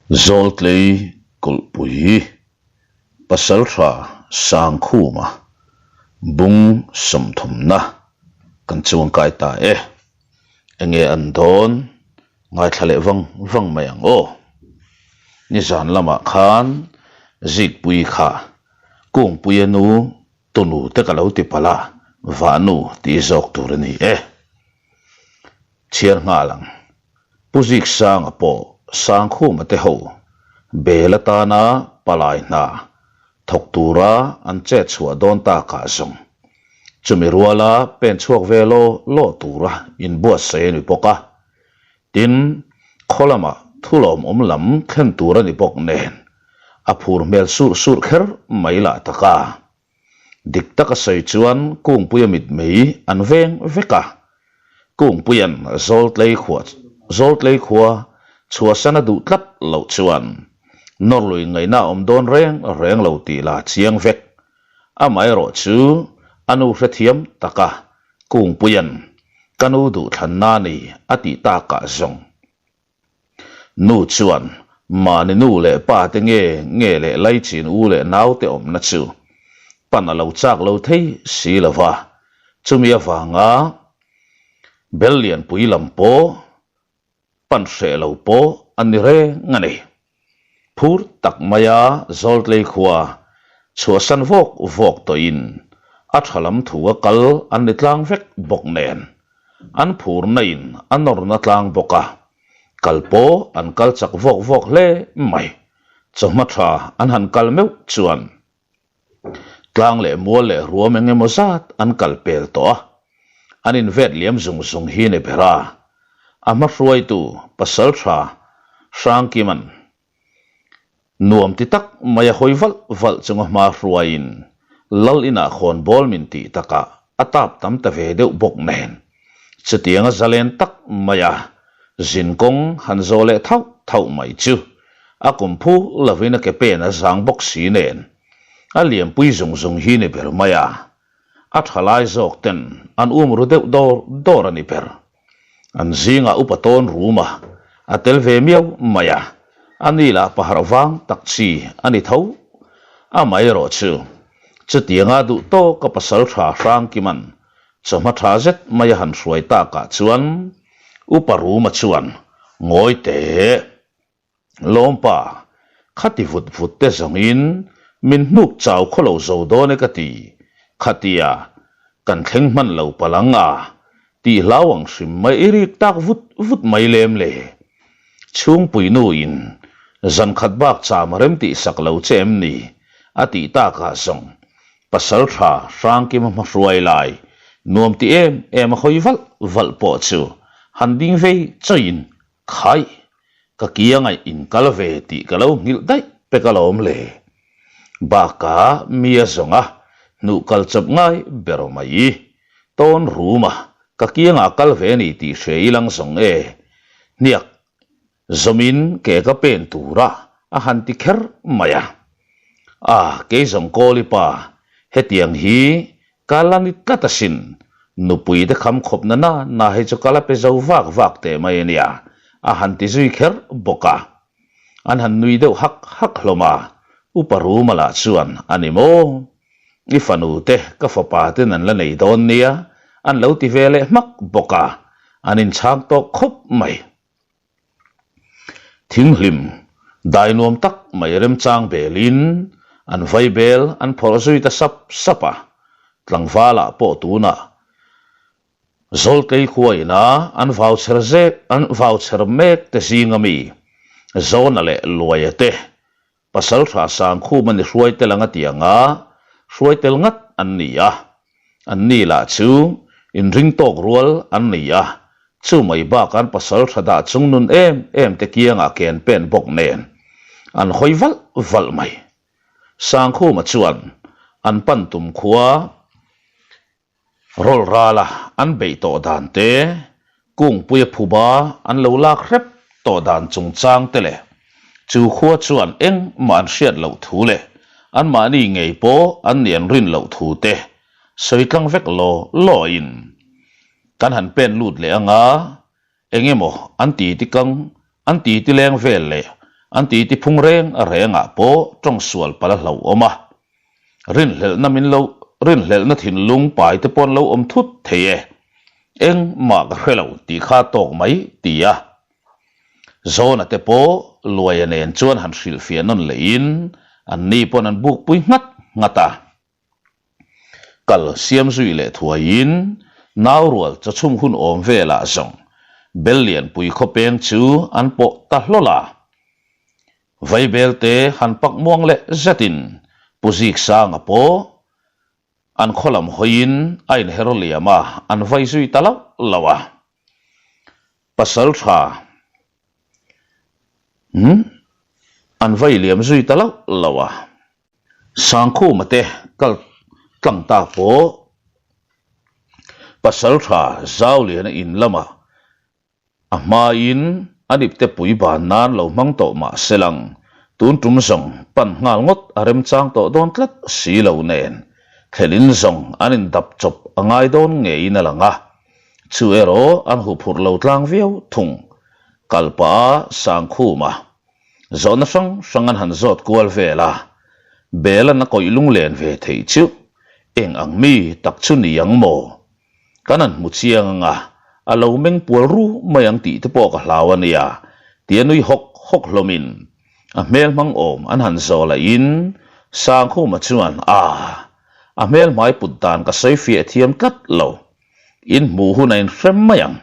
Zawltlei kulhpui Pasaltha Sangkhuma bung sawmthumna kan chuangkai ta e. Enge an dawn ngaithla leh vang vang mai ang aw. Nizan lamah khan Zikpui kha Kungpuia nu tunu te ka lo ti palh a, vahnu tih zawk tur a ni e. Chhiar nghal ang. Pu Ziksanga pawh Sangkhuma te ho bel atana palai hna thawk tura an chet chhuah dawn takah zawng chumi ruala pen chhuak ve law law tura inbuatsaih a ni bawk a. Tin, khaw lamah thulawmawm lam thlen tur a ni bawk nen a phur hmel surh surh kher mai lah tak a. Dik taka sawi chuan Kungpuia mitmei an veng vek a, Kungpuia'n Zawltlei khua Zawltlei khua chhuahsan a duh tlat loh chuan nawrlui ngaihna a awm dawn reng reng lo tih la chiang vek. Amaherawhchu a nu hrethiam taka Kungpuia'n ka nu duhthlanna a ni a tih takah zawng Nu chuan mahni nu leh pa te nge nge leh laichin u leh naute awmna chu pan a lo chak lo thei si lo va, chumi avanga bel lianpui lam pawh pan hreh lo pawh a ni reng a ni. Phur tak maia Zawltlei khua chhuahsan vawk vawk tawhin a tha lam thu a kal an ni tlang vek bawk nen an phurna in a nawrna tlang bawk a, kal pawh an kal chak vawk vawk hle mai. Chawhma tha an han kal meuh chuan tlang leh mual leh ruam eng emaw zat an kal pel tawh a, an invet liam zung zung hi ni ber a, a hma hruaitu pasal tha Hrangkima'n nuam ti tak mai a hawi valh valh chunga hma hruaiin Lal inah khawn bawl min tih takah a tap tam ta ve deuh bawk nen chutianga zalen tak maia zinkawng han zawh leh thauh thauh mai chu a kum phu lovin a ke pen a zang bawk si nen a liampui zung zung hi ni ber mai a, a tha lai zawk ten an um ru deuh dawr dawr a ni ber. An zingah upa tawn rum a, a tel ve miau mai a, a ni lah paharh vang tak chi a ni tho. Amaherawh chu, chutianga duh tawka pasal tha Hrangkima'n chawhma tha zet mai a han hruai takah chuan upa Ruma chuan ngawi teh. Lawmpa, khati vut vut te zawngin min hnuk chau khaw lo zo dawn e ka ti, khatia kan thleng hman lo palh ang a, tih hlau ang hrim mai i rik tak vut vut mai lem le. Chhungpui nu in zan khat bak cham a rem tih sak lo che em ni? a tih takah zawng pasal tha Hrangkima hmahruai lai nuam ti em em a hawi valh valh pawh chu han ding vei chawin Khaih, ka kiangaih in kal ve tih ka lo nghilh daih pek alawm le. Bakah mi a zawng a, hnuh kal chawp ngai ber mai. Tawn rum a, ka kiangah kal ve ni tih hre i lang zawng e. Hniak zawmin ke ka pen tura a han ti kher mai a. A, kei zawng Kawli pa, hetiang hi Ka la ni tlat asin, nupui te kham khawp na na na hi chu ka la pe zo vak vak teh mai ania, a han ti zui kher bawk a. An han nui deuh hak hak hlawm a, Upa Ruma lah chuan, A ni maw? I fanu te ka fapa ten an la nei dawn nia, an lo ti ve leh hmak bawk a, an inchhang tawk khawp mai. Thinghlim, dai nuam tak mai remchang belin an vai bel an phawrh zui ta sap sap a, tlangvalah pawh tunah Zawltlei khua ina an vau chher zek an vau chher mek te zinga mi Zawna leh Luaia te Pasal tha Sangkhum a ni hruai tel ang a ti ang a, hruai tel ngat an ni a. An ni lah chu inring tawk rual an ni a, chu mai bak an pasal tha dah chung nun em em te kiangah ken pen bawk nen an hawi valh valh mai. Sangkhuma chuan an pan tum khua Rawl rala an beih tawh dan te, Kungpuia phuba an lo lak hrep tawh dan chungchang te leh chu khua chuan engmah an hriat loh thu leh anmahni ngei pawh an nih an rin loh thu te sawi tlang vek law law in kan han pen lut leh anga eng emaw an ti ti kang an ti ti leng vel leh. An titi phung reng rengah pawh tawng sual palh a hlauhawm a. Rinhlelhna min lo rinhlelhna thinlung pai te pawh an lo awm thut thei e. Engmah ka hre lo tih kha tawk mai ti a. Zawna te pawh Luaia nen chuan han hrilhfiah nawn lehin anni pawn an bukpui nghat nghat a. Kal siam zui leh thuaiin naurual chawchhum hun awm velah zawng bel lianpui khawpeng chu an pawh ta hlawl a. Vaibelte han pak muang leh zetin Pu Ziksanga pawh an khaw lam hawiin a inher liam a, an vai zui ta loh loh a. Pasal tha an vai liam zui ta loh loh a. Sangkhuma te kal tlang ta pawh pasal tha Zauliana in lamah a hmain an ipte pui ban nan lo hmang tawh mah se lang tun tum zawng pan nghal ngawt a remchang tawh dawn tlat si lo nen thlelin zawng an indap chawp a ngai dawn ngeiin a lang a, chu erawh an huphurh lo tlang viau thung. Kalpa Sangkhuma Zawhna hrang hrang an han zawt kual vel a, Bela'n a kawih lunglen ve theih chu eng ang mi tak chu ni ang maw? Kan han hmu chiang ang a, a lo meng pual ru mai ang tih te pawh ka hlau a nia, tia nui hawk hawk hlawmin a hmel hmang awm an han zawh lahin Sangkhuma chuan, Aa, a hmel hmai put dan ka sawi fiah thiam tlat lo, in hmuh hun a inhrem mai ang,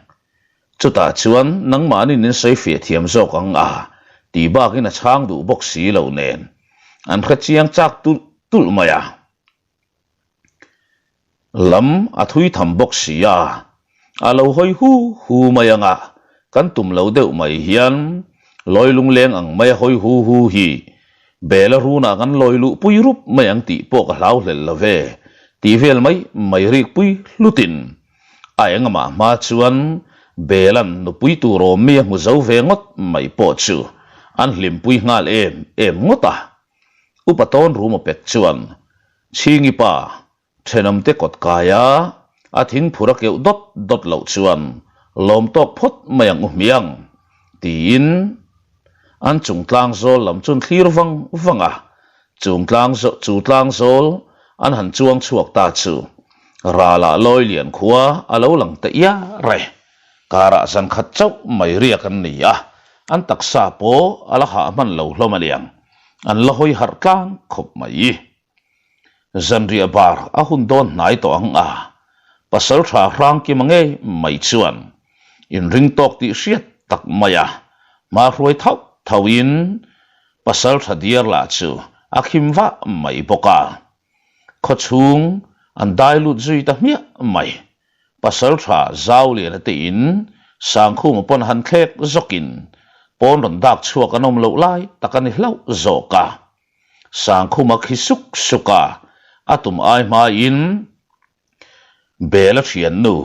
Chutah chuan nangmahnin in sawi fiah thiam zawk ang a, tih bakin a chhang duh bawk si lo nen an hre chiang chak tulh tulh mai a. Lam a thui tham bawk si a, a lo hawi hu hu mai ang a, kan tum lo deuh mai hian lawi lungleng ang mai a hawi hu hu hi Bela runah kan lawi luh pui rup mai ang tih pawh ka hlau hlel lo ve, tih vel mai mai rik pui hlutin A engmah hma chuan Bela'n nupui tur awm mi a hmu zo ve ngawt mai pawh chu an hlimpui nghal em em ngawt a. Upa tawn rum a pek chuan Chhingi pa thenawmte kawt kaia a thingphur a keuh dawt dawt loh chuan lawm tawk phawt mai ang u hmiang tiin an chung tlang zawl lam chuan thlir vang vang a, chung tlang chu tlang zawl an han chuang chhuak ta chu ralah lawi lian khua a lo lang ta iar e. Karah zan khat chauh mai riak an ni a, an taksa pawh a la hah hman lo hlawm aniang, an la hawi harh tlang khawp mai. Zanriah bar a hun dawn hnai tawh ang a, pasal tha hrang kima ngei mai chuan inring tawk tih hriat tak mai a, hma hruai thauh thauhin pasal tha diar lah chu a khim vah mai bawk a. Khawchhung an dai lut zui ta hmiah mai. Pasal tha zau lian a tiin Sangkhuma pawn han thlek zawkin pawn rawn dak chhuak an awm loh lai tak a ni hlauh zawk a. Sangkhuma khi suk suk a, a tum ai hmain Bela thiannu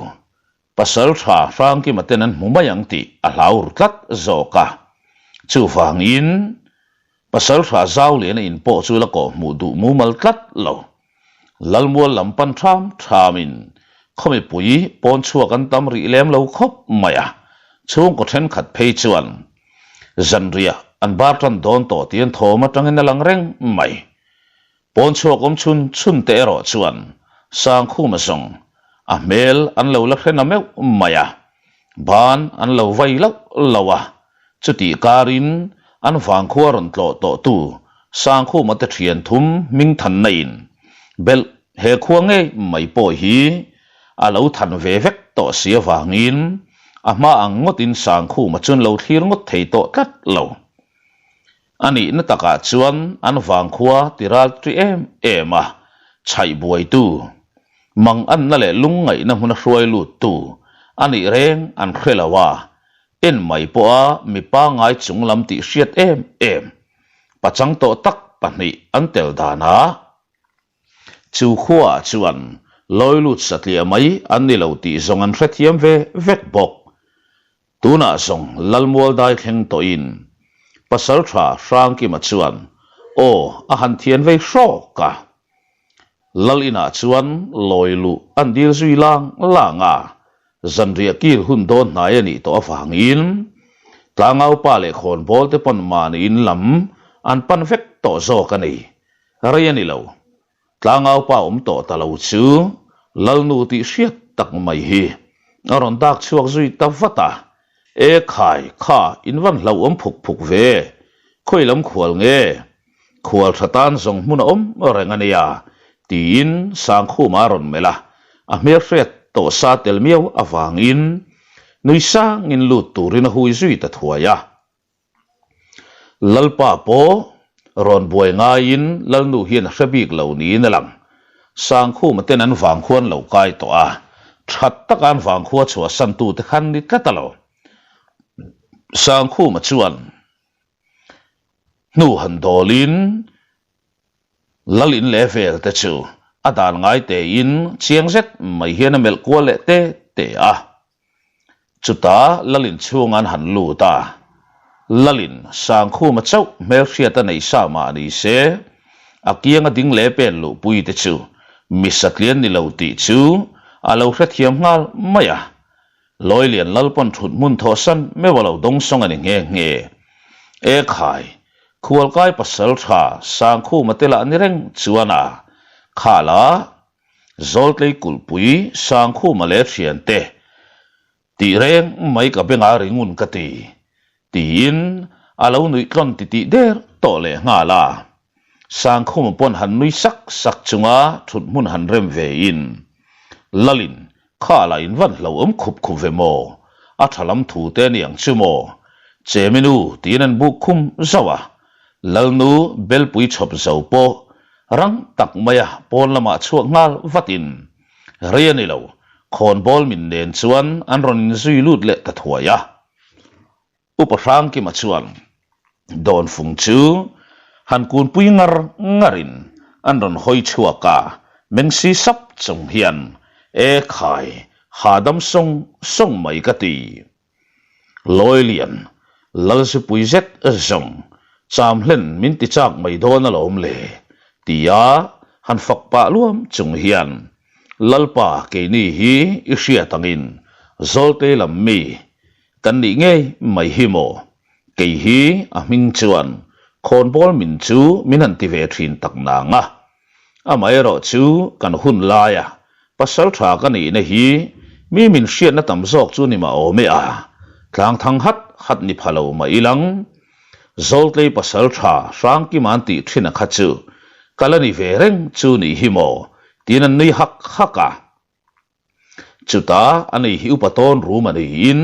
pasal tha Hrangkima ten an hmu mai ang tih a hlau ru tlat zawk a. Chuvangin pasal tha Zauliana in pawh chu la kawh hmuh duh mumal tlat lo. Lalmual lam pan ṭham ṭhamin khaw mipui pawn chhuak an tam rih lem lo khawp mai a, chhungkaw ṭhenkhat phei chuan zanriah an bar ṭan dawn tawh tih an thawm aṭangin a lang reng mai. Pawn chhuak awm chhun chhun te erawh chuan Sangkhuma zawng a hmel an lo la hre na meuh mai a, ban an lo vai loh loh a, Chutih karin an vangkhua rawn tlawh tawhtu Sangkhuma te thian thum hming thanna in belh he khua ngei mai pawh hi a lo than ve vek tawh si avangin a hma ang ngawtin Sangkhuma chuan lo thlir ngawt thei tawh tlat lo. A nihna takah chuan an vangkhua ti ral ṭi em em a, chhaih buaitu, mang anna leh lungngaihna hmuna hruai luttu a nih reng an hre lo a, En mai pawha mi pangngai chung lam tih hriat em em, pachang tawh tak pahnih an tel danah chu khuaah chuan lawi lut satliah mai an ni lo tih zawng an hrethiam ve vek bawk. Tunah zawng Lalmual dai thleng tawhin Pasaltha Hrangkima chuan aw a han thian vei hrawk a. Lal inah chuan lawi luh an dil zui lang lang a, zanriah kil hun dawn hnai a nih tawh avangin Tlangaupa leh khawnbawl te pawn mahni in lam an pan vek tawh zawk a ni. Rei a ni lo. Tlangaupa awm tawh ta lo chu Lalnu tih hriat tak mai hi a rawn dak chhuak zui ta vat a. E khai, kha in van hlauhawm phuk phuk ve. Khawi lam khual nge? Khual tha tan zawng hmun a awm reng a nia, tiin Sangkhuma a rawn melh a, a hmelhriat tawh sa tel miau avangin nui sangin lut turin a hui zui ta thuai a. Lalpa pawh rawn buai ngaiin Lalnu hian a hre bik lo niin a lang. Sangkhuma ten an vangkhua an lo kai tawh a, that taka an vangkhua chhuahsantute khan ni tlat a lo. Sangkhuma chuan. Hnu han dawlin lal in leh vel te chu a dan ngai tein chiang zet mai hian a melh kual leh te te a. Chutah lal in chhung an han lut a, lal in Sangkhuma chauh hmelhriat a nei sa mah ni se, a kianga ding leh pen luhpui te chu mi satlian ni lo tih chu a lo hrethiam nghal mai a. Lawilian Lalpawn thut hmun thawhsan meuh a lo dawngsawng a ni nghe nghe. E khai, khualkai pasal tha Sangkhuma te lah ni reng chuan a khal a, Zawltlei kulhpui Sangkhuma leh thiante tih reng mai ka bengah ringun ka ti, tiin a lo nuih tlawn titih der tawh leh nghal a. Sangkhuma pawn han nui sak sak chunga thut hmun han rem ve in, Lalin, kha lah in van hlauhawm khup khup ve maw? A tha lam thu te a ni ang chu maw? Cheminu tiin an buk khum zauh a, Lalnu belpui chhawp zo pawh rang tak maia pawn lamah chhuak nghal vatin, Rei a ni lo, khawnbawl min nen chuan an rawn inzui lut leh ta thuai a. Upa Hrangkima chuan Dawnfung chu han kunpui ngar ngarin an rawn hawi chhuak a, meng si sap chung hian, E khai, hahdam sawng sawng mai ka ti. Lawilian, Lalzipui zet zawng, cham hlen min ti chak mai dawn alawm le, tia han fak pah luam chung hian, Lalpa keini hi i hriat angin Zawltei lam mi Kan nih ngei mai hi maw? Kei hi a hming chuan khawnbawl min chu min han ti ve thin tak nang a. Amaherawh chu kan hun laia pasal tha ka nihna hi mi min hriatna tam zawk chu ni mah awm e a, tlang thang hat hat ni pha lo mah ilang. Zawltlei pasal tha Hrangkima'n tih thin a kha chu ka la ni ve reng chu nih hi maw? tiin an nui hak hak a. Chutah a nei hi upa tawn rum a niin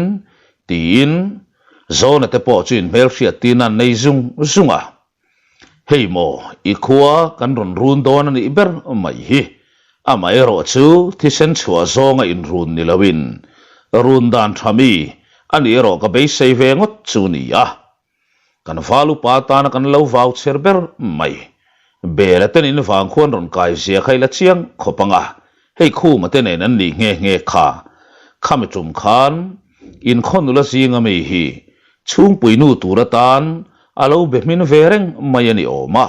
tiin Zawna te pawh chu inhmelhriat tin an nei zung zung a. Hei maw i khua kan rawn run dawn a nih ber mai hi. Amaherawh chu thisen chhuah zawnga inrun ni loin run dan tha mi a nih erawh ka beisei ve ngawt chu ni a. Kan val upa atana kan lo vau chher ber mai. Bela ten in vang khuan rawn kai zia kha ila chiang khawp ang a, hei khuma te nen an nih nghe nghe kha. Khami tum khan in khaw nula zinga mi hi chhungpui nu tur atan a lo be hmin ve reng mai a ni awm a.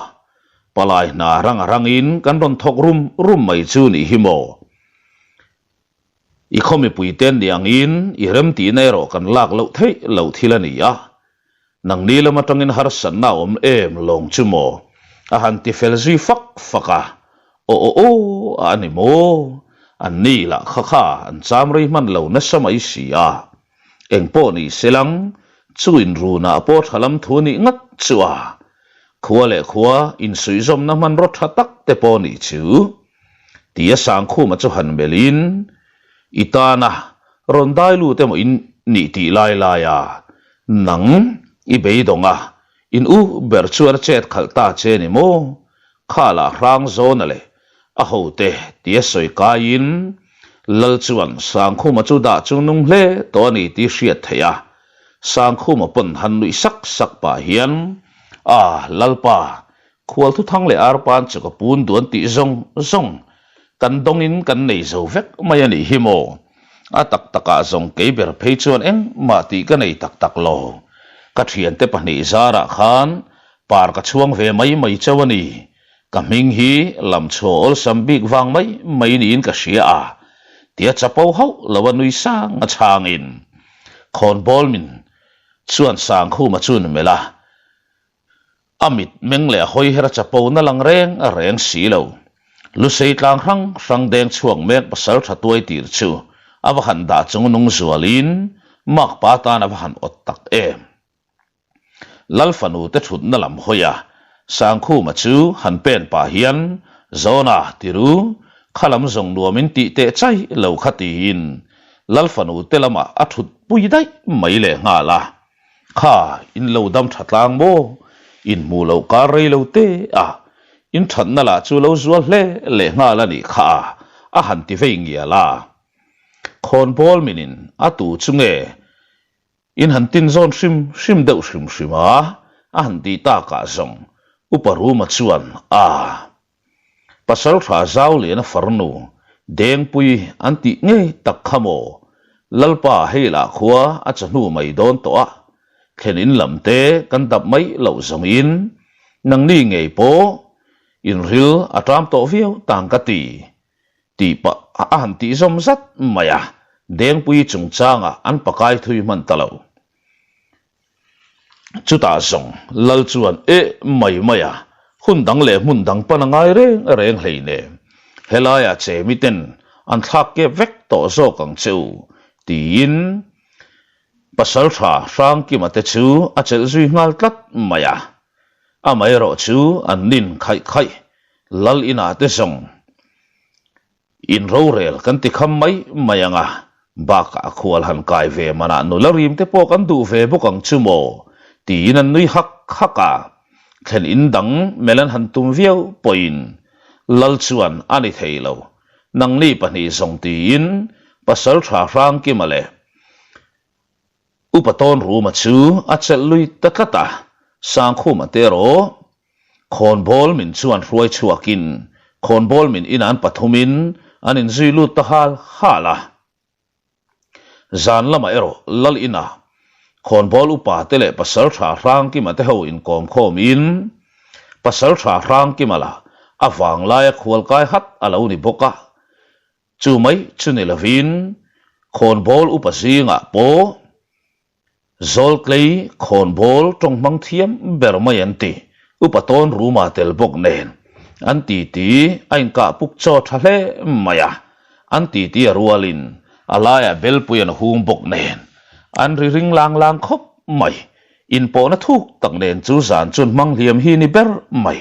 Palai hna rang a rangin kan rawn thawk rum rum mai chu nih hi maw. I khaw mipuite ni angin i remtihna erawh kan lak loh theih loh thil a ni a, nangni lam atangin harsatna a awm em lawng chu maw? a han ti fel zui fak fak a, aw aw aw a a ni maw? Anni lah kha kha an cham rei hman lo nasa mai si a, engpawh ni se lang chu inrunah pawh tha lam thu nih ngat chu a, khua leh khua insuihzawmna hmanraw tha tak te pawh nih chu. Tia Sangkhuma chu han melhin, I tana rawn dai lut emaw in nih tih lai lai a, nang i beidawng a, in u ber chuan a chet khalh ta che ni maw? Kha lah hrang zawna leh a hote tia sawi kaiin Lal chuan Sangkhuma chu dah chung nung hle tawh a ni tih hriat theih a, Sangkhuma pawn han nuih sak sak pah hian, A, Lalpa, Khual thuthang leh arpan chu ka pun duan tih zawng zawng kan dawngin kan nei zo vek mai a nih hi maw? A tak takah zawng kei ber phei chuan engmah tih ka nei tak tak lo. Ka thiante pahnih zarah khan par ka chhuang ve mai mai chauh a ni. Ka hming hi lam chhuah awlsam bik vang mai mai niin ka hria a, tia chapo hauh lo a nui sang a chhangin khawnbawl min. Chuan Sangkhuma chu ni melh a, a mit meng leh a hawi her a chapo na lang reng reng si lo. Lusei tlang hrang hrang deng chhuak mek pasal tha tuai tir chu a va han dah chung nung zualin makpa tan a va han awt tak em. Lal fanu te thutna lam hawi a, Sangkhuma chu han pen pah hian, Zawna, tiru, kha lam zawng nuam in tih teh chai lo kha tiin Lal fanu te lamah a thut pui daih mai leh nghal a. Kha, in lo dam tha tlang maw? In hmuh loh kar rei lo te a, in thatna lah chu lo zual hle leh nghal a nih kha a, a han ti vei ngial a. Khawnbawl minin a tu chu nge In han tin zawn hrim hrim deuh hrim hrim a, a han tih takah zawng Upa Ruma chuan, A! Pasalṭha Zauliana farnu Dengpui an tih ngei tak kha maw? Lalpa hei lah khua a chahnu mai dawn tawh a, thlen in lam te kan dap mai loh zawngin nangni ngei pawh in ril a ṭam tawh viau tang ka ti. Tih pah a han tih zawm zat mai a, Dengpui chungchangah an pakai thui hman ta lo. Chutah zawng Lal chuan eh mai mai a, hun dang leh hmun dang pan a ngai reng reng hleinem, helaiah che miten an thlak kep vek tawh zawk ang che u, tiin Pasalṭha Hrangkima te chu a chelh zui nghal tlat mai a. Amaherawh chu an nin khaih khaih Lal inah te zawng in rorel kan ti kham mai mai ang a, bakah a khual han kai ve manah nula rim te pawh kan duh ve bawk ang chu maw? tiin an nui hak hak a. Thlen in dang mel an han tum viau pawhin Lal chuan a ni thei lo, nangni pahnih zawng tiin Pasalṭha Hrangkima leh Upa tawn Ruma chu a chelh lui ta tlat a, Sangkhuma te erawh Khawnbawl min chuan hruai chhuakin Khawnbawl min in an pathumin an inzui lut ta hal hal a. Zan lamah erawh Lal inah Khawnbawl upa te leh Pasalṭha Hrangkima te ho inkawm khawmin Pasalṭha Hrangkima lah a vanglaia khualkai hat a lo ni bawk a, Chu mai chu ni lovin khawnbawl upa zingah pawh Zawltlei khawnbawl tawng hmang thiam ber mai an ti. Upa tawn ruma tel bawk nen an titi a inkah puk chaw tha hle mai a, an titi a rualin a laiah belpui an hung bawk nen an ri ring lang lang khawp mai. Inpawhna thuk tak nen chu zan chun hmang hliam hi ni ber mai.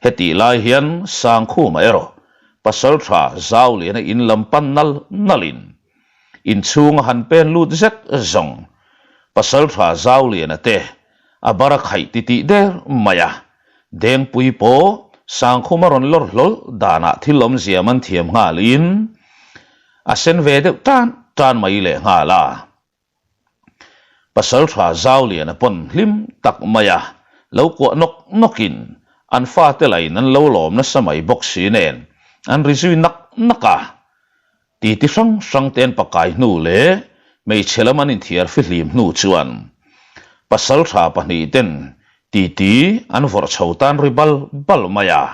Hetih lai hian Sangkhuma erawh Pasalṭha Zauliana in lam pan nal nalin inchhunga han pen lut zet zawng Pasalṭha Zauliana te a bar a khaih titih der mai a, Dengpui pawh Sangkhuma rawn lawr hlawl danah thil awmzia man thiam nghalin a sen ve deuh tan tan mai lehnghal a. Pasalṭha Zauliana pawn hlim tak mai a, lo kuah nawk nawkin an fate lain an lo lawm nasa mai bawk si nen an ri zui nak nak a. Titi hrang hrang te an pakai hnu leh hmeichhe lam an inthiar fihlim hnu chuan pasalṭha pahnih ten titi an vawrh chho tan ri bal bal mai a,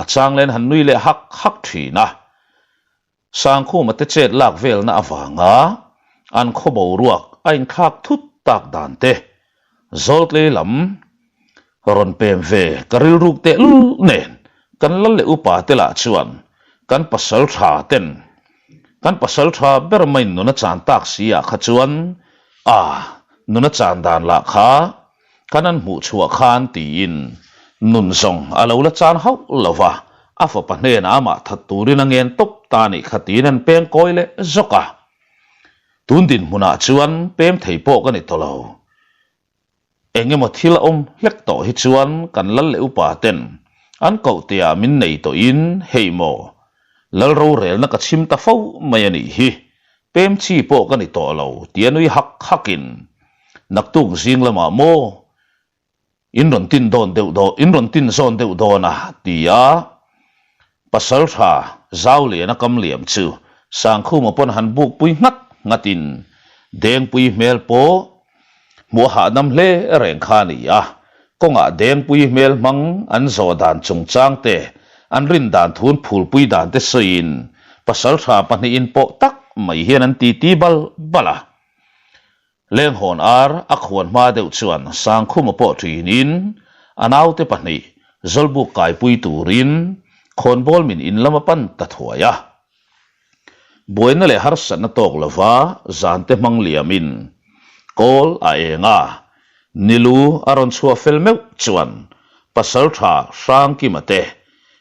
a chang len han nui leh hak hak ṭhin a. Sangkhuma te chet lak velna avanga an khaw boruak a inthlak thut tak dan te, Zawltlei lam rawn pem ve ka rilruk tehlul nen kan lal leh upa te lah chuan kan pasal tha ten kan pasal tha ber maiin nun a chan tak si ah kha chuan a nun a chan dan lah kha Kan an hmuh chhuah khan tiin nun zawng a lo la chan hauh lo va, a fapa hnenah amah that turin a ngen tawp ta nih kha tiin an peng kawi leh zawk a. Tun dinhmunah chuan pem thei pawh ka ni tawh lo. Eng emaw thil a awm hlek tawh hi chuan kan lal leh upa ten an koh tihah min nei tawhin hei maw lal rorelna ka chhim ta fo mai a nih hi Pem chi pawh ka ni tawh lo tia nui hak hakin naktuk zing lamah maw in rawn tin dawn deuh dawn in rawn tin zawn deuh dawn a tia pasal tha zau lian a kam liam chu Sangkhuma pawn han buk pui nghat nghatin Dengpui hmel pawh Hmuh a hahdam hle reng kha a ni a, kawngah Dengpui hmel hmang an zawh dan chungchang te, an rin dan thun phulpui dan te sawiin pasaltha pahnihin pawh tak mai hian an titi bal bal a. Lenghawn ar a khuan hma deuh chuan Sangkhuma pawh ṭinin a naute pahnih Zawlbuk kaipui turin khawnbawl min in lam a pan ta thuai a. Buaina leh harsatna tawk lova zante hmang liamin kawl a eng a, Nilu a rawn chhuah fel meuh chuan Pasalṭha Hrangkima te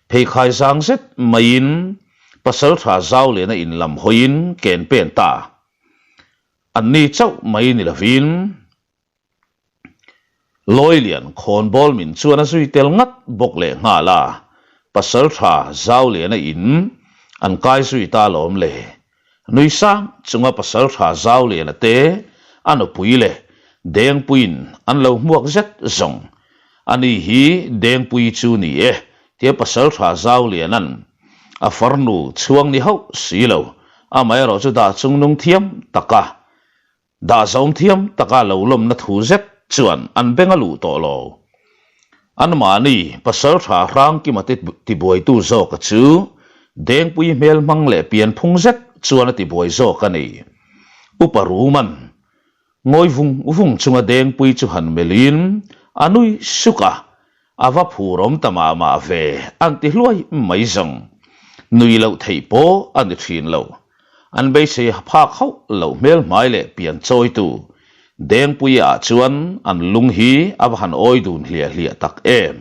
pheikhai zang zet maiin Pasalṭha Zauliana in lam hawiin ken pen ta. Anni chauh mai ni lovin Lawilian khawnbawl min chuan a zui tel ngat bawk leh nghal a, Pasalṭha Zauliana in an kai zui ta alawm le. Nui sang chunga Pasalṭha Zauliana te a nupui leh Dengpuiin an lo hmuak zet zawng. Ani hi Dengpui chu ni e tia Pasalṭha Zauliana'n a farnu chhuang ni hauh si lo, amaherawh chu dah chungnung thiam taka Dah zawm thiam taka lo lawmna thu zet chuan an beng a luh tawh lo. Anmahni pasaltha Hrangkima te tibuaitu zawka chu Dengpui hmel hmang leh pianphung zet chuan a tibuai zawk a ni. Upa Ruman ngawi vung vung chunga Dengpui chu han melhin a nui suk a, A va phur awm ta mah mah ve, an ti hluai mai zawng. Nui loh theih pawh a ni thin lo. An beisei phak hauh loh hmel hmai leh pian chawitu Dengpuia ah chuan an lung hi a va han awi dun hliah hliah tak em.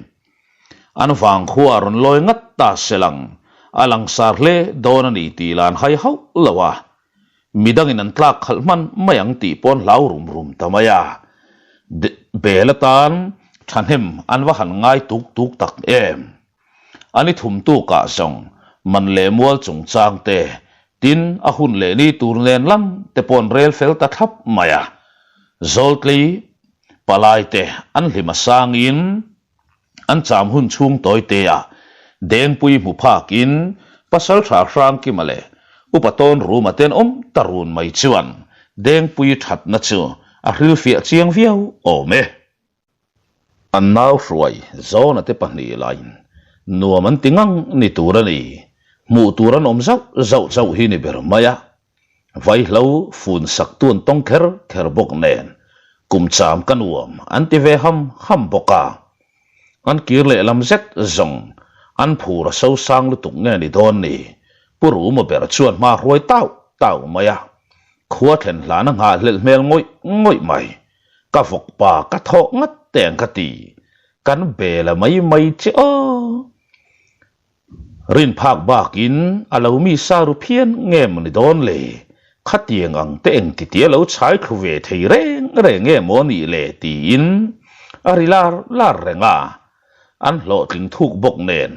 An vangkhua a rawn lawi ngat ta se lang, a langsar hle dawn a ni tih lan hai hauh lo a. Midangin an tlak khalh hman mai ang tih pawn hlau rum rum ta mai a. Bel atan thahnem an va han ngai tuk tuk tak em. An i thum tukah zawng man leh mual chungchang te, tin a hun leh ni tur nen lam te paw'n rel fel ta thlap mai a. Zawltlei palai te an hlim a sangin, An cham hun chhung tawi te a, Dengpui hmu phakin Pasaltha Hrangkima leh Upa Tawn Ruma ten awm ta run mai chuan Dengpui thatna chu a hrilhfiah chiang viau awm e. An nau hruai Zawna te pahnih lain nuam an ti ngang ni tur a ni, hmuh tur an awm zauh zauh chauh hi ni ber mai a. Vaihlo fun sak tun tawng kher kher bawk nen kum cham ka nuam an ti ve ham ham bawk a. An kir lehlam zet zawng an phur a so sang lutuk nge ni dawn ni, Pu Ruma ber chuan hma hruai tauh tauh mai a, khua thlen hlan a nghahhlelh hmel ngawih ngawih mai. Ka vawk pa ka thawh ngat teng ka ti, kan bel a mai mai che aw. Rin phak bakin a lo mi sa ru phian nge maw ni dawn le? Khatiang ang te eng titia lo chhai thlu ve thei reng reng nge maw nih le tiin a ri lar lar reng a. An hlawhtling thuk bawk nen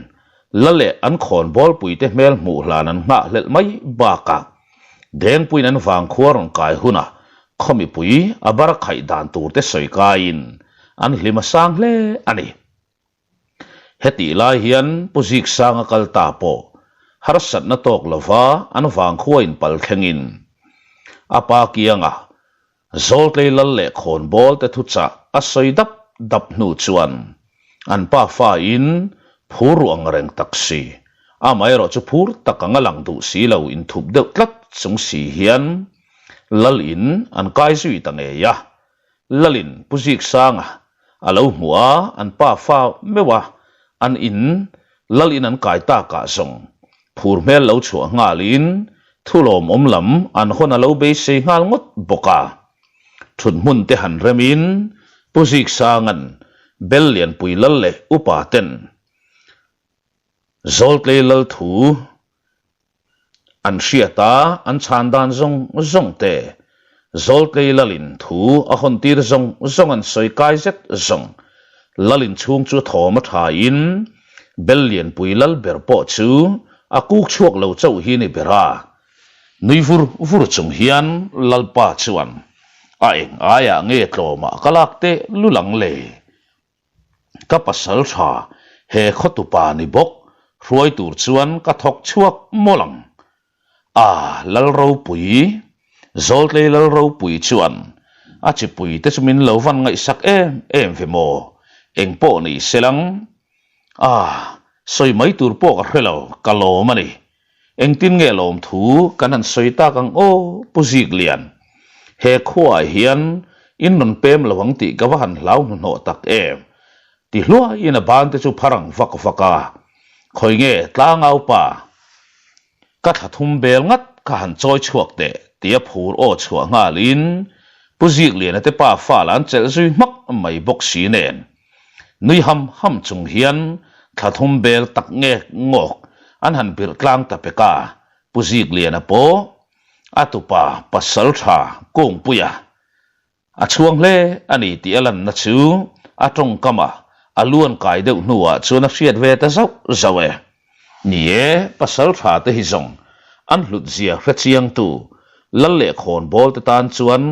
la leh an khawn bawlpuite hmel hmuh hlan an nghah hlelh mai bakah Dengpuiin an vangkhua rawn kai hunah khaw mipui a bar khaih dan turte sawi kaiin an hlim a sang hle a ni. Hetih lai hian Pu Ziksanga kal ta pawh harsatna tawk lova an vangkhua inpal thlengin a pa kiangah Zawltlei lal leh khawnbawl te thuchah a sawi dap dap hnu chuan an pa fain phur ruh ang reng tak si, amaherawh chu phur tak anga lang duh si lo inthup deuh tlat chung si hian lal in an kai zui ta ngei a. Lalin Pu Ziksanga a lo hmuh a, an pa fa meuh a, an in Lal in an kai takah zawng phur hmel lo chhuah nghalin thu lawmawm lam an hawn a lo beisei nghal ngawt bawk a. Thut hmun te han remin Pu Ziksanga'n Bel Lianpui Lal leh upa ten Zawltlei Lal thu An hriat a, an chhan dan zawng zawng te, Zawltlei Lalin thu a hawn tir zawng zawng an sawi kai zet zawng. Lalin chhung chu thawm a tha in, Bel Lianpui Lal ber pawh chu a kuk chhuak lo chauh hi ni ber a. Nui vur vur chung hian Lalpa chuan, A eng aiah nge tlawmah ka lak teh lul ang le? Ka pasal tha, he khawtupa ni bawk, hruai tur chuan ka thawk chhuak mawlh ang. A, Lalropui, Zawltlei Lalropui chuan a chipui te chu min lo van ngaihsak em em ve maw, engpawh ni se lang. A, sawi mai tur pawh ka hre lo, ka lawm a ni. Engtin nge lawmthu kan han sawi tak ang aw, Pu Ziklian? He khuaah hian in rawn pem lo ang tih ka va han hlau hnuhnawh tak em? Ti hluaiin a ban te chu phar ang vak vak a. Khawi nge tlangau pa? Ka thla thum bel ngat ka han chawi chhuak teh tia phur aw chhuah nghalin Pu Zikliana te pa fal an chelh zui hmak mai bawk si nen. Nui ham ham chung hian thla thum bel tak ngek ngawk an han birh tlang ta pek a, Pu Zikliana pawh a tupa pasal tha Kungpuia A chhuang hle a ni tih a lanna chu a tawngkamah a luan kai deuh hnuah chuan a hriat ve ta zauh zauh e. Ni e, pasal tha te hi zawng an hlut zia hre chiangtu lal leh khawnbawl te tan chuan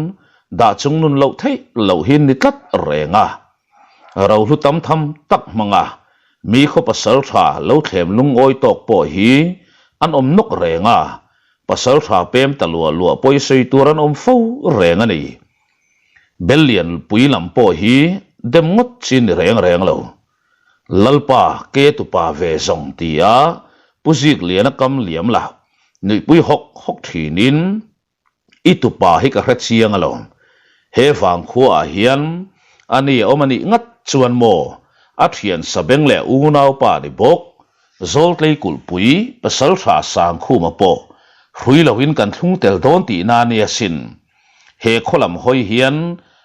dah chung nun loh theih loh hi ni tlat reng a. Rohlu tam tham tak hmanga mi khaw pasal tha lo thlem lungawi tawk pawh hi an awm nawk reng a, Pasal tha pem ta luah luah pawi sawi tur an awm fo reng a ni. Bellian pui lam pawh hi dem ngawt chi ni reng reng lo. Lalpa ke tupa ve zawng ti a Pu Zikliana kam liam la nuihpui hawk hawk thinin i tupa hi ka hre chiang alawm. He vangkhua ah hian a ni a awm a nih ngat chuan maw a thian sabeng leh unaupa ni bawk Zawltlei kulhpui Pasaltha Sangkhuma pawh hrui loin kan thlung tel dawn tihna a nia sin. He khaw lam hawi hian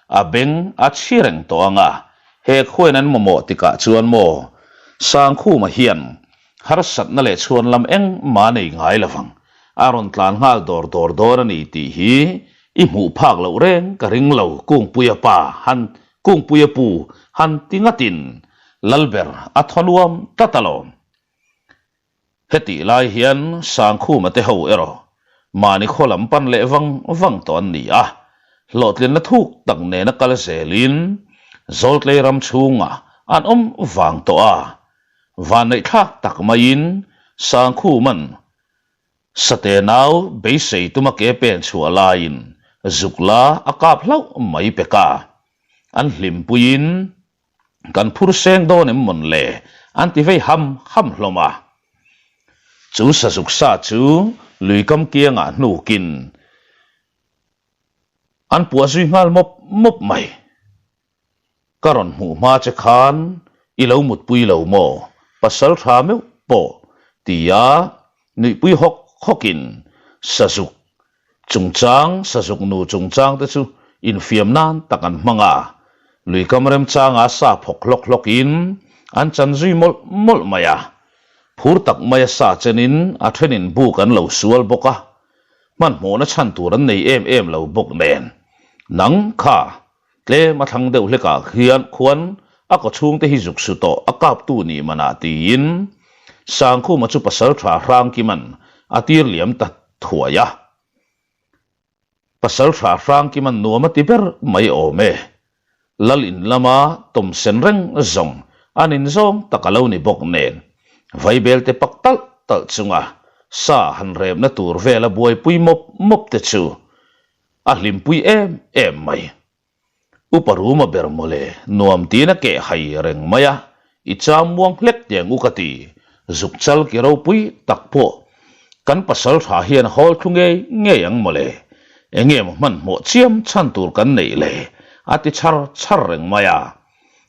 a beng a chhi reng tawh ang a, he khuain an mamawh tikah chuan maw Sangkhuma hian harsatna leh chhuan lam engmah a nei ngai lo vang, a rawn tlan nghal dawr dawr dawn a ni tih hi i hmuh phak loh reng ka ring lo Kungpuia pa han Kungpuia pu han ti ngatin Lalber a thaw nuam tlat alawm. Hetih lai hian Sangkhuma te ho erawh mahni khaw lam pan leh vang vang tawh an ni a, hlawhtlinna thuk tak nena kal zelin Zawltlei ram chhungah an awm vang tawh a. Vanneihthlak tak maiin Sangkhuman Sate nau beisei tuma ke pen chhuah laiin zuk la a kap hlauh mai pek a, an hlimpuiin kan phur seng dawn em mawn le an ti vei ham ham hlawm a. Chu sazuk sa chu luikam kiangah hnukin an puah zui nghal mawp mawp mai. Ka rawn hmuh hma che khan i lo mutpui lo maw? Pasal tha meuh pawh tia nuihpui hawk hawkin sazuk chungchang, sazuk nu chungchang te chu infiam nan tak an hmang a, luikam remchanga sa phawk hlawk hlawkin an chan zui mawlh mawlh mai a. Phur tak maia sa chenin a thenin buk an lo sual bawk a, hmanhmawhna chhan tur an nei em em lo bawk nen. Nang kha Tlem a thlang deuh hlekah hian khuan a kawchhungte hi zuk su tawh a kaptu nih manah tiin Sangkhuma chu pasal tha Hrangkiman a tir liam ta thuai a. Pasal tha Hrangkiman nuam a ti ber mai awm e. Lal in lama tawmsen reng zawng an inzawng tak a lo ni bawk nen Vaibel te pak talh talh chunga sa han remna tur vela buaipui mawp mawp te chu A hlimpui em em mai. Upa Ruma ber mawle nuam tiin a keh hai reng mai a, i cham muang hlek tiang u ka ti, zuk chal ki ropui tak pawh kan pasal tha hian a hawl thlu ngei ngei ang mawle, enge maw hmanhmawh chiam chhan tur kan neih le a ti chhar chhar reng mai a,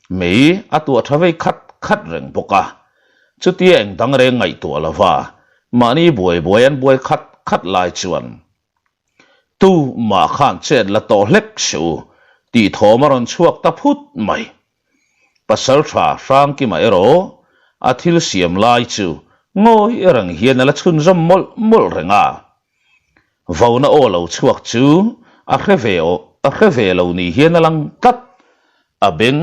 mei a tuah tha vei khat khat reng bawk a, chutia eng dang reng ngaihtuah lova mahni buai buai an buai khat khat lai chuan Tu mah khan chet la tawh hlek suh u tih thawm a rawn chhuak ta phut mai. Pasal tha Hrangkima erawh a thil siam lai chu ngawi reng hian a la chhunzawm mawlh mawlh reng a. Vona aw lo chhuak chu a hre ve a hre ve lo ni hian a lang tlat. A beng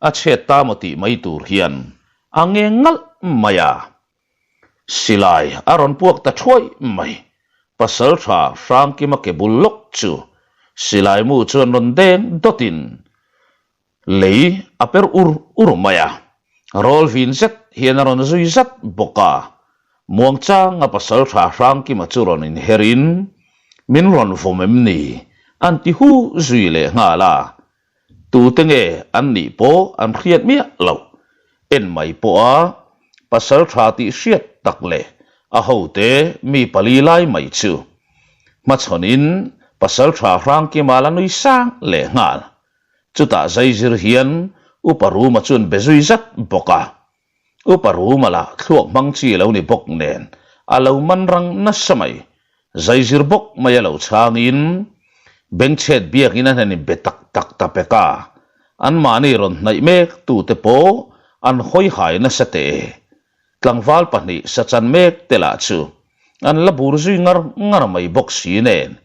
a chhet ta maw tih mai tur hian a ngeng ngalh mai a. Silai a rawn puak ta thuai mai. Pasaltha Hrangkima ke bul lawk chu silai mu chuan rawn deng dawtin lei a per ur ur mai a. Rawl vin zet hian a rawn zui zat bawk a. Muangchanga Pasaltha Hrangkima chu rawn inherin, Min rawn vawm em ni? an ti hu zui leh nghal a. Tute nge an nih pawh an hriat miah loh. En mai pawha pasal tha tih hriat tak leh a hote mi pali lai mai chu hmachhawnin Pasalṭha Hrangkima la nui sang leh nghal. Chutah zaizir hian Upa Ruma chuan be zui zat bawk a. Upa Ruma lah thluak hmang chi lo ni bawk nen a lo man rang nasa mai. Zaizir bawk mai a lo chhangin bengchhet biakin a hnen inbe tak tak ta pek a. Anmahni rawn hnaih mek tute pawh an hawi hai nasa teh e. Tlangval pahnih sachan mek te lah chu an la bur zui ngar ngar mai bawk si nen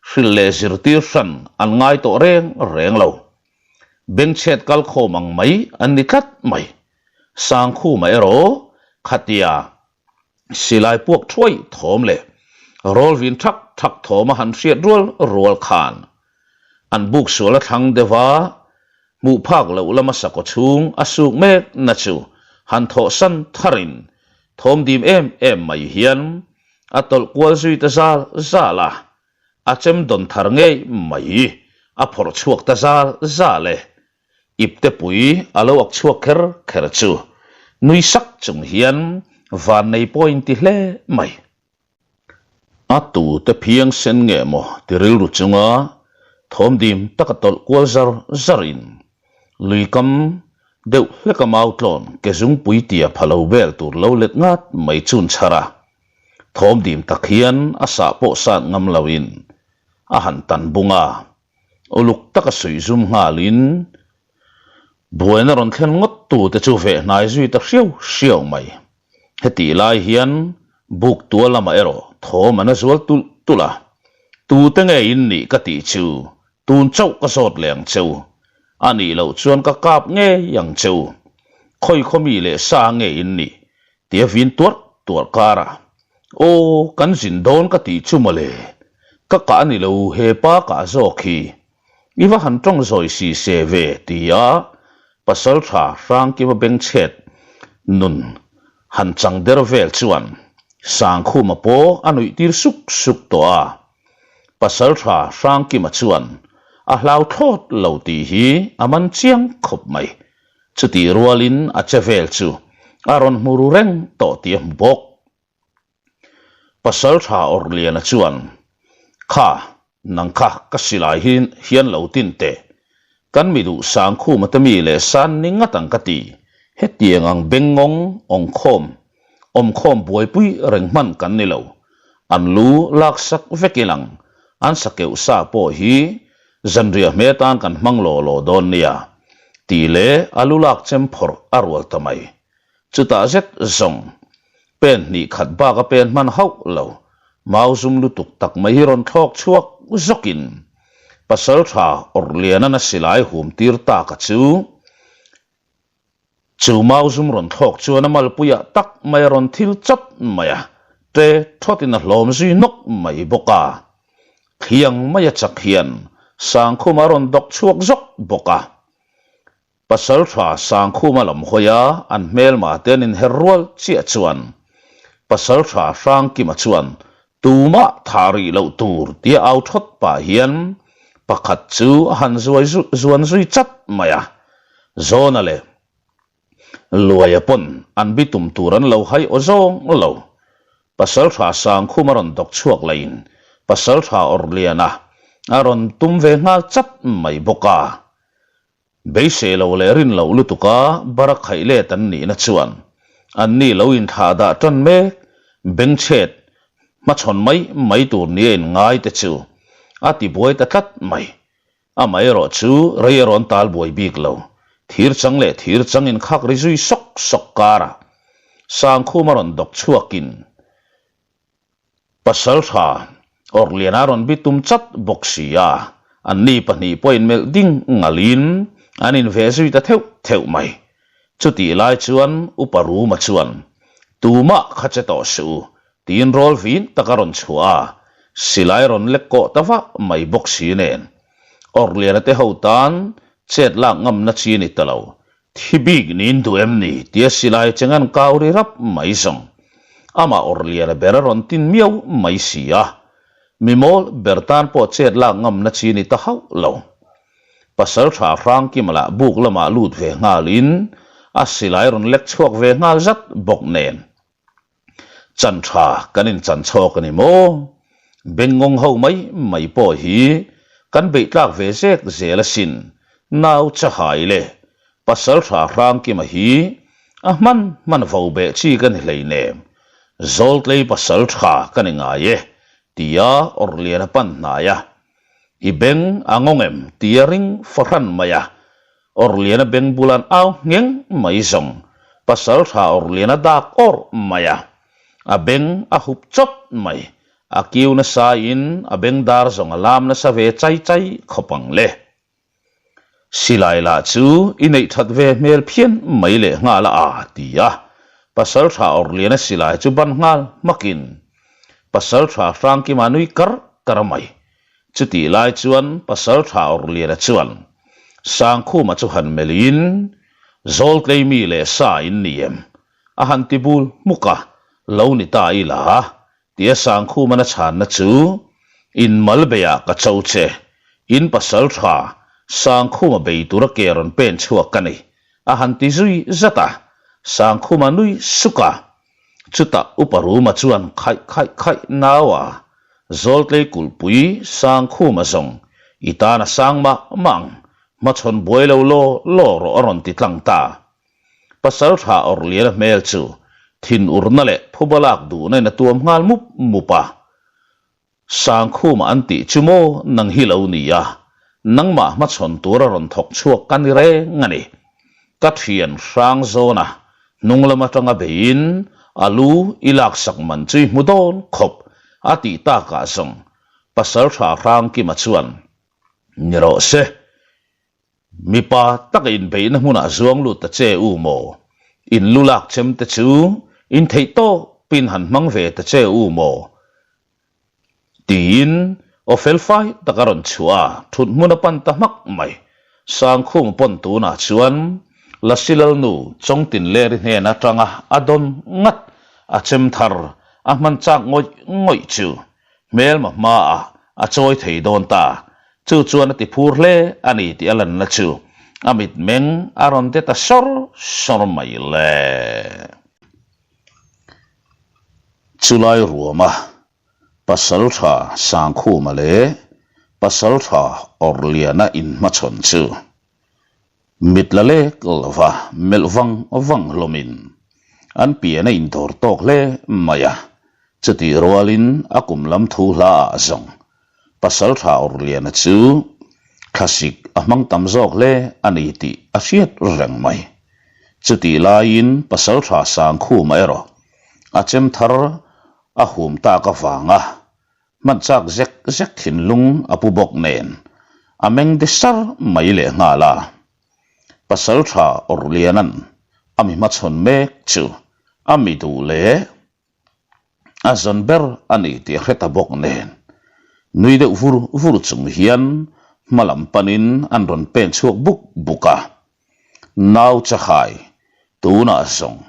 hrilh leh zirtir hran an ngai tawh reng reng lo. Bengchhet kal khawm ang mai an ni tlat mai. Sangkhuma erawh khatia silai puak thuai thawm leh rawlvin thak thak thawm a han hriat rual rual khan an buk sual a thlang deuh a, hmuh phak loh lama sakhaw chhung a suk mek na chu han thawhsan tharin thawm dim em em mai hian a tawlh kual zui ta zal zal a, a chem dawn thar ngei mai a phawrh chhuak ta zal zal e. Iptepui a lo ak chhuak kher kher chu nui sak chung hian vannei pawh a inti hle mai. A tute phiang sen nge maw ti rilru chunga thawm dim taka tawlh kual zar zarin lui kam deuh hleka mau tlawn ke zungpui tia pha lo vel tur lo let ngat mai chun chhar a, thawm dim tak hian a sah pawh sat ngam loin a han tan bung a, uluk taka suih zum nghalin buaina rawn thlen ngawt tute chu veh hnai zui ta hriau hriau mai. Hetih lai hian buk tua lamah erawh thawm an a zual tulh tulh a, Tute nge in nih ka tih chu tun chauh ka zawt leh ang che u, a nih loh chuan ka kap ngei ang che u, khawi khaw mi leh sa nge in nih tia vin tuarh tuarh karah, Aw, kan zin dawn ka tih chu mawle, ka kah a ni lo he pa kah zawk hi, I va han tawng zawi si se ve tia Pasaltha Hrangkima bengchhet nun han chang der vel chuan Sangkhuma pawh a nuih tir suk suk tawh a. Pasaltha Hrangkima chuan a hlau thlawt lo tih hi a man chiang khawp mai. Chutih rualin a che vel chu a rawn hmu ru reng tawh tih a hmu bawk. Pasaltha Awrhliana chuan, Kha, nang kha ka silai hi hian lo tin teh. Kan mi duh Sangkhuma te mi leh san ni ngat ang ka ti. Hetiang ang bengngawng awngkhawm, awmkhawm buaipui reng hman kan ni lo. An lu laksak vek ilang, an sakeuh sa pawh hi zanriah hme tan kan hmang law law dawn nia, tih leh a lu lak chem phawrh a rual ta mai. Chutah zet zawng, pen hnih khat bak a pen hman hauh lo, mau zum lutuk tak mai hi rawn thlawk chhuak zawkin Pasaltha Awrhliana'n a silai hum tir tak a chu. Chu mau zum rawn thlawk chuan a malpuiah tak mai a rawn thil chat mai a, ṭe thawtin a hlawm zui nawk mai bawk a. Thliang mai a chak hian Sangkhuma a rawn dawk chhuak zawk bawk a. Pasalṭha Sangkhuma lam hawia an hmelma te an inher rual chiah chuan Pasalṭha Hrangkima chuan tumah thah rih loh tur tia au thawt pah hian pakhat chu a han zuai zuan zui chat mai a. Zawna leh Luaia pawn an bitum tur an lo hai aw zawng lo. Pasalṭha Sangkhuma rawn dawk chhuak lahin Pasalṭha Awrhliana a rawn tum ve nghal chat mai bawk a. Beisei lo leh rin loh lutuka bara khaih let an nihna chuan anni lo inthlah dah tan mek, bengchhet hmachhawn mai mai tur nia inngai te chu a tibuai ta tlat mai. Amaherawh chu rei a rawn tal buai bik lo, thir chang leh thir chang inkhak ri zui sawk sawk karah Sangkhuma rawn dawk chhuakin Pasaltha Awrhliana rawn bi tum chat bawk si a, anni pahnih pawhin melh ding ngalin an inveh zui ta theuh theuh mai. Chutih lai chuan Upa Ruma chuan, Tumah kha che tawh suh u, tiin rawl vin tak a rawn chhuah a, silai rawn lek kawh ta vah mai bawk si nen. Awrhliana te ho tan chet lak ngamna chi ni ta lo, Thi bik niin duh em ni? tia silai cheng an kau ri rap mai zawng. Amah Awrhliana ber a rawn tin miau mai si a. Mi mawl ber tan pawh chet lak ngamna chi ni ta hauh lo. Pasaltha Hrangkima lah buk lamah lut ve nghalin a silai rawn lek chhuak ve nghal zat bawk nen. Chan tha kan inchan chhawk a ni maw? Bengngawng ho mai mai pawh hi kan beih tlak ve zek zel asin, nau chahai leh Pasaltha Hrangkima hi a hman hman vo beh chi ka ni hleinem, Zawltlei Pasaltha ka ni ngai e, tia Awrhliana pan hnai a. I beng a ngawng em tia ring fahran mai a, Awrhliana beng bulan au ngheng mai zawng Pasaltha Awrhliana dak awrh mai a, a beng a hup chawt mai, a kiu nasa in a beng dar zawng a lam nasa ve chai chai khawp ang le. Silai lah chu i neih that ve hmel phian mai leh nghal a a ti a, Pasaltha Awrhliana silai chu ban nghal hmakin Pasaltha Hrangkima nui kar kar mai. Chutih lai chuan Pasaltha Awrhliana chuan Sangkhuma chu han melhin, Zawltlei mi leh sa in ni em? a han ti bul hmuk a, Lo ni ta ila Tia Sangkhumana chhanna chu, In mal beiah ka cho che, in pasal tha, Sangkhuma bei tura ke rawn pen chhuak ka ni, a han ti zui zat a. Sangkhuma nui suk a. Chutah Upa Ruma chuan khaih khaih khaih nau a, Zawltlei kulhpui Sangkhuma zawng i tan a sang mah mah ang, hmachhawn buai lo law law rawh a rawn ti tlang ta. Pasal tha Awrhliana hmel chu thinurna leh phuba lak duhna in a tuam nghal mup mup a. Sangkhuma an tih chu maw nang hi lo ni a, nangmah hmachhawn tura rawn thawk chhuak ka ni reng a ni. Ka thian hrang zawna hnung lam atanga beiin a lu i laksak man chu i hmu dawn khawp a tih takah zawng Pasal tha Hrangkima chuan ni rawh se. Mipa taka inbeihna hmunah zuang lut ta che u maw? In lu lak chem te chu in theih tawpin han hmang ve ta che u maw? Tiin aw felfai tak a rawn chhuah a, thut hmun a pan ta hmak mai. Sangkhum pawn tunah chuan Lasi Lalnu Chawngtinleri hnen atanga a dawn ngat a chem thar a hman chak ngawih ngawih chu Hmelma hmaah a chawi thei dawn ta. Chu chuan a ti phur hle a ni tih a lanna chu a mitmeng a rawn de ta sawr sawr mai le. Chulai ruama Pasaltha Sangkhuma leh Pasaltha Awrhliana inhmachhawn chu Mit la lek lova melh vang vang hlawmin an pian a indawr tawk hle mai a, chutih rualin a kum lam thu hla ah zawng Pasaltha Awrhliana chu thlasik a hmang tam zawk hle a ni tih a hriat reng mai. Chutih laiin Pasaltha Sangkhuma erawh a chem thar a hum tak avanga Hman chak zek zek thinlung a pu bawk nen a meng de sar mai leh nghal a. Pasaltha Awrhliana'n a mi hmachhawn mek chu a mi duh leh a zawn ber a ni tih a hre ta bawk nen nui deuh vur vur chung hian hma lam panin an rawn pen chhuak buk buk a. Nau Chahai tunah zawng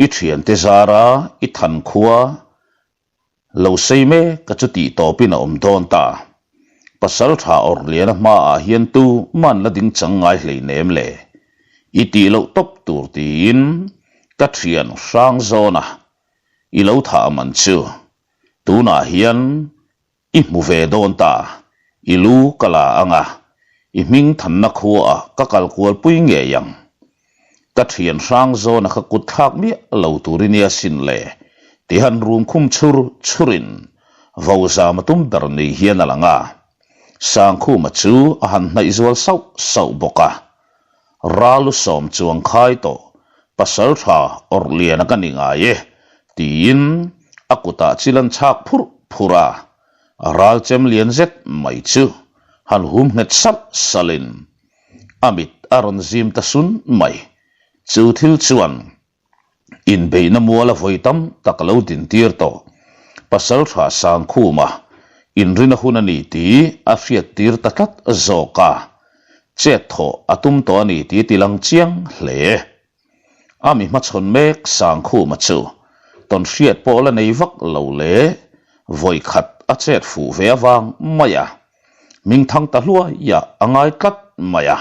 i thiante zara i than khua Lo sei mek ka chu tih tawpin a awm dawn ta. Pasal tha Awrhliana hmaah hian tu man la ding chang ngai hleinem le. I tih loh tawp tur tiin ka thian hrang zawn a, i lo thah man chu. Tunah hian i hmu ve dawn ta, i lu ka la ang a, i hming thanna khuaah ka kal kual pui ngei ang. Ka thian hrang zawna ka kut thlak miah lo tur i nia sin le, ti han rum khum chhur chhurin vo zam a tum ber ni hian a lang a. Sangkhuma chu a han hnaih zual sauh sauh bawk a. Ralu sawm chuang khai tawh pasaltha Awrhliana ka ni ngai e, tiin a kutah chil an chhak phurh phurh a. A ral chem lian zet mai chu han hum nghet salh salhin A mit a rawn zim ta sun mai. Chu thil chuan inbeihna mual a vawi tam tak a lo dintir tawh. Pasaltha Sangkhuma inrina hun a ni tih a hriattir ta tlat zawk a, chet thawh a tum tawh a ni tih a tilang chiang hle. A mi hmachhawn mek Sangkhuma chu tawnhriat pawh la nei vak lo leh vawi khat a chet fuh ve avang mai a, Hmingthang ta hluaiah a ngai tlat mai a,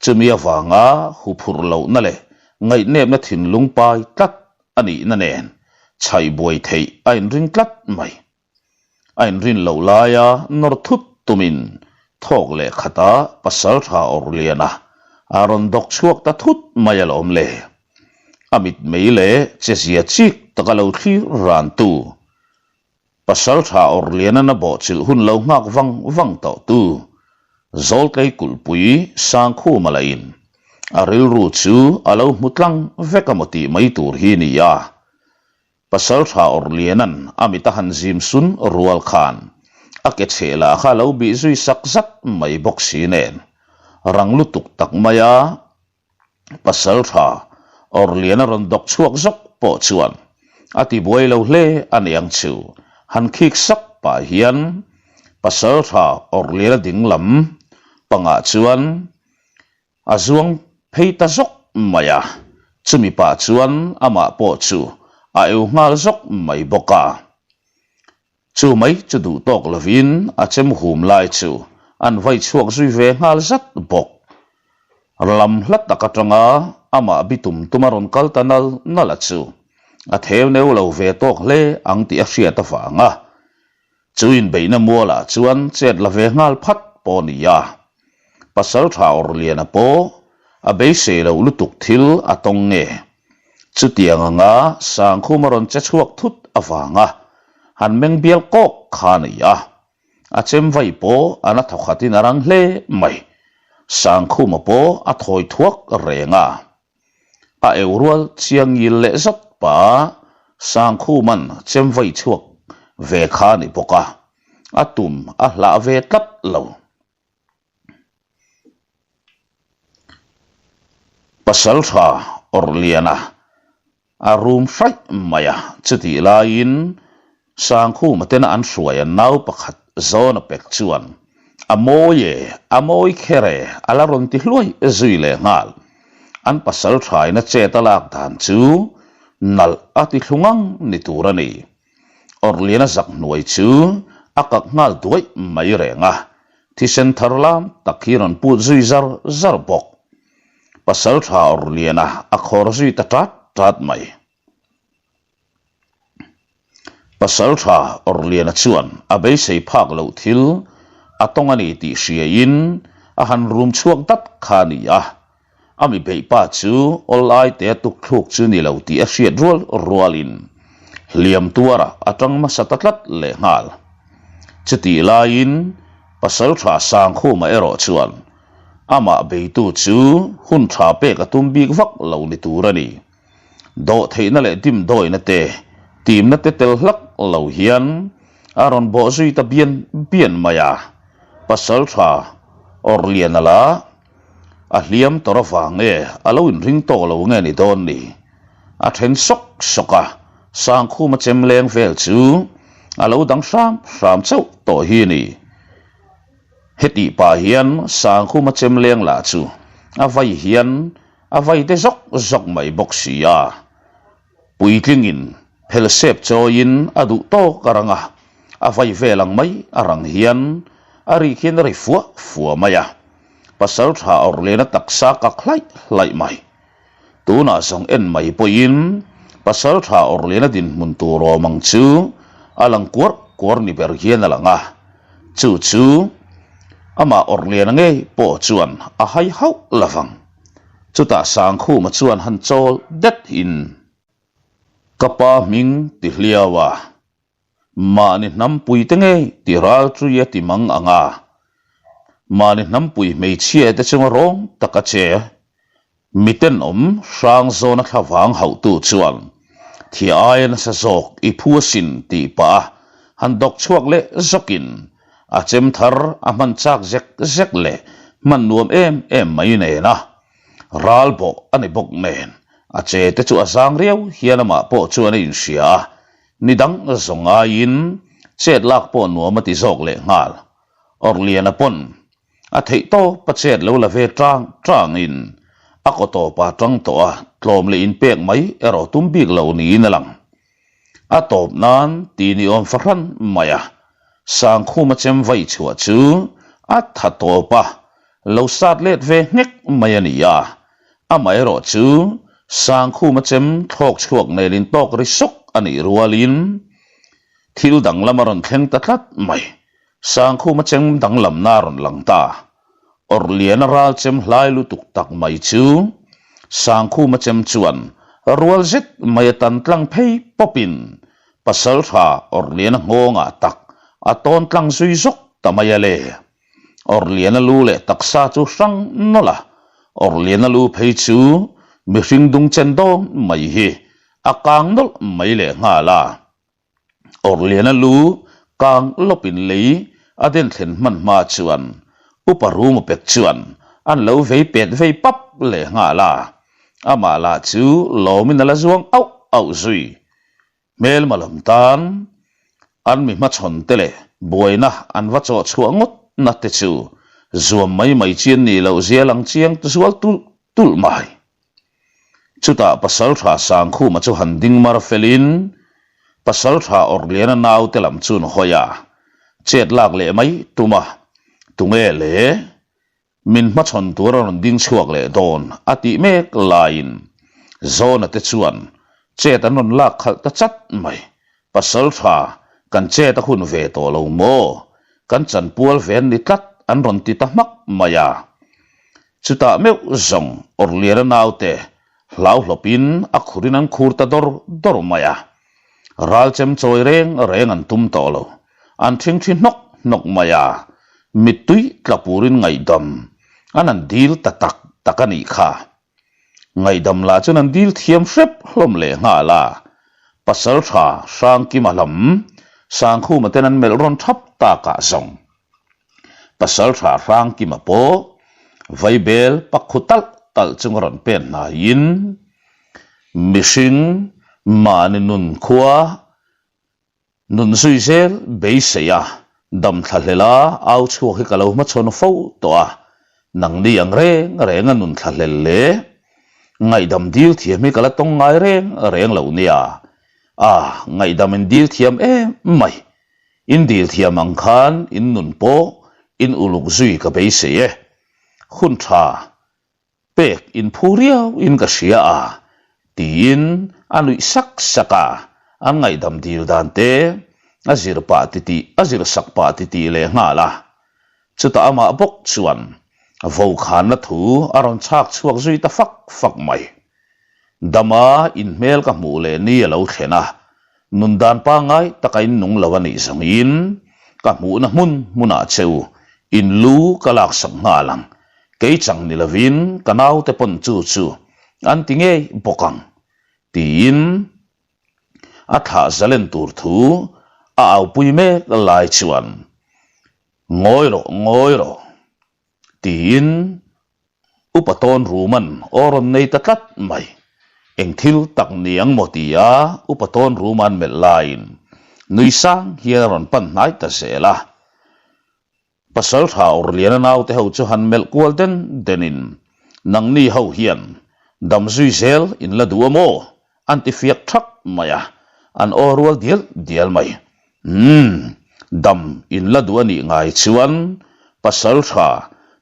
chumi avanga huphurh lohna leh ngaihnepna thinlung pai tlat a nihna nen chhaih buai theih a inring tlat mai. A inrin loh laia nawr thut tumin thawk leh khata pasaltha Awrliana a rawn dawk chhuak ta thut mai alawm le. A mitmei leh chezia chik taka lo thlir rantu Pasaltha Awrlianan a bawhchilh hun lo nghak vang vang tawh tu Zawltlei kulhpui Sangkhuma lahin a rilru chu a lo hmu tlang vek a maw tih mai tur hi ni a. Pasaltha Awrlianan a mit a han zim sun rual khan a ke chheh lah kha a lo bih zui sak zat mai bawk si nen rang lutuk tak maia Pasaltha Awrlian a rawn dawk chhuak zawk pawh chuan a ti buai lo hle a ni ang chu. Han khik sak pah hian Pasaltha Awrlian a ding lam pangah chuan a zuang phei ta zawk mai a, chumi pah chuan amah pawh chu a eu nghal zawk mai bawk a. Chu mai chu duh tawk lovin a chem hum lai chu an vai chhuak zui ve nghal zat bawk. Lam hla tak atanga amah bi tum tuma rawn kal ta nal nal a chu a theu neu lo ve tawk hle ang tih a hriat avanga chu inbeihna mualah chuan chet la ve nghal phat pawh a ni a. Pasaltha Awrliana pawh a beisei loh lutuk thil a tawng nge Chutiang anga Sangkhum a rawn che chhuak thut avanga han meng bial kawk kha a ni a, a chem vai pawh a na thawkhatin a rang hle mai. Sangkhuma pawh a thawi thuak reng a, a eu rual chiang ngil leh zat pa Sangkhuman chem vai chhuak ve kha a ni bawk a, a tum a hlah ve tlat lo. Pasaltha Awrhliana a rum hraih mai a, chutih laiin Sangkhuma tena an hruai an nau pakhat Zawna pek chuan a mawi e, a mawi kher e a la rawn ti hluai zui leh nghal. An pasalthaina chet a lak dan chu nalh a ti thlu ngang ni tur a ni. Awrhliana zak hnuai chu a kak nghal duaih mai reng a, thisen thar lam tak hi rawn put zui zar zar bawk. Pasaltha Awrhliana a khawr zui ta tat tat mai. Pasaltha Awrhliana chuan a beisei phak loh thil a tawng a ni tih hriain a han rum chhuak dat kha a ni a, A mi beih pa chu awl ai te a tuk thluk chu ni lo tih a hriat rual rualin hliam tuarah a tang hmasa ta tlat lehnghal. Chutih laiin Pasaltha Sangkhuma erawh chuan amah beitu chu hun tha pek a tum bik vak lo ni tur a ni. Dawhtheihna leh dimdawina te, timna te tel hlak lo hian a rawn bawh zui ta bian bian mai a. Pasaltha Awrliana lah A hliam tawr avang nge a lo inring tawk lo nge ni dawn ni? A then sawk sawk a, Sangkhuma chem leng vel chu a lo dang hram hram chauh tawh hi a ni. Hetih pah hian Sangkhuma chem leng lah chu a vai hian a vai te zawk zawk mai bawk si a. Puitlingin phelsep chawiin a duh tawk a rang a, a vai vel ang mai a rang hian a rik hian a ri fuah fuah mai a, pasal tha awrh lena taksa kak hlaih hlaih mai. Tunah zawng en mai pawhin pasal tha awrh lena dinhmun tur awm ang chu a lang kuar kuar ni ber hian a lang a, chu chu amah awrh liana ngei pawh chuan a hai hauh lovang. Chutah Sangkhuma chuan han chawl det in ka pa hming ti hliau a, mahni hnampui te ngei ti ral chui a ti mang ang a, mahni hnampui hmeichhia te chunga rawng tak a che mitenawm hrang zawna thlavang hauhtu chuan thia aia nasa zawk i phu asin tih pah a han dawk chhuak leh zawkin A chem thar a hman chak zek zek leh hman nuam em em mai nen a ral bawh a ni bawk nen a che te chu a zang riau hian amah pawh chuan a inhria a, ni dang zawng aiin chet lak pawh nuam a ti zawk leh nghal. Awrhliana pawn a theih tawp a chet lo la ve tang tangin a kaw tawpa tang tawh a tlawm leh inpek mai erawh tum bik lo niin a lang. A tawp nan ti ni awm fahran mai a, Sangkhuma chem vai chhuah chu a tha tawp a, lo sat let ve nghek mai a ni a. Amaherawh chu Sangkhuma chem thlawk chhuak nen in tawk ri sawk a nih rualin. Thil danglam a rawn thleng ta tlat mai. Sangkhuma chem danglamna a rawn lang ta. Awrhliana ral chem hlai lutuk tak mai chu Sangkhuma chem chuan rual zet mai a tan tlang phei pawpin Pasaltha Awrhliana nghawngah tak a tawn tlang zui zawk ta mai a le. Awrhliana lu leh taksa chu hrang nawlh a, Awrhliana lu phei chu mihring dung chen dawn mai hi a kang nawlh mai leh nghal a. Awrhliana lu kang lawpin lei a den thlen hman hma chuan Upa Ruma pek chuan an lo vei pet vei pap leh nghal a, amah lah chu lawmin a la zuang auh auh zui. Hmelma lam tan an mi hmachhawn te leh buaina an va chawh chhuah ngawt na te chu zuam mai mai chi an nih loh zia lang chiang zual tulh tulh mai. Chutah Pasaltha Sangkhuma chu han ding mar felin Pasaltha Awrhliana naute lam chu an hawi a, chet lak leh mai tum a, tunge le? Min hmachhawn tur a rawn ding chhuak leh dawn a tih mek laiin Zawna te chuan chet an rawn lak khalh ta chat mai. Pasaltha kan chet a hun ve tawh lo maw? Kan chanpual ve an ni tlat an rawn ti ta hmak mai a. Chutah meuh zawng Awrhliana naute hlauhlawpin a khurin an khur ta dawr dawr mai a. Ralchem chawi reng reng an tum tawh lo. An ṭhingṭhi hnawk hnawk mai a, mittui tla purin ngaihdam an han dil ta tak tak a nih kha. Ngaihdam lah chuan an dil thiam hrep hlawm leh nghal a, Pasalṭha Hrangkima lam Sangkhuma ten an melh rawn ṭhap takah zawng. Pasalṭha Hrangkima pawh vaibel pakhu talh talh chunga rawn pen hnaiin mihring mahni nun khua Nun zui zel beisei a, dam thla hlel a, au chhuak hi ka lo hmachhawn fo tawh a, nangni ang reng reng a nun thla hlel le ngaihdam dil thiam hi ka la tawng ngai reng reng lo nia, a ngaihdam in dil thiam em mai, in dil thiam ang khan in nun pawh in uluk zui ka beisei e, hun tha Pek in phu riau in ka hria a, tiin a nuih sak sak a, an ngaihdam dil dan te a zir pah titih a zir sak pah titih leh nghal a. Chutah amah bawk chuan vokhanna thu a rawn chhak chhuak zui ta fak fak mai. Dama inhmel ka hmuh leh ni a lo thlen a, Nun dan pangngai taka in nung lo a nih zawngin ka hmuhna hmun hmunah che u in lu ka laksak nghal ang. Kei chang ni lovin ka naute pawn chu chu an ti ngei bawk ang, tiin a thlah zalen tur thu a aupui mek lai chuan, Ngawi rawh, ngawi rawh, tiin Upa tawn Ruman aw rawn nei ta tlat mai. Eng thil tak ni ang maw tia Upa tawn Ruman melh laiin nui sang hian a rawn pan hnai ta zel a. Pasaltha Awrliana naute ho chu han melh kual den denin, Nangni ho hian dam zui zel in la duh a maw? An ti fiak thak mai a, an aw rual dial dial mai. Umm, dam in la duh a nih ngai chuan pasal tha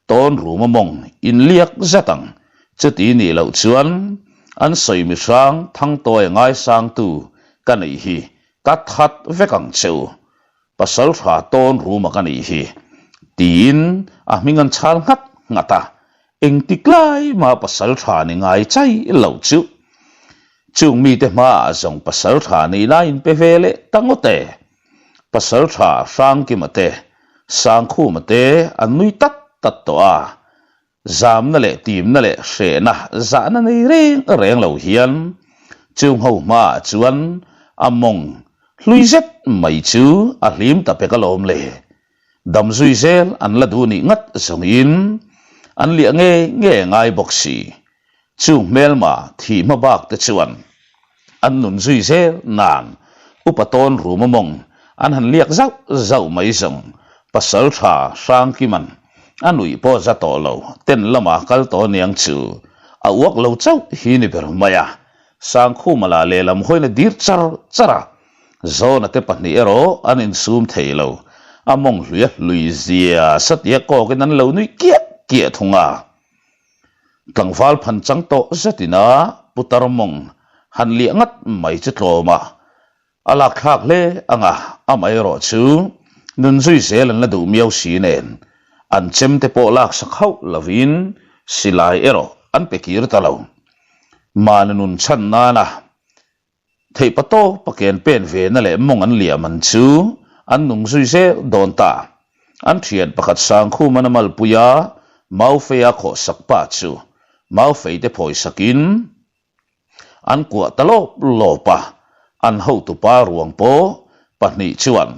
tawn rum a mawng in liak zet ang, chuti nih loh chuan an sawi mi hrang Thangtawi ngaisangtu ka neih hi ka that vek ang che u. Pasal tha tawn rum a ka nih hi, tiin a hming an chhal nghat nghat a, Engtik lai mah pasal tha ni ngai chai lo chu. Chung mite hmaah zawng pasal tha nihna in pe ve leh ta ngawt e. Pasal tha Hrangkima te, Sangkhuma te an nui tat tat tawh a. Zamna leh timna leh hrehna zahna nei reng reng lo hian chung ho hmaah chuan a mawng hlui zet mai chu a hlim ta pek alawm le. Dam zui zel an la duh nih ngat zawngin an liah nge nge ngai bawk si. Chung hmelma thih hma bak te chuan an nun zui zel nan upa tawn rum a mawng an han liak zauh zauh mai zawng pasal tha Hrangkiman a nuih pawh za tawh lo ten lama kal tawh aniang chu a uak lo chauh hi ni ber mai a. Sangkhuma lah lehlam hawina dir char char a. Zawna te pahnih erawh an insum thei lo, a mawng hlui a hlui zia satia kawkin an lo nuih kiah kiah thung a. Tlangval phan chang tawh zetin a putar mawng han liah ngat mai chu tlawm a. A lak thlak hle ang a, amaherawh chu nun zui zel an la duh miau si nen, an chem te pawh lak sak hauh lovin silai erawh an pe kir ta lo. Mahni nun chhan nana theihpa tawpa ken pen ve na leh mawng an liam an chu an nung zui zel dawn ta. An thian pakhat Sangkhuman a malpui a, Maufeia khawhsak pa chu Maufei te phawisakin, An kuah ta lawp lawp a, an hotupa ruang pawh pahnih chuan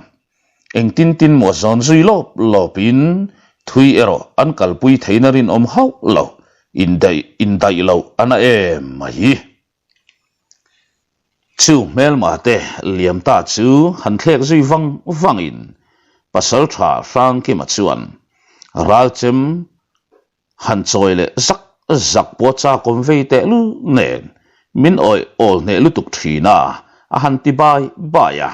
engtin tin maw zawn zui lawp lawpin thui erawh an kalpui theihna rinawm hauh lo, indaih indaih loh a na em mai. Chu hmelma te liam ta chu han thlek zui vang vangin Pasaltha Hrangkima chuan ralchem Han chawi leh zak zak pawh chak awm vei teh lul nen min awih awl hneh lutuk thin a, a han ti bai bai a.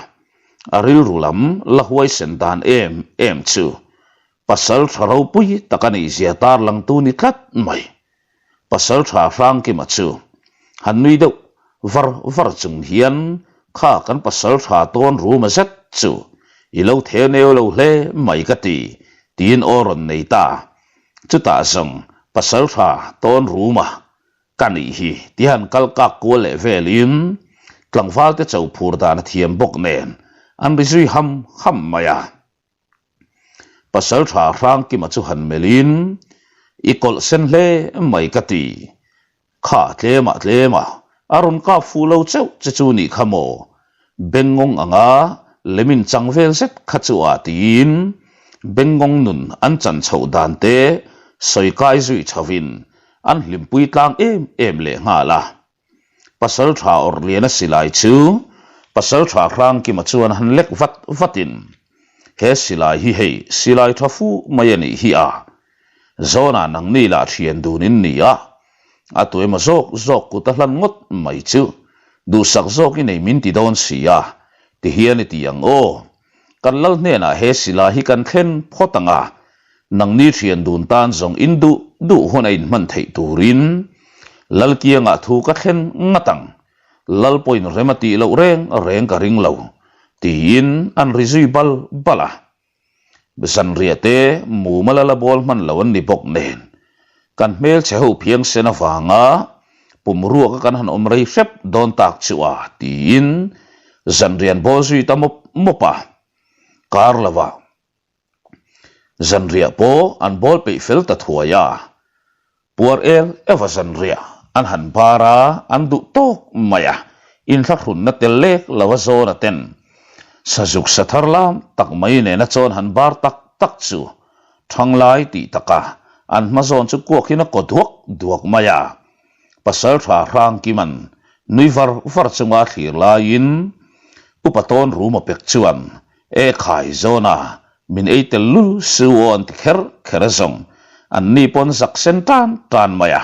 A rilru lam la huaisen dan em em chu pasal tha ropui tak a nih zia tarlangtu ni tlat mai. Pasal tha Hrangkima chu han nui deuh var var chung hian kha kan pasal tha tawn ruma zet chu i lo the neu lo hle mai ka ti tiin aw rawn nei ta. Chutah zawng pasal tha tawn ruma ka nih hi ti han kal kak kual leh velin tlangval te cho phur dan a thiam bawk nen an ri zui ham ham mai a. Pasal tha Hrangkima chu han melhin i kawlh sen hle mai ka ti. Kha tlemah tlemah a rawn kap fuh lo cheuh che chu nih kha maw? Bengngawng anga lemin chang vel zet kha chu a tiin Bengngawng nun an chan chhoh dan te sawi kai zui chhovin an hlimpui tlang em em leh nghal a. Pasal tha awrh liana silai chu Pasal tha Hrangkima chuan han lek vat vatin he silai hi hei silai tha fu mai a nih hi a, Zawnah nangni lah thian dun in ni a, a tu emaw zawk zawk kut a hlan ngawt mai chu duhsak zawk i nei min ti dawn si a, tihian i ti ang aw. Kan lal hnenah he silai hi kan thlen phawt ang a, nangni thian dun tan zawng in duh duh hun a inhman theih turin lal kiangah thu ka thlen ngat ang, lal pawhin rem a tih loh reng reng ka ring lo, tiin an ri zui bal bal a. Zanriah te mumal a la bawl hman lo an ni bawk nen, kan hmelchhe ho phiangsen avanga pumruaka kan han awm rei hrep dawn tak chu a tiin zanriah an bawl zui ta mawp mawp a, kar lovah zanriah pawh an bawl peih fel ta thuai a. Puar el eva zanriah an han bar a, an duh tawk mai a, inthlahrunna tel lek lo a zawn a ten. Sazuk sa thar lam tak mai nena chawn han bar tak tak chu thanglai tih taka an hma zawn chu kuakin a kaw duak duak mai a. Pasaltha Hrangkiman nui var var chunga a thlir laiin Upa tawn rum a pek chuan E khai zawna Min ei tel lul su aw an ti kher kher a zawng. An ni pawn zak sen tan tan mai a.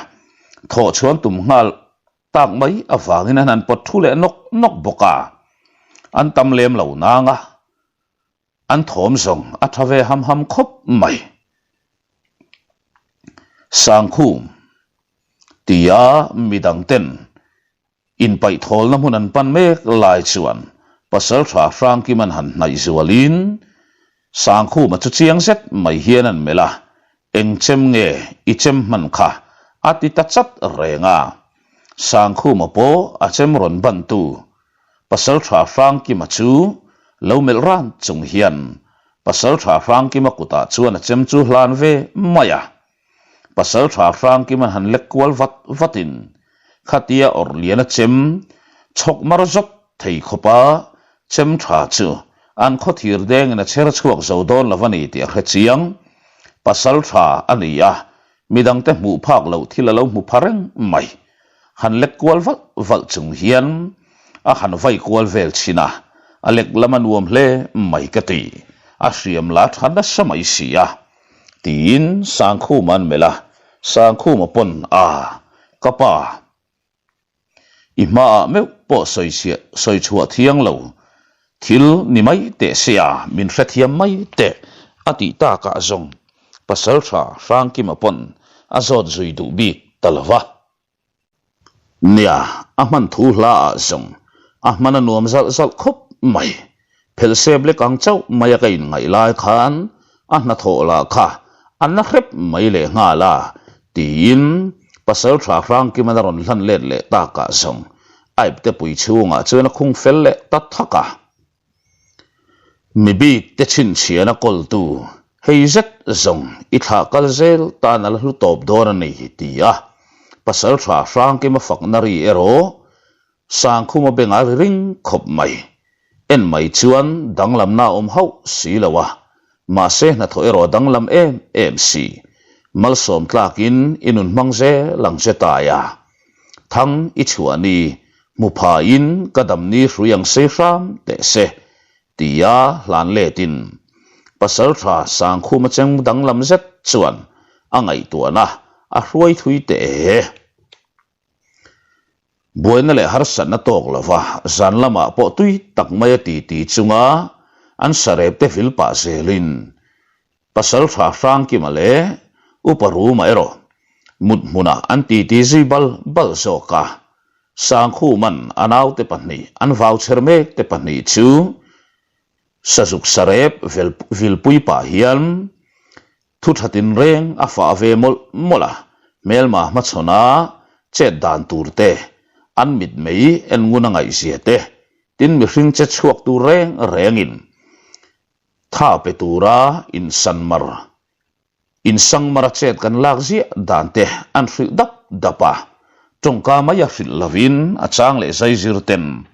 Thawh chhuan tum nghal tak mai avangin an han pawt thu leh nawk nawk bawk a. An tam lem lo nang a. An thawm zawng a tha ve ham ham khawp mai. Sangkhum tia midang ten Inpaihthawlna hmun an pan mek lai chuan Pasalṭha Hrangkima'n han hnaih zualin Sangkhuma chu chiang zet mai hian an melh a, Eng chem nge i chem hman kha? a ti ta chat reng a. Sangkhuma pawh a chem rawn bantu Pasalṭha Hrangkima chu lo melh ran chung hian Pasalṭha Hrangkima kutah chuan a chem chu hlan ve mai a. Pasal tha Hrangkima'n han lek kual vat vatin khatia awrh lian a chem chhawk mar zawt thei khawpa chem tha chu an khaw thir dengin a chher chhuak zo dawn lo a ni tih a hre chiang. Pasal tha a ni a, midangte hmuh phak loh thil a lo hmu pha reng mai. Han lek kual valh valh chung hian a han vai kual vel thin a, a lek lam a nuam hle mai ka ti, a hriam la tha nasa mai si a. Tiin Sangkhuma an melh a, Sangkhuma pawn a, ka pa, i hmaah meuh pawh sawichhiah sawi chhuah thiang lo, thil ni mai teh sia, min hrethiam mai teh, a tih takah zawng Pasalṭha Hrangkima pawn a zawt zui duh bik ta lo va. Nia, a hman thu hla ah zawng a hman a nuam zalh zalh khawp mai. Phelh sep lek ang chauh maia ka inngaih lai khan a hnathawh lah kha a na hrep mai leh nghal a, tiin Pasalṭha Hrangkima'n a rawn hlan let leh takah zawng a iptepui chhungah chuan a khung fel leh ta thak a. Mi bik te chhinchhian a kawltu hei zet zawng i thlah kal zel tan a la hlu tawp dawn a ni, ti a Pasalṭha Hrangkima fakna ri erawh Sangkhuma bengah ri ring khawp mai. En mai chuan danglamna a awm hauh si lo a, mahse hnathawh erawh a danglam em em si. Malsawm tlakin i nun hmang zel ang che tai a. Thang i chhuah ni, hmu phain ka dam ni hrui ang sei hram teh se, tia hlan letin Pasalṭha Sangkhuma cheng danglam zet chuan a ngaihtuahna a hruai thui teh e. Buaina leh harsatna tawk lova zan lamah pawh tui tak maia titi chunga an sarep te vil pah zelin Pasalṭha Hrangkima leh Upa Ruma erawh mut hmunah an titi zui bal bal zawk a. Sangkhuman a naute pahnih an vauchher mek te pahnih chu Sazuk sarep vilpui pah hian Thu tha tinreng a fah ve mawlh mawlh a, hmelma hmachhawna chet dan tur te, an mitmei en ngun a ngaihzia te, tin mihring che chhuak tur reng rengin tha pe tura insanmar insangmara chet kan lak ziah dan te an hrilh dap dap a, tawngka mai a hrilh lovin a chang leh zaizir ten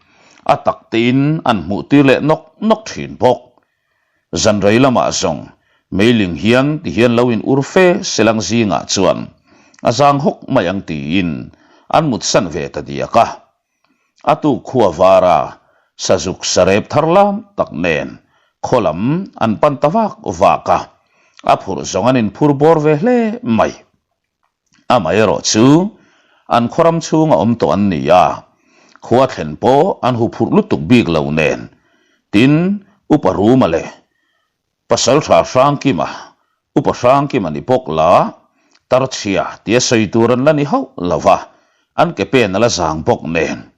a tak tein an hmuh tir leh nawk nawk thin bawk. Zanrei lamah zawng meiling hian ti hian lo in ur fe selang zingah chuan a zang hawk mai ang tiin an mutsan ve ta diak a. A tuk khua vara sazuk sarep thar lam tak nen khaw lam an pan ta vak vak a, a phurh zawng an inphur bawr ve hle mai. Amaherawh chu an khaw ram chhunga awm tawh an ni a, khua thlen pawh an hu phurh lutuk bik lo nen, tin, Upa Ruma leh Pasaltha Hrangkima, Upa Hrangkima ni bawk la, Tarchhia tia sawi tur an la ni hauh lo va, an ke pen a la zang bawk nen,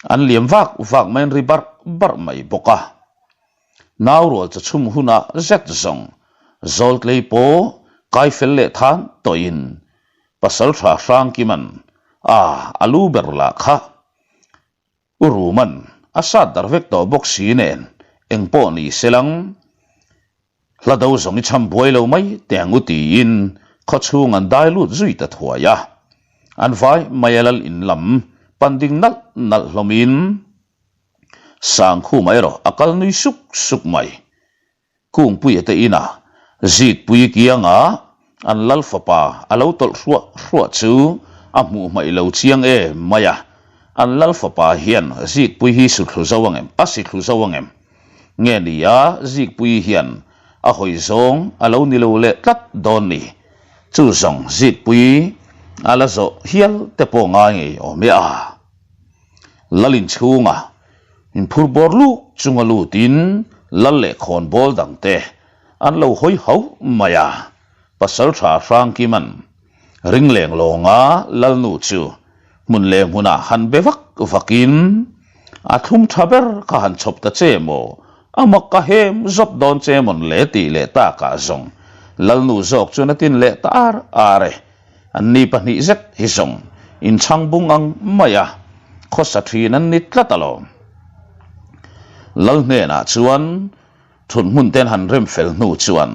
an liam vak vak mai an ri barh barh mai bawk a. Nau rual chu chhum hunah zet zawng Zawltlei pawh kai fel leh than tawhin Pasaltha Hrangkiman a a lu ber lah kha U Ruman a sat dar vek tawh bawk si nen engpawh ni selang hla do zawng i cham buai lo mai teh ang u tiin khawchhung an dai lut zui ta thuai a. An vai mai a lal in lam pan ding nalh nalh hlawmin Sangkhuma erawh a kal nui suk suk mai. Kungpuia te inah Zikpui kianga an lal fapa a lo tawlh hruah hruah chu a hmuh hmaih lo chiang em mai a. An lal fapa hian Zikpui hi suthlu zo ang em? A sithlu zo ang em? Nge ni a Zikpui hian a hawi zawng a lo ni lo leh tlat dawn ni? Chu zawng Zikpui a la zawh hial te pawh ngai ngei awm e a. Lal inchhunga inphur bawr luk chunga lutin lal leh khawnbawl dangte an lo hawi hauh mai a, Pasaltha Hrangkiman ringleng lawnga lalnu chu hmun leh hmunah han be vak vakin a thlum tha ber kha han chhawp ta che maw, a mak ka hem zawp dawn che mawn le tih leh takah zawng lalnu zawk chuan a tin leh ta ar ar e. Anni pahnih zet hi zawng inchhang bung ang mai a, khawsa thin an ni tlat alawm. Lal hnenah chuan thut hmun te an han rem fel hnu chuan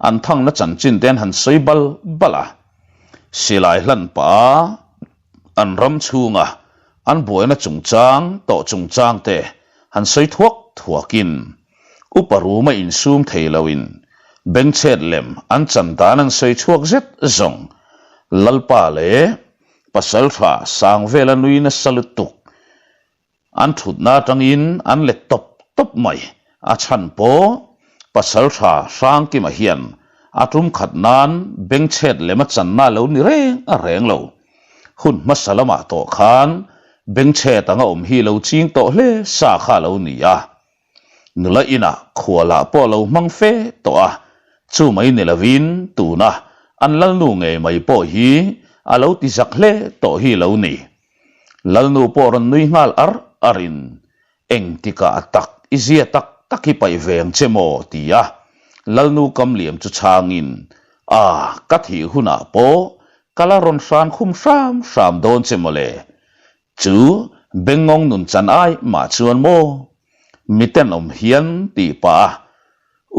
an thangna chanchin te an han sawi bal bal a. Silai hlan pah a an ram chhunga an buaina chungchang tawh chungchang te han sawi thuak thuakin Upa Ruma insum thei loin bengchhet lem an chan dan an sawi chhuak zet zawng. Lalpa leh Pasaltha Sangvela nui nasa lutuk an thutna atangin an let tawp tawp mai. A chhan pawh Pasaltha Hrangkima hian a tum khat nan bengchhet lem a channa lo ni reng a reng lo. Hun hmasa lamah tawh khan bengchhet anga awm hi lo ching tawh hle sa kha a lo ni a. Nula inah khualah pawh a lo hmang fe tawh a, chu mai ni lovin tuna an lalnu ngei mai pawh hi a lo ti zak hle tawh hi lo ni. Lalnu pawh rawn nui nghal ar arin engtikah tak I zia tak tak hi paih ve ang che maw? ti a Lalnu Kamliam chu chhangin, A, ka thih hunah pawh ka la rawn hran khum hram hram dawn che maw le. Chu Bengngawng nun chan ai mah chuan maw? Mi tenawm hian tih pah a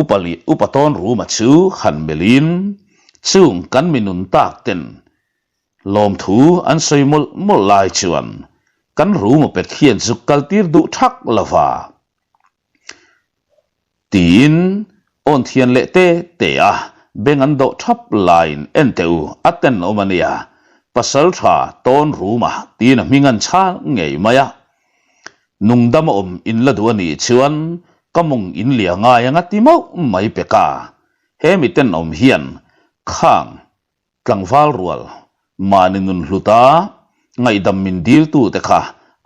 Upa leh Upa tawn ruma chu han melhin, Chung kan mi nun tak ten Lawmthu an sawi mawlh mawlh lai chuan kan room a pet hian zuk kal tir duh thak lo va tiin awn thian leh te te a, beng an dawh thap laiin en teh u a tenawm a nia, pasal tha tawn room a tiin a hming an chhal ngei mai a. Nungdam a awm in la duh a nih chuan ka mawng in lia ngai anga ti mauh mai pek a, he mi tenawm hian khang Tlangval rual, mahni nun hluta ngaihdam min diltute kha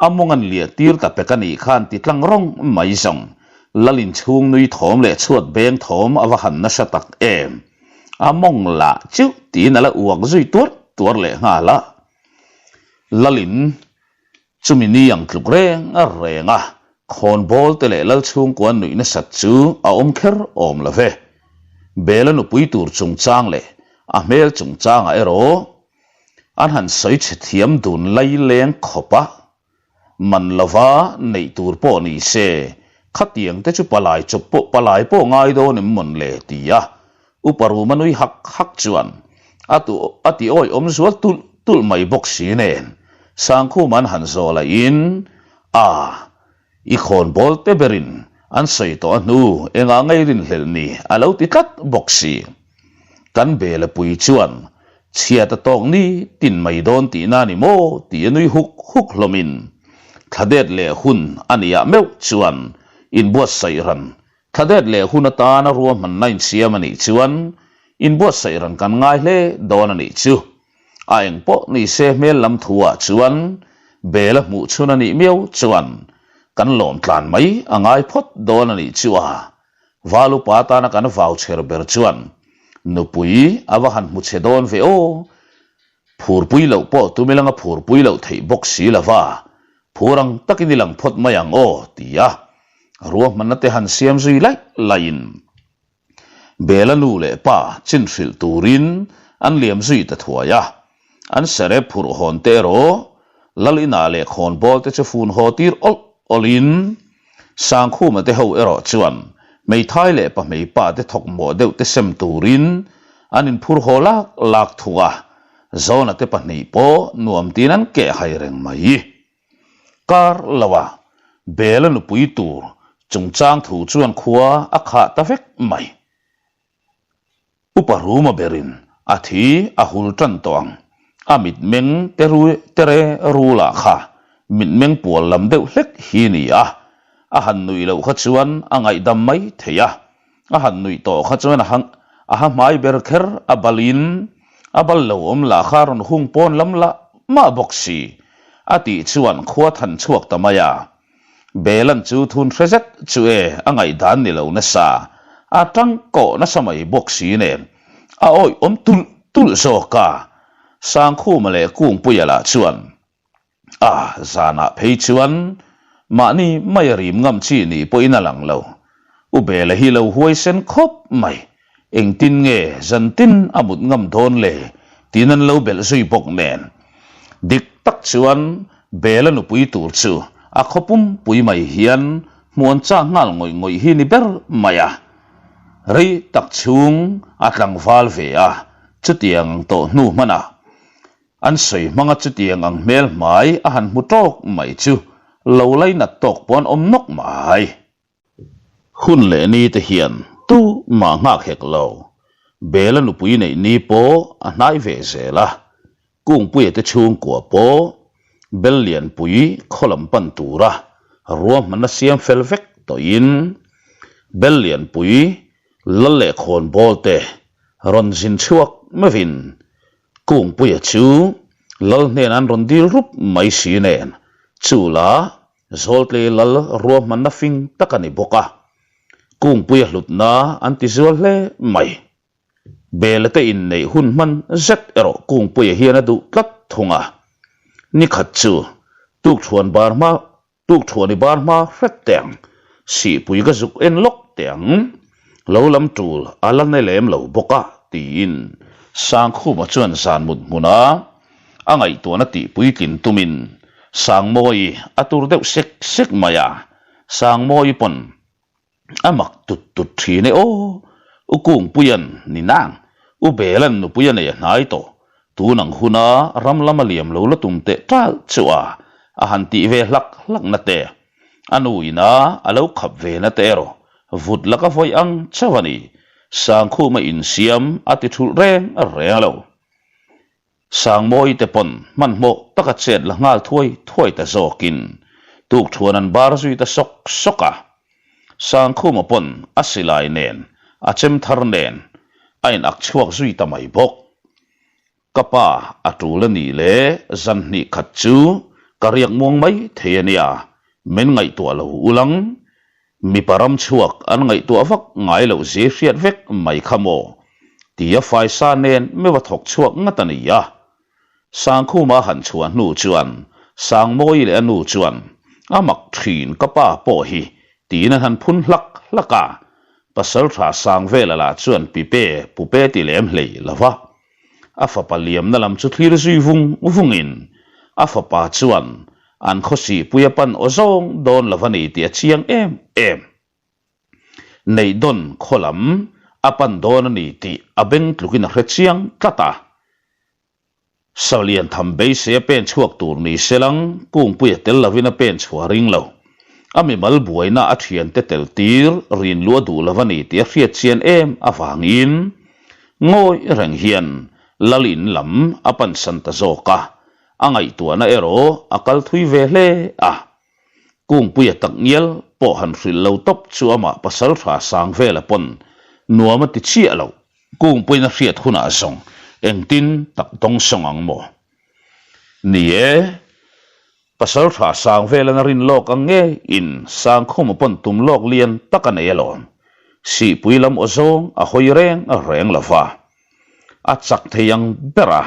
a mawng an liah tir ta pek a nih khan ti tlang rawng mai zawng. Lal inchhung nui thawm leh chhuat beng thawm a va han nasa tak em. A mawng lah chiuh tiin a la uak zui tuar tuar leh nghal a. Lalin Chumi ni ang tluk reng a reng a, khawnbawl te leh lal chhungkua nuih nasat chu a awm kher awm lo ve. Bela nupui tur chungchang leh a hmel chungchangah erawh an han sawi chhe thiam dun lai leng khawp a, man lova neih tur pawh ni se, khatiang te chu palai chawp pawh palai pawh ngai dawn em mawn le ti a, Upa Ruma nui hak hak chuan a tu a ti awihawm zual tulh tulh mai bawk si nen Sangkhum an han zawh lahin a i khawnbawl te berin an sawi tawh a hnu engah ngei rinhlelh ni a lo ti tlat bawk si. Kan Bela pui chuan chhiat a tawk ni tin mai dawn tihna ni maw tih a nui huk huk hlawmin thladet leh hun a niah meuh chuan inbuatsaih ran Thladet leh hun atana ruahmanna insiam a nih chuan inbuatsaih ran kan ngai hle dawn a nih chu. A eng pawh ni se hmel lam thu ah chuan bel a hmuh chhun a nih miau chuan kan lawm tlan mai a ngai phawt dawn a nih chu a. Val upa atana kan vau chher ber chuan nupui a va han hmu chhe dawn ve aw. Phurpui loh pawh tum ilang a phurpui loh theih bawk si lova, phur ang takin i lang phawt mai ang aw, ti a ruahmanna te han siam zui laih laihin Bela nu leh pa chin hrilh turin an liam zui ta thuai a, an serep phurh hawn te erawh Lal inah leh khawnbawl te chu fun haw tir awlh awlhin Sangkhuma te ho erawh chuan hmeithai leh pahmeipa te thawk mawh deuh te sem turin an inphur haw lak lak thung a, Zawna te pahnih pawh nuam tiin an keh hai reng mai. Kar loa Bela nupui tur chungchang thu chuan khua a khah ta vek mai. Upa Ruma berin a thi a hul tan tawh ang. A mitmeng te tere rulah kha mitmeng pual lam deuh hlek hi ni a, a han nuih loh kha chuan a ngaihdam mai thei a, a han nuih tawh kha chuan a a ha hmai ber kher a balin a bal lo awm lah kha a rawn hung pawn lam lah mah bawk si a tih chuan khua than chhuak ta mai a. Belan chu thun hre zet chu e a ngaihdan ni lo nasa, a tang kawh nasa mai bawk si nen a awih awm tulh tulh zawk a. Sangkhuma leh Kungpuia lah chuan a zanah phei chuan mahni mai a rim ngam chi ni pawhin a lang lo. U Bela hi lo huaisen khawp mai, Engtin nge zantin a mut ngam dawn le? tiin an lo belh zui bawk nen. Dik tak chuan Bela nupui tur chu a khaw pumpui mai hian hmuan chak nghal ngawih ngawih hi ni ber mai a. Rei tak chhung a tlangval ve a, chutiang ang tawh hnu hmanah an sawi hmanga chutiang ang hmel hmai a han hmu tawk mai chu lo lainat tawk pawh an awm nawk mai. Hun leh ni te hian tu mah nghak hek lo. Bela nupui neih ni pawh a hnai ve zel a, Kungpuia te chhungkua pawh Bel Lianpui khaw lam pan tura ruahmanna siam fel vek tawhin Bel Lianpui lal leh khawnbawl te rawn zin chhuak meuhin Kungpuia chu lal hnenah an rawn dil rup mai si nen chu la Zawltlei lal ruahmanna fing tak a ni bawk a, Kungpuia hlutna an ti zual hle mai. Bela te inneih hun hman zet erawh Kungpuia hian a duh tlat thung a. Nikhat chu tukthuan bar hma tukthuan i bar hma hret teh ang. Sihpui ka zuk en lawk teh ang. Lo lam tul a la ne lem lo bawk a, tiin Sangkhuma chuan zan mut hmuna a ngaihtuahna tih puitlin tumin Sangmawii a tur deuh sek sek mai a, Sangmawii pawn A mak tut tut thin e aw. U Kungpuia'n ni nang, U Bela'n nupui a nei a hnai tawh. Tun ang huna ram lam a liam lo la tum teh ṭalh chu a, a han tih ve hlak hlak na te. A nu ina a lo khap ve na te erawh vut laka vawi ang chauh a ni. Sangkhuma insiam a ti thulh reng reng lo. Sangmawi te pawn hmanhmawh taka chet la nghal thuai thuai ta zawkin tukṭhuan an bar zui ta sawk sawk a. Sangkhuma pawn a silai nen a chem thar nen a in ak chhuak zui ta mai bawk. Ka pa a tul a nih le zan hnih khat chu ka riak muang mai thei a nia, min ngaihtuah lo ulang Mipa ram chhuak an ngaihtuah vak ngai loh zia hriat vek mai kha maw? Tia faisa nen meuh a thawk chhuak ngat a ni a. Sangkhuma han chhuah hnu chuan Sangmawi leh a nu chuan a mak thin ka pa pawh hi tiin an han phun hlak hlak a. Pasaltha Sangvela lah chuan pipe pupe ti lem hlei lo va. A fapa liamna lam chu thlir zui vung vungin a fapa chuan an khawsihpui a pan aw zawng dawn lo a ni tih a chiang em em. Neihdawn khaw lam a pan dawn a ni tih a beng tlukin a hre chiang tlat a. Salian tham beisei a pen chhuak tur ni selang kungpui a tel lovin a pen chhuah ring lo. A mimal buaina a thiante tel tir rin luah duh lo a ni tih a hriat chian em avangin ngawi reng hian lal in lam a pansan ta zawk a, a ngaihtuahna erawh a kal thui ve hle a. Kungpuia tak ngial pawh han hrilh lo tawp chu amah pasaltha Sangvela pawn nuam a ti chiah lo. Kungpuiin a hriat hunah zawng engtin tak dawngsawng ang maw? Ni e, Pasaltha Sangvelan a rin lawk ang ngeiin Sangkhuma pawn tum lawk lian tak a nei alawm. Sihpui lam aw zawng a hawi reng reng lo va. A chak thei ang ber a,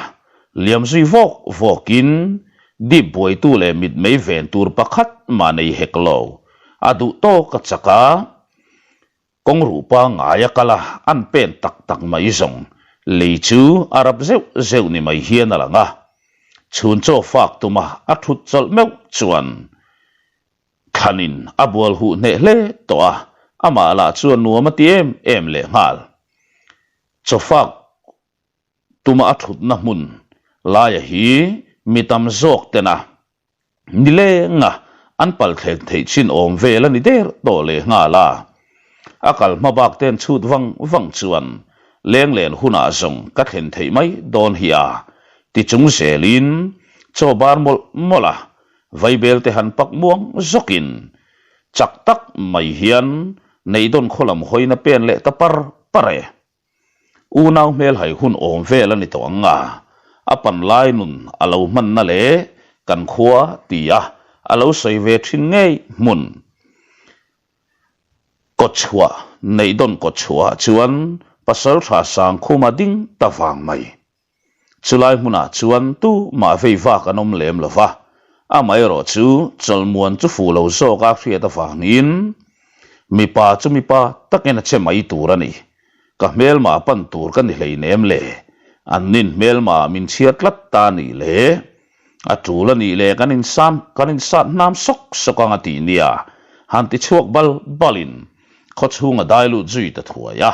liam zui vawk vawkin dip buaitu leh mitmei ven tur pakhat mah nei hek lo. A duh tawk a chak a. Kawng ruh pangngai a kal a, an pen tak tak mai zawng. Lei chu a rap zeuh zeuh ni mai hian a lang a. Chhun chaw fak tuma a thut chawlh meuh chuan thlanin a bual huh hneh hle tawh a, amah lah chuan nuam a ti em em lehnghal. Chaw fak tuma a thutna hmun laia hi mi tam zawk tena Nilenga an pal thleng theih chin awm vel a ni der tawh leh nghal a. A kal hma bak ten chhut vang vang chuan lenglen hunah zawng ka thlen theih mai dawn hi a ti chung zelin chaw bar mawlh mawlh a, vaibel te han pak muang zawkin chak tak mai hian Neihdawn khaw lam hawina pen leh ta par par e. Unau hmelhai hun awm vel a ni tawh ang a, a pan lai nun a lo hmanna leh kan khua tia a lo sawi ve thin ngei hmun. Kawtchhuah Neihdawn kawtchhuahah chuan Pasaltha Sangkhuma ding ta vang mai. Chulai hmunah chuan tu mah vei vak an awm lem lo va, amaherawh chu chawlhmuan chu fuh lo zawka hriat avangin mipa chu mipa takin a che mai tur a ni. Ka hmelma pan tur ka ni hleinem le, an nin hmelma min chhiar tlat ta a nih le, a tul a nih le kan insan kan insat hnam sawk sawk ang a tih nia, han ti chhuak bal balin khawchhung a dai lut zui ta thuai a.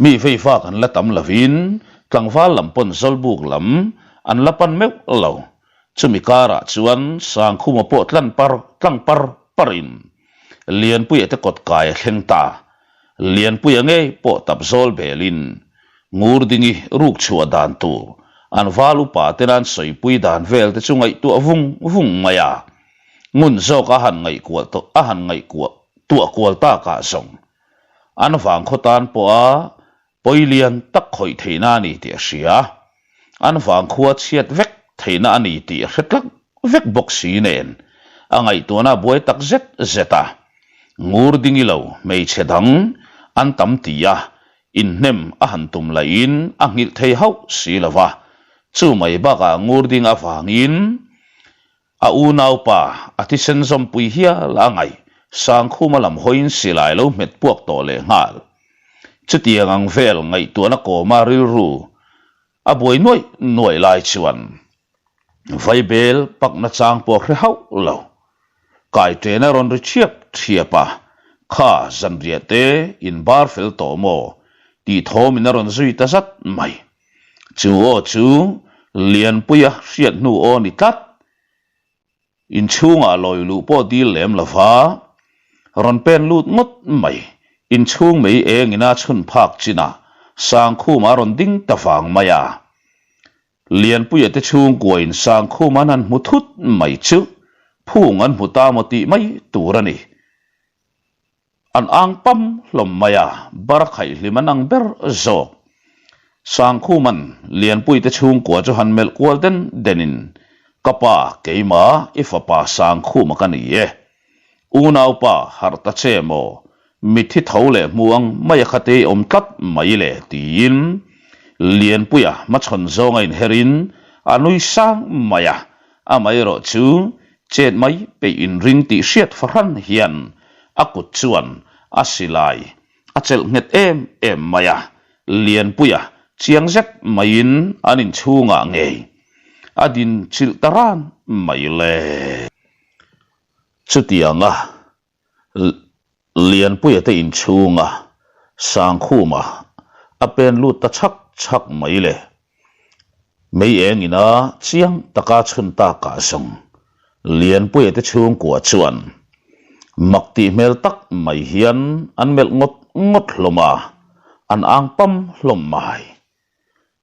Mi vei vak an la tam lovin tlangval lam pawn Zawlbuk lam an la pan meuh lo. Chumi karah chuan Sangkhuma pawh tlan par tlang par parin Lianpuia te kawt kai a thleng ta. Lianpuia ngei pawh tap zawl belin Ngurdingi ruk chhuah dan tur an val upa ten an sawipui dan vel te chu ngaihtuah vung vung mai a. Ngun zawk a han ngaihkuah tawh a han ngaihkuah tuah kual takah zawng An vangkhaw tan pawha pawi lian tak khawih theihna a ni tih a hria. An vangkhua chhiat vek theihna a ni tih a hre tlak vek bawk si nen a ngaihtuahna a buai tak zet zet a. Ngur dingi lo hmeichhe dang an tam ti a, inhnem a han tum lahin a nghilh thei hauh si lo va. Chu mai bakah ngur ding avangin A unaupa a thisen zawmpui hial a ngaih. Sangkhuma lam hawiin silai lo hmet puak tawh lehnghal. Chutiang ang vel ngaihtuahna kawma rilru a buai nuaih nuaih lai chuan Vaibel pakna chang pawh hre hauh lo. Kaiṭen a rawn ri ṭhiap ṭhiap a, Kha zanriah te in bar fel tawh maw? tih thawmin a rawn zui ta zat mai. Chu aw chu Lianpuia hriat hnu aw ni tlat. Inchhungah lawi luh pawh dil lem lo va, rawn pen lut ngawt mai. Inchhung mei engin a chhun phak chinah Sangkhuma a rawn ding ta vang mai a. Lianpuia te chhungkuain Sangkhuma an han hmu thut mai chu phung an hmu ta maw tih mai tur a ni. An ang pam hlawm mai a, bar khaihhlim an ang ber zawk. Sangkhuman Lianpuite chhungkua chu han melh kual den denin, Ka pa, keima, i fapa Sangkhuma ka ni e. Unaupa, harh ta che maw? Mitthi tho leh hmu ang mai a khate i awm tlat mai le, tiin Lianpuia hmachhawn zawnga inherin a nui sang mai a, Amaherawh chu chet mai peih inring tih hriat fahran hian a kut chuan a silai a chelh nghet em em mai a, Lianpuia chiang zet maiin an inchhungah ngei a din chilh ta ran mai le. Chutianga Lianpuia te inchhunga Sangkhuma a pen lut ta chhak chhak mai le. Mei eng ina chiang taka chhun takah zawng Lianpuia te chhungkua chuan mak tih hmel tak mai hian an melh ngawt ngawt hlawm a, an ang pam hlawm mai.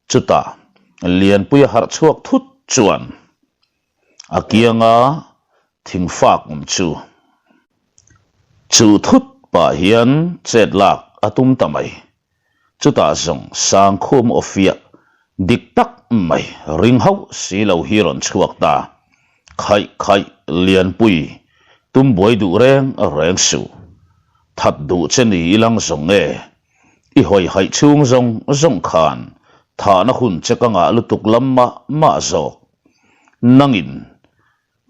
Chutah Lianpuia harh chhuak thut chuan a kianga thingfak awm chu chu thut pah hian chet lak a tum ta mai. Chutah zawng Sangkhum aw fiah dik tak mai ring hauh si lo hi rawn chhuak ta. Khaih khaih Lianpui tum buai duh reng reng suh. That duh che ni ilang zawng e. I hawi haih chhung zawng zawng khan thahna hun che ka ngah lutuk lam mah mah zawk. Nangin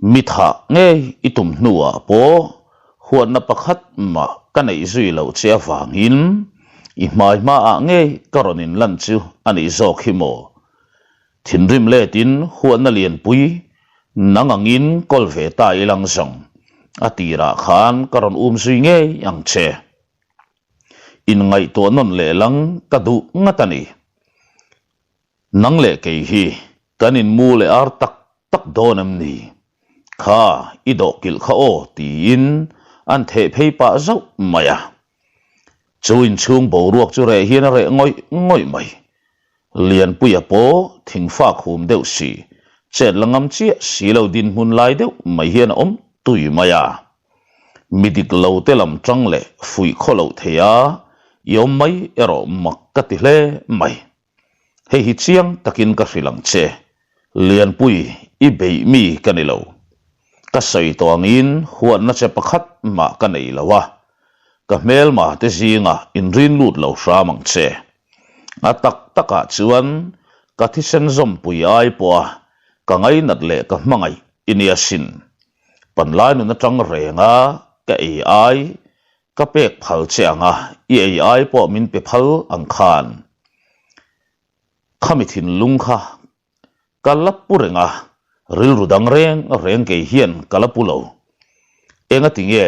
mi thah ngei i tum hnuah pawh huatna pakhat mah ka neih zui loh che avangin i hmai hmaah ngei ka rawn inlan chu a nih zawk hi maw? Thinrim letin huatna lianpui nang angin kawl ve ta ilang zawng a tirah khan ka rawn um zui ngei ang che. Inngaihtuah nawn leh lang ka duh ngat a ni. Nang leh kei hi kan inmu leh ar tak tak dawn em ni? Kha, i dawhkilh kha aw tiin an theh phei pah zauh mai a. Chu inchhung boruak chu reh hian a reh ngawih ngawih mai. Lianpuia pawh thingfak hum deuh si, chet la ngam chiah si lo dinhmun lai deuh mai hian a awm tui mai a. Mi dik lo te lam tang leh fuih khaw loh thei a, i awm mai erawh mak ka ti hle mai. Hei hi chiang takin ka hrilh ang che, Lianpui i beih mi ka ni lo. Ka sawi tawh angin huatna che pakhat mah ka nei lo a, ka hmelma te zingah inrin lut lo hram ang che. A tak takah chuan ka thisen zawmpui ai pawha ka ngainat leh ka hmangaih i nia sin. Panlai nun atang renga ka ei ai ka pek phal che ang a, i ei ai pawh min pe phal ang khan. Khami thinlung kha ka la pu reng a, rilru dang reng reng kei hian ka la pu lo. Engati nge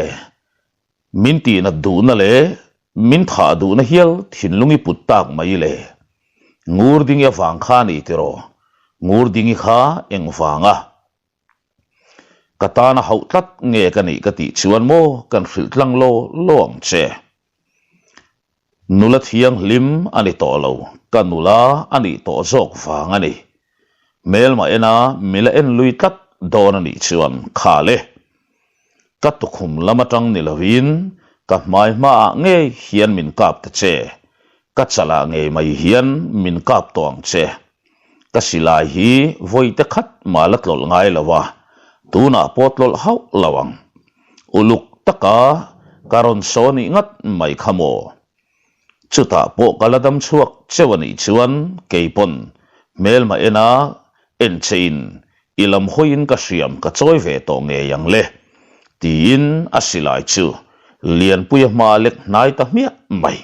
Min tihnat duhna leh min thah duhna hial thinlung i put tak mai le. Ngurdingi avang kha a ni tiraw? Ngurdingi kha engvanga ka tana hauh tlat nge ka nih ka tih chuan maw kan hrilh tlang law law ang che. Nula thianghlim a ni tawh lo, ka nula a nih tawh zawk vang a ni. Hmelma ena mila en lui tlat dawn a nih chuan kha le. Ka tukhum lam atang ni lovin ka hmai hmaah ngei hian min kap ta che, ka chalah ngei mai hian min kap tawh ang che. Ka silai hi vawite khat mah la tlawlh ngai lo a, tunah pawh tlawlh hauh lo ang. Uluk taka ka rawn saw nih ngat mai kha maw? Chutah pawh ka la dam chhuak cheu a nih chuan kei pawn hmelma ena en che in i lam hawiin ka hriam ka chawi ve tawh ngei ang le. Tiin a silai chu Lianpuia hma a lek hnai ta hmiah mai.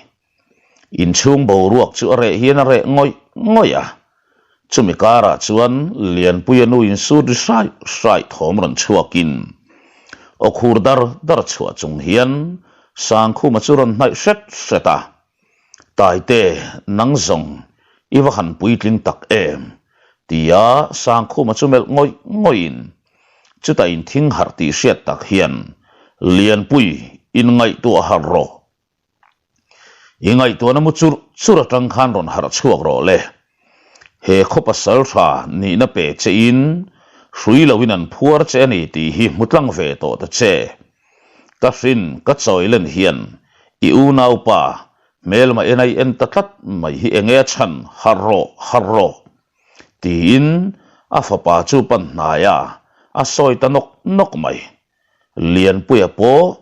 Inchhung boruak chu a reh hian a reh ngawih ngawih a. Chumi karah chuan Lianpuia nu insut ri hraih hraih thawm rawn chhuakin aw khur dar dar chhuah chung hian Sangkhuma chu rawn hnaih hret hret a. Taite, nang zawng i va han puitling tak em? tia Sangkhuma chu melh ngawih ngawihin chutah inthing harh tih hriat tak hian Lianpui inngaihtuah harh rawh. I ngaihtuahna mu churh churh atang khan rawn harh chhuak rawh le. He khaw pasal tha nihna pe che in hrui lo in an phuar che a ni tih hi hmu tlang ve tawh ta che. Ka hrin ka chawi len hian i unaupa hmelma en a i en ta tlat mai hi enge a chhan harh rawh harh rawh tiin a fapa chu pan hnai a a sawi ta nawk nawk mai. Lianpuia pawh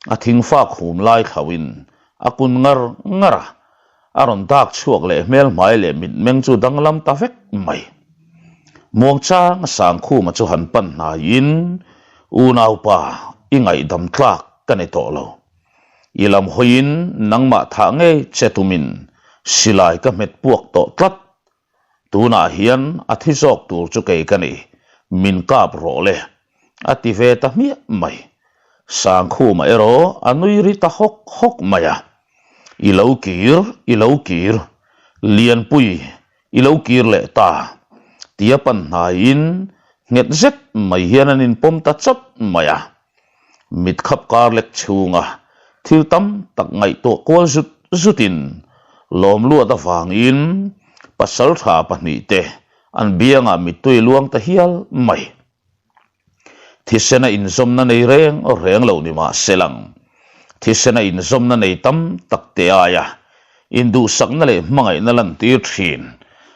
a thingfa khum lai thlauhin a kun ngar ngar a, a rawn dak chhuak leh hmelhmai leh mitmeng chu danglam ta vek mai. Muangchang a Sangkhuma chu han pan hnaiin, Unaupa, i ngaihdam tlak ka ni tawh lo. I lam hawiin nangmah thah ngei che tumin silai ka hmet puak tawh tlat. Tunah hian a thi zawk tur chu kei ka ni, min kap rawh le, a ti ve ta hmiah mai. Sangkhuma erawh a nui ri ta hawk hawk mai a, I lo kir, i lo kir, Lianpui, i lo kir leh ta, tia pan hnaiin nghet zet mai hian an inpawm ta chawt mai a. Mit khap kar lek chhunga thil tam tak ngaihtuah kual zut zutin lawmluat avangin pasaltha pahnihte an biangah mittui luang ta hial mai. Thisena inzawmna nei reng reng lo ni mah se lang, thisena inzawmna nei tam tak te aia induhsakna leh hmangaihna lantir thin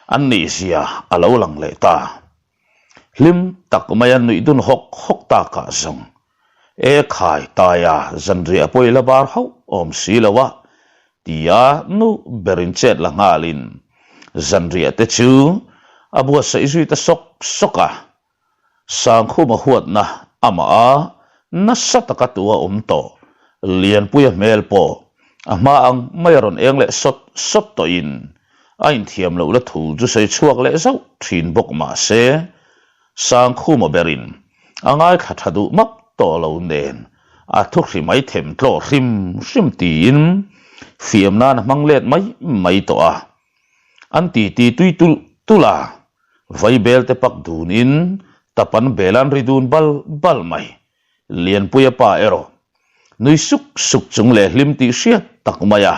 an nihzia a lo lang leh ta. Hlim tak maia nuih dun hawk hawk takah zawng e khai taia zanriah pawh i la bar hauh awm si lo a tia nu berin chet la nghalin zanriah te chu a buatsaih zui ta sawk sawk a. Sangkhuma huatna amah a nasa taka tu a awm tawh Lianpuia hmel pawh a hma ang mai a rawn eng leh sawt sawt tawhin a inthiam loh la thu chu sawi chhuak leh zauh thin bawk mah se, Sangkhuma berin a ngaithla tha duh map tawh lo nen a thu hri mai them tlawh hrim hrim tiin fiam nan a hmang let mai mai tawh a. An titi tui tulh tulh a, vaibel te pak dunin tap an bel an ri dun bal bal mai. Lianpuia pa erawh nui suk suk chung leh hlim tih hriat tak mai a,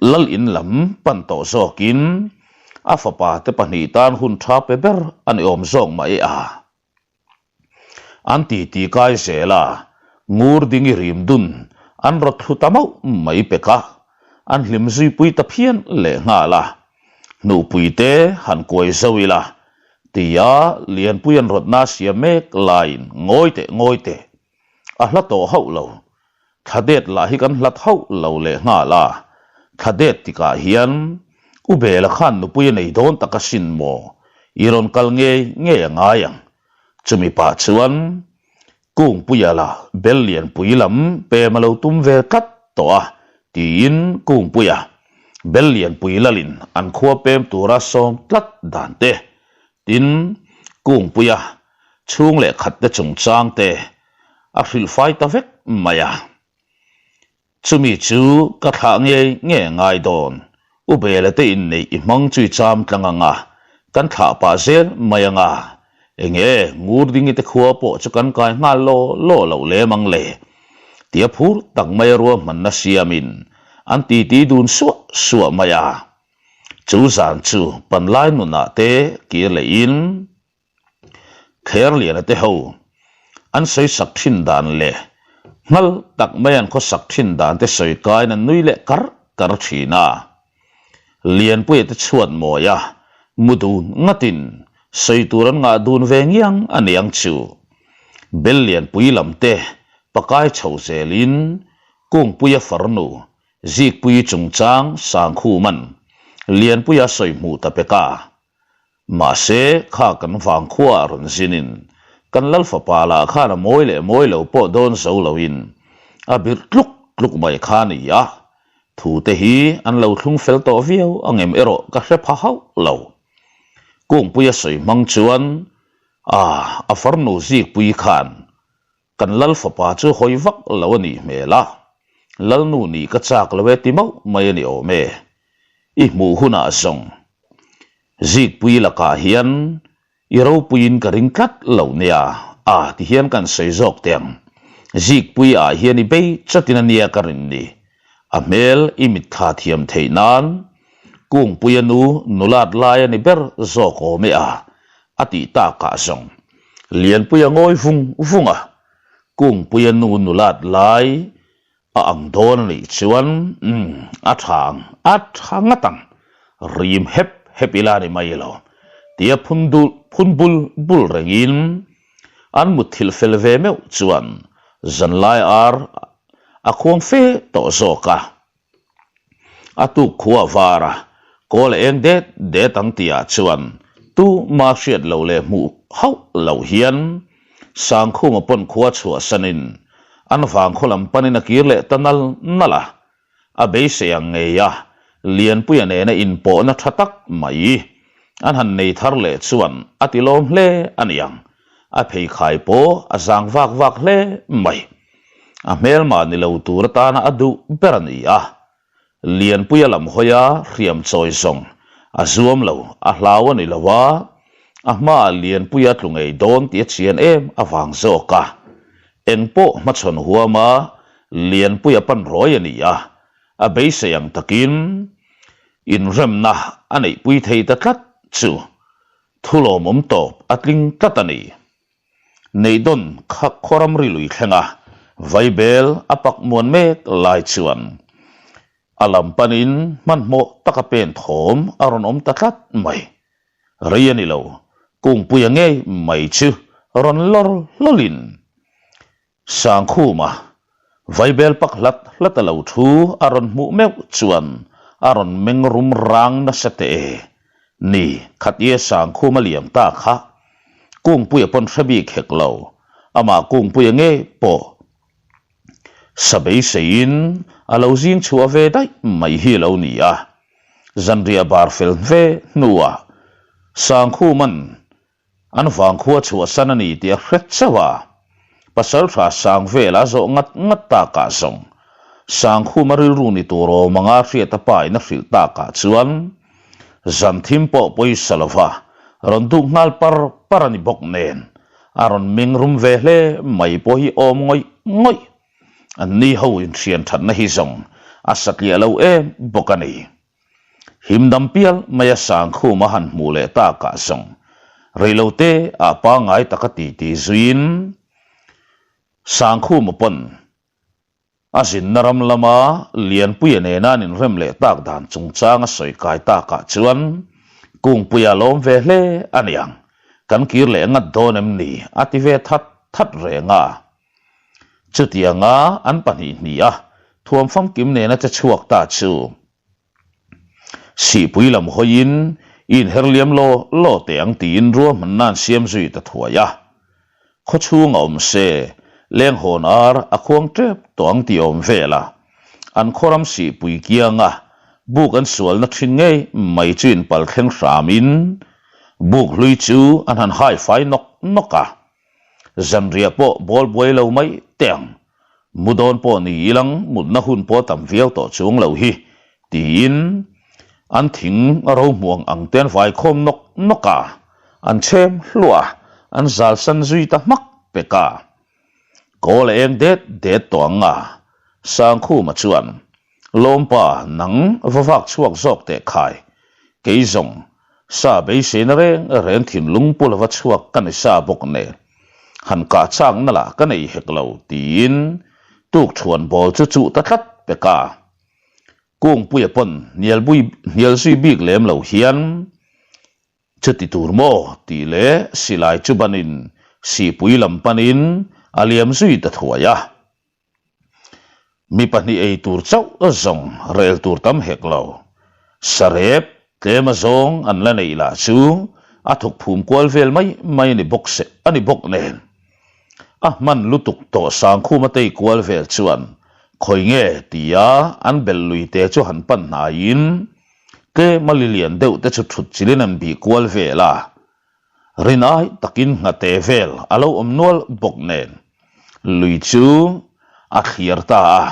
Lal in lam pan tawh zawkin a fapa te pahnih tan hun tha pe ber a ni awm zawk mah e a. An titi kai zel a, ngur ding i rim dun an rawt thlu ta mauh mai pek a, an hlim zuipui ta phian leh nghal a. Hnuhpui te han kuai zo ila tia Lianpui an rawtna siam mek laiin ngawi teh ngawi teh a hla tawh hauh lo. Thla det lah hi kan hlat hauh lo leh nghal a, thla det tikah hian U Bela khan nupui a nei dawn tak asin maw? I rawn kal ngei ngei a ngai ang. Chumi pah chuan Kungpuia la bel lianpui lam pem a lo tum ve tlat tawh a, tiin Kungpuia bel lianpui lalin an khua pem tura sawm tlat dan te, tin Kungpuia chhung leh khat te chungchang te a hrilhfai ta vek mai a. Chumi chu ka thlah ngei ngei a ngai dawn. U Bela te inneih i hmang chu i cham tlang ang a, kan thlah pah zel mai ang a. Enge Ngurdingi te khua pawh chu kan kai nghal law law loh lem ang le? Tia phur tak mai a ruahmanna siamin an titi dun suah suah mai a. Chu zan chu panlai nunah te kir lehin. Kherliana te ho an sawi sak thin dan leh nghal tak mai an khawsak thin dan te sawi kaiin an nui leh kar kar thin a. Lianpuia te chhuat mawi a, mu dun ngatin sawi tur an ngah dun ve ngiang a niang chu. Bel Lianpui lam te pakai chho zelin Kungpuia farnu Zikpuii chungchang Sangkhuman Lianpuia sawi hmuh ta pek a. Mahse, kha kan vangkhua a rawn zinin. Kan lal fapa lah khan a mawi leh mawi lo pawh dawn zo loin a birh tluk tluk mai kha a ni a, thu te hi an lo thlung fel tawh viau angem erawh ka hre pha hauh lo. Kungpuia sawi hmang chuan a a farnu Zikpui khan Kan lal fapa chu hawi vak lo a nih hmel a, Lalnu nih ka chak lo e ti mauh mai a ni awm e. I hmuh hunah zawng Zikpui lakah hian i ropuiin ka ring tlat lo nia, a ti hian kan sawi zawk teh ang. Zikpui ah hian i bei chatin a nia ka rin ni. A hmel i mitthla thiam theih nan Kungpuia nu nulat lai a ni ber zawk awm e a, a tih takah zawng Lianpuia ngawi vung vung a, Kungpuia nu nulat lai a ang dawn a nih chuan umm a tha ang, a tha ngat ang, rim hep hep ila ni mai lo tia phun dul phun bul bul rengin an mutthilh fel ve meuh chuan zanlai ar a khuang fe tawh zawk a. A tuk khua var a, kawl a eng det det ang tihah chuan tuma hriat loh leh hmuh hauh loh hian Sangkhuma pawn khua chhuahsanin an vangkhaw lam panin a kir leh ta nal nal a. A beisei ang ngei a, Lianpuia nena inpawhna tha tak mai an han nei thar leh chuan a ti lawm hle a ni ang. A pheikhai pawh a zang vak vak hle mai. A hmelmah ni lo tur atana a duh ber a ni a. Lianpuia lam hawia hriam chawi zawng a zuam lo, a hlau a ni lo a, a hmaah Lianpuia tlu ngei dawn tih a chian em avang zawk a. Eng pawh hmachhawn huama Lianpuia pan rawi a ni a, a beisei ang takin inremna a neihpui thei ta tlat chu thu lawmawm tawp a tling tlat a ni. Neihdawn kha khawram ri lui thleng a, Vaibel a pak muan mek lai chuan a lam panin hmanhmawh taka pen thawm a rawn awm ta tlat mai. Rei a ni lo, Kungpuia ngei mai chu rawn lawr hlawlin Sangkhuma Vaibel pak hlat hlat a lo thu a rawn hmuh meuh chuan a rawn meng rum rang nasa teh e. Ni, khatia Sangkhuma liam ta kha Kungpuia pawn hre bik hek lo, amah Kungpuia ngei pawh sa beiseiin a lo zing chhuah ve daih mai hi a lo ni a. Zanriah bar fel ve hnuah Sangkhuma'n An vangkhua chhuahsan a ni tih a hre chauh a, Pasalṭha Sangvela a zawh ngat ngat takah zawng Sangkhuma rilru ni tur awm anga hriat a pa in a hrilh takah chuan zan thim pawh pawisa lova rawn duk nghal par par a ni bawk nen a rawn meng rum ve hle mai pawh hi awm ngawih ngawih. An ni ho inhrian thatna hi zawng a satliah lo em bawk a ni. Himdam pial maia Sangkhuma han hmuh leh takah zawng reilote ah pangngai taka titi zuiin Sangkhuma pawn a zinna ram lama Lianpuia nena an inrem leh tak dan chungchang a sawi kai takah chuan Kungpuia lawm ve hle a niang, kan kir leh ngat dawn em ni a ti ve that that reng a. Chutianga an pahnihnih a thuam famkim nena che chhuak ta chu Sihpui lam hawiin i inher liam law law teh ang tiin ruahmanna an siam zui ta thuai a. Khawchhung a awm se, lenghawn ar a khuang tep tawh ang tih awm vel a. An khawram sihpui kianga buk an sualna thin ngei mai chu inpal thleng hramin buk hlui chu an han hai fai nawk nawk a. Zanriah pawh bawl buai lo mai teh ang. Mu dawn pawh ni ilang mutna hun pawh tam viau tawh chuang lo hi, tiin an thing ro hmuang ang te an vai khawm nawk nawk a, an chhem hluah a, an zal san zui ta hmak pek a. Kawl a eng det det tawh ang a, Sangkhuma chuan, Lawmpa, nang va vak chhuak zawk teh khai, kei zawng Sa beiseina reng reng thinlung pu lova chhuak ka ni sa bawk nen, han kah chakna lah ka nei hek lo tiin tukṭhuan bawl chu chuh ta tlat pek a. Kungpuia pawn hnialbui hnial zui bik lem lo hian, Chuti tur maw? tih leh silai chu banin sihpui lam panin a liam zui ta thuai a. Mi pahnih ei tur chauh zawng rel tur tam hek lo. Sarep tlem a zawng an la neih lah chu A thawk phum kual vel mai mai a ni bawk se a ni bawk nen. A hman lutuk tawh Sangkhuma tei kual vel chuan khawi nge tia an bel lui te chu han pan hnaiin tlem a lilian deuh te chu thut chilin an bih kual vel a. Rinai takin nghate vel a lo awm nual bawk nen lui chu a thliar ta a,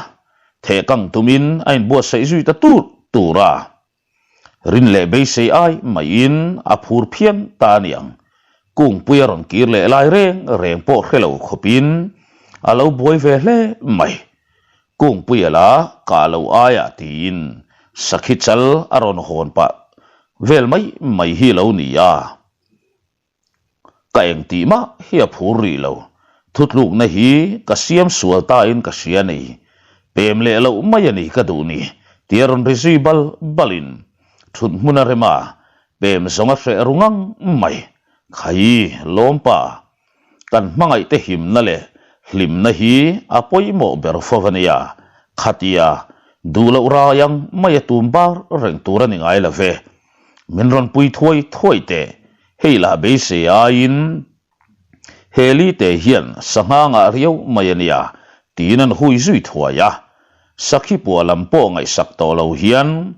thehkang tumin a inbuatsaih zui ta tur tur a. Rin leh beisei ai maiin a phur phian ta a niang. Kungpui a rawn kir leh lai reng reng pawh hre lo khawpin a lo buai ve hle mai. Kungpuia la kah lo aiah tiin sakhi chal a rawn hawn pah vel mai mai hi lo ni a. Ka engtih mah hi a phur rih lo. Thutlukna hi ka siam sual tain ka hria a ni. Pem leh loh mai a ni ka duh ni tia rawn ri zui bal balin thut hmun a rem a, pem zawng a hreh ru ngang mai. Khai, lawmpa, kan hmangaihte himna leh hlimna hi a pawimawh ber fo a nia. Khatia duh loh rai ang mai a tum bar reng tur a ni ngai lo ve. Min rawn pui thuai thuai teh, hei lah beisei aiin Heli te hian sangha ngah riau mai a nia tiin an hui zui thuai a. Sakhi pua lam pawh ngaihsak tawh lo hian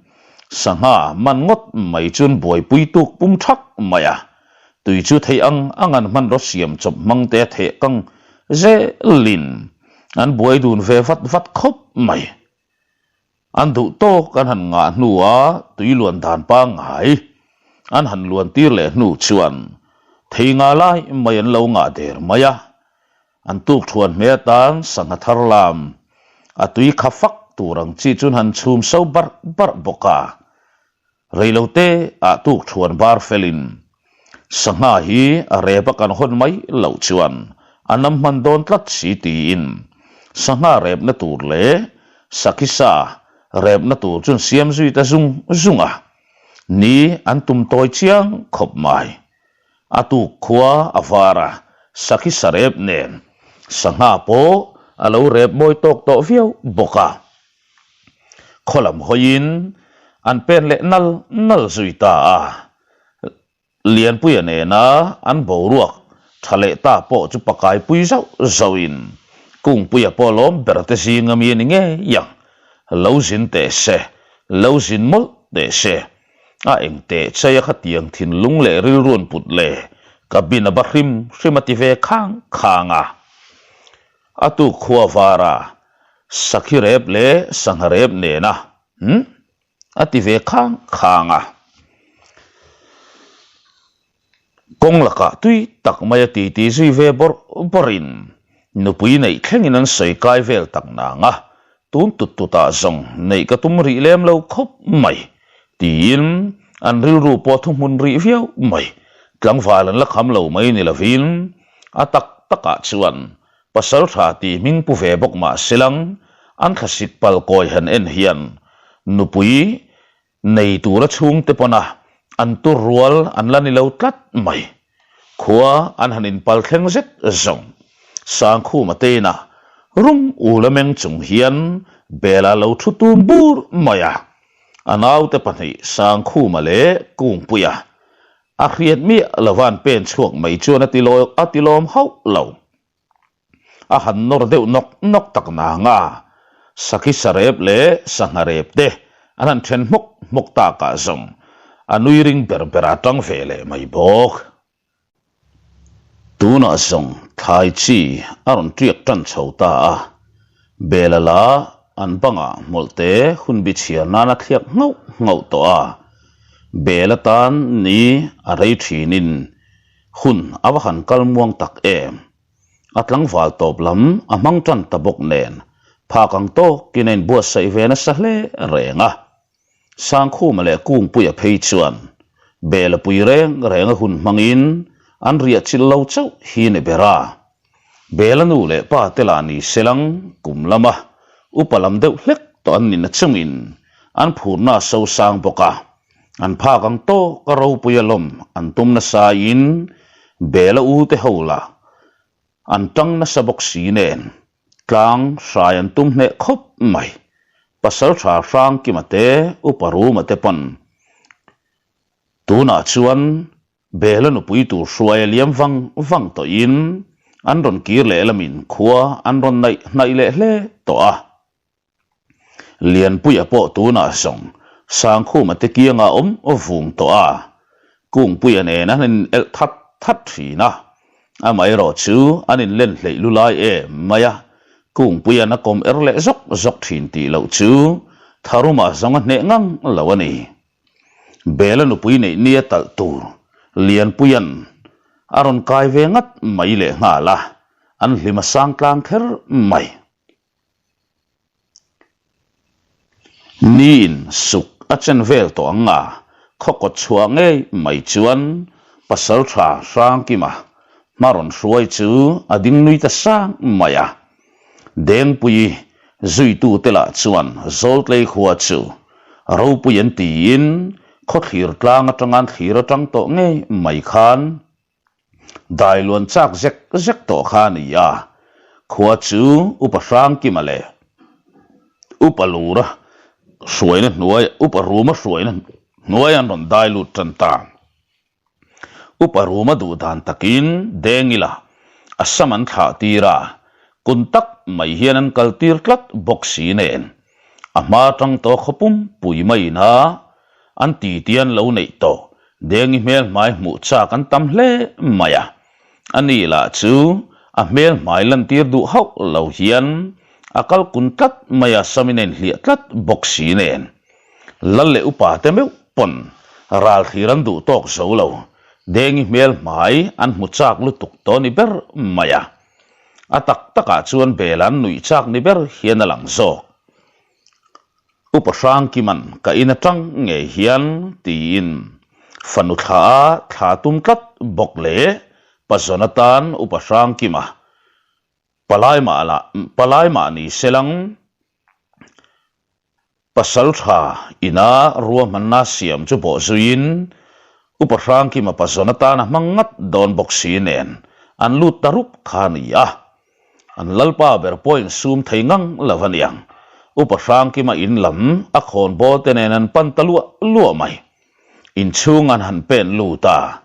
sangha man ngawt mai chuan buaipui tuk pum thak mai a. Tui chu theih ang ang an hmanraw siam chawp hmang te a theh kang zelin an buai dun ve vat vat khawp mai. An duh tawk an han ngah hnua tui luan dan pangngai an han luan tir leh hnu chuan thei nga lai mai an lo ngah der mai a, an tuk thuan hme atan sangha thar lam a tui kha fak tur ang chi chuan han chhum so barh barh bawk a. Reilote ah tuk thuan bar felin sangha hi a rep a kan hawn mai loh chuan a nam hman dawn tlat si tiin sangha repna tur leh sakhi sa repna tur chuan siam zui ta zung zung a ni an tum tawi chiang khawp mai. A tuk khua a var a, sakhi sa rep nen sangha pawh a lo rep mawi tawk tawh viau bawk a. Khaw lam hawiin an pen leh nal nal zui ta a, Lianpuia nena an boruak tha leh ta pawh chu pakaipui zauh zauhin Kungpuia pawh lawm ber te zinga mi a ni ngei ang, lo zin teh se, lo zin mawlh teh se, a eng teh chei a khatiang thinlung leh rilruan put le cabin a ba hrim hrim a ti ve khang khang a. A tuk khua vara sakhi rep leh sangha rep nena hm a ti ve khang khang a. Kawng lakah tui tak mai a titi zui ve bawrh bawrhin nupui neih thlengin an sawi kai vel tak nang a, tun tut tutah zawng neih ka tum rih lem lo khawp mai tiin an rilru pawh thuhmun rih viau mai. Tlangval an la kham lo mai ni lovin A tak takah chuan pasal tha tih hming pu ve bawk mah silang an thlasik pal kawi han en hian nupui nei tura chhungte pawna an tur rual an la ni lo tlat mai. Khua an han inpal thleng zet zawng. Sangkhuma teinah rum ula meng chung hian Bela lo thu tum bur mai a. A naute pahnih Sangkhuma leh Kungpuia A hriat miah lova an pen chhuak mai chuan a ti lawi a ti lawm hauh lo. A han nawr deuh nawk nawk tak nang a, sakhi sarep leh sangha rep te an han then hmawk hmawk takah zawng a nui ring ber ber a tang ve leh mai bawk. Tunah zawng thlai chi a rawn tiak tan chho ta a, Bela la an bangah hmawlhte hun bi chhiar nan a thliak nghauh nghauh tawh a, Bel atan ni a rei thinin hun a va han kal muang tak em. A tlangval tawp lam a hmang tan ta bawk nen phak ang tawkin a inbuatsaih ve nasa hle reng a. Sangkhuma leh Kungpuia phei chuan Bela pui reng renga hun hmangin an riah chilh lo chauh hi ni ber a. Bela nu leh pa te lah ni selang kum lama upa lam deuh hlek tawh an nihna chungin an phurna a sosang bawk a, an phak ang tawk a ropui a lawm an tum nasain Bela u te ho lah An tang nasa bawk si nen tlang hrai an tum hneh khawp mai. Pasaltha Hrangkima te Upa Ruma te pawn tunah chuan. Bela nupui tur hruai a liam vang vang tawhin an rawn kir leh lamin khua an rawn naih hnaih leh hle tawh a. Lianpuia pawh tunah zawng Sangkhuma te kianga awm vung tawh a, Kungpuia nen an in elh that that thin a, amaherawh chu an in len hleih lu lai em mai a, Kungpuia'n a kawm er leh zawk zawk thin tih loh chu Tharuma zawng a hneh ngang lo a ni. Bela nupui neih nia talh tur Lianpuia'n a rawn kai ve ngat mai leh nghal a, an hlim a sang tlang kher mai. Niin suk a chen vel tawh ang a, khaw kawt chhuah ngei mai chuan Pasaltha Hrangkima hma rawn hruai chu a ding nui ta sang mai a. Dengpui zuitute lah chuan Zawltlei khua chu ropui an tiin khawthlir tlang atanga an thlir atang tawh ngei mai khan Dai luan chak zek zek tawh kha a ni a, khua chu Upa Hrangkima leh Upa Lura hruaina hnuai, Upa Ruma hruaina hnuai an rawn dai lut tan ta. Upa Ruma duh dan takin Dengila a sam an thlah tir a, kun tak mai hian an kal tir tlat bawk si nen a hma tang tawh khaw pumpui maiin a an titi an lo neih tawh Dengi hmel hmai hmuh chak an tam hle mai a, a ni lah chu a hmel hmai lantir duh hauh lo hian a kal kun tlat mai a, Samin a inhliah tlat bawk si nen. Lal leh upa te meuh pawn ral thlir an duh tawk zo lo, Dengi hmel hmai an hmu chak lutuk tawh ni ber mai a, a tak takah chuan bel an nuih chak ni ber hian a lang zawk. Upa Hrangkiman ka in atang ngei hian tiin fanu thla a thla tum tlat bawk leh Pazawn atan Upa Hrangkima palai mah lah palai mah ni se lang pasal tha ina ruahmanna siam chu bawh zuiin Upa Hrangkima Pazawn atan a hmang ngat dawn bawk si nen an lut ta rup kha a ni a. An lalpa ber pawh insum thei ngang lo a niang. Upa Hrangkima in lam a khawnbawl te nen an pan ta luah luah mai. Inchhung an han pen lut a,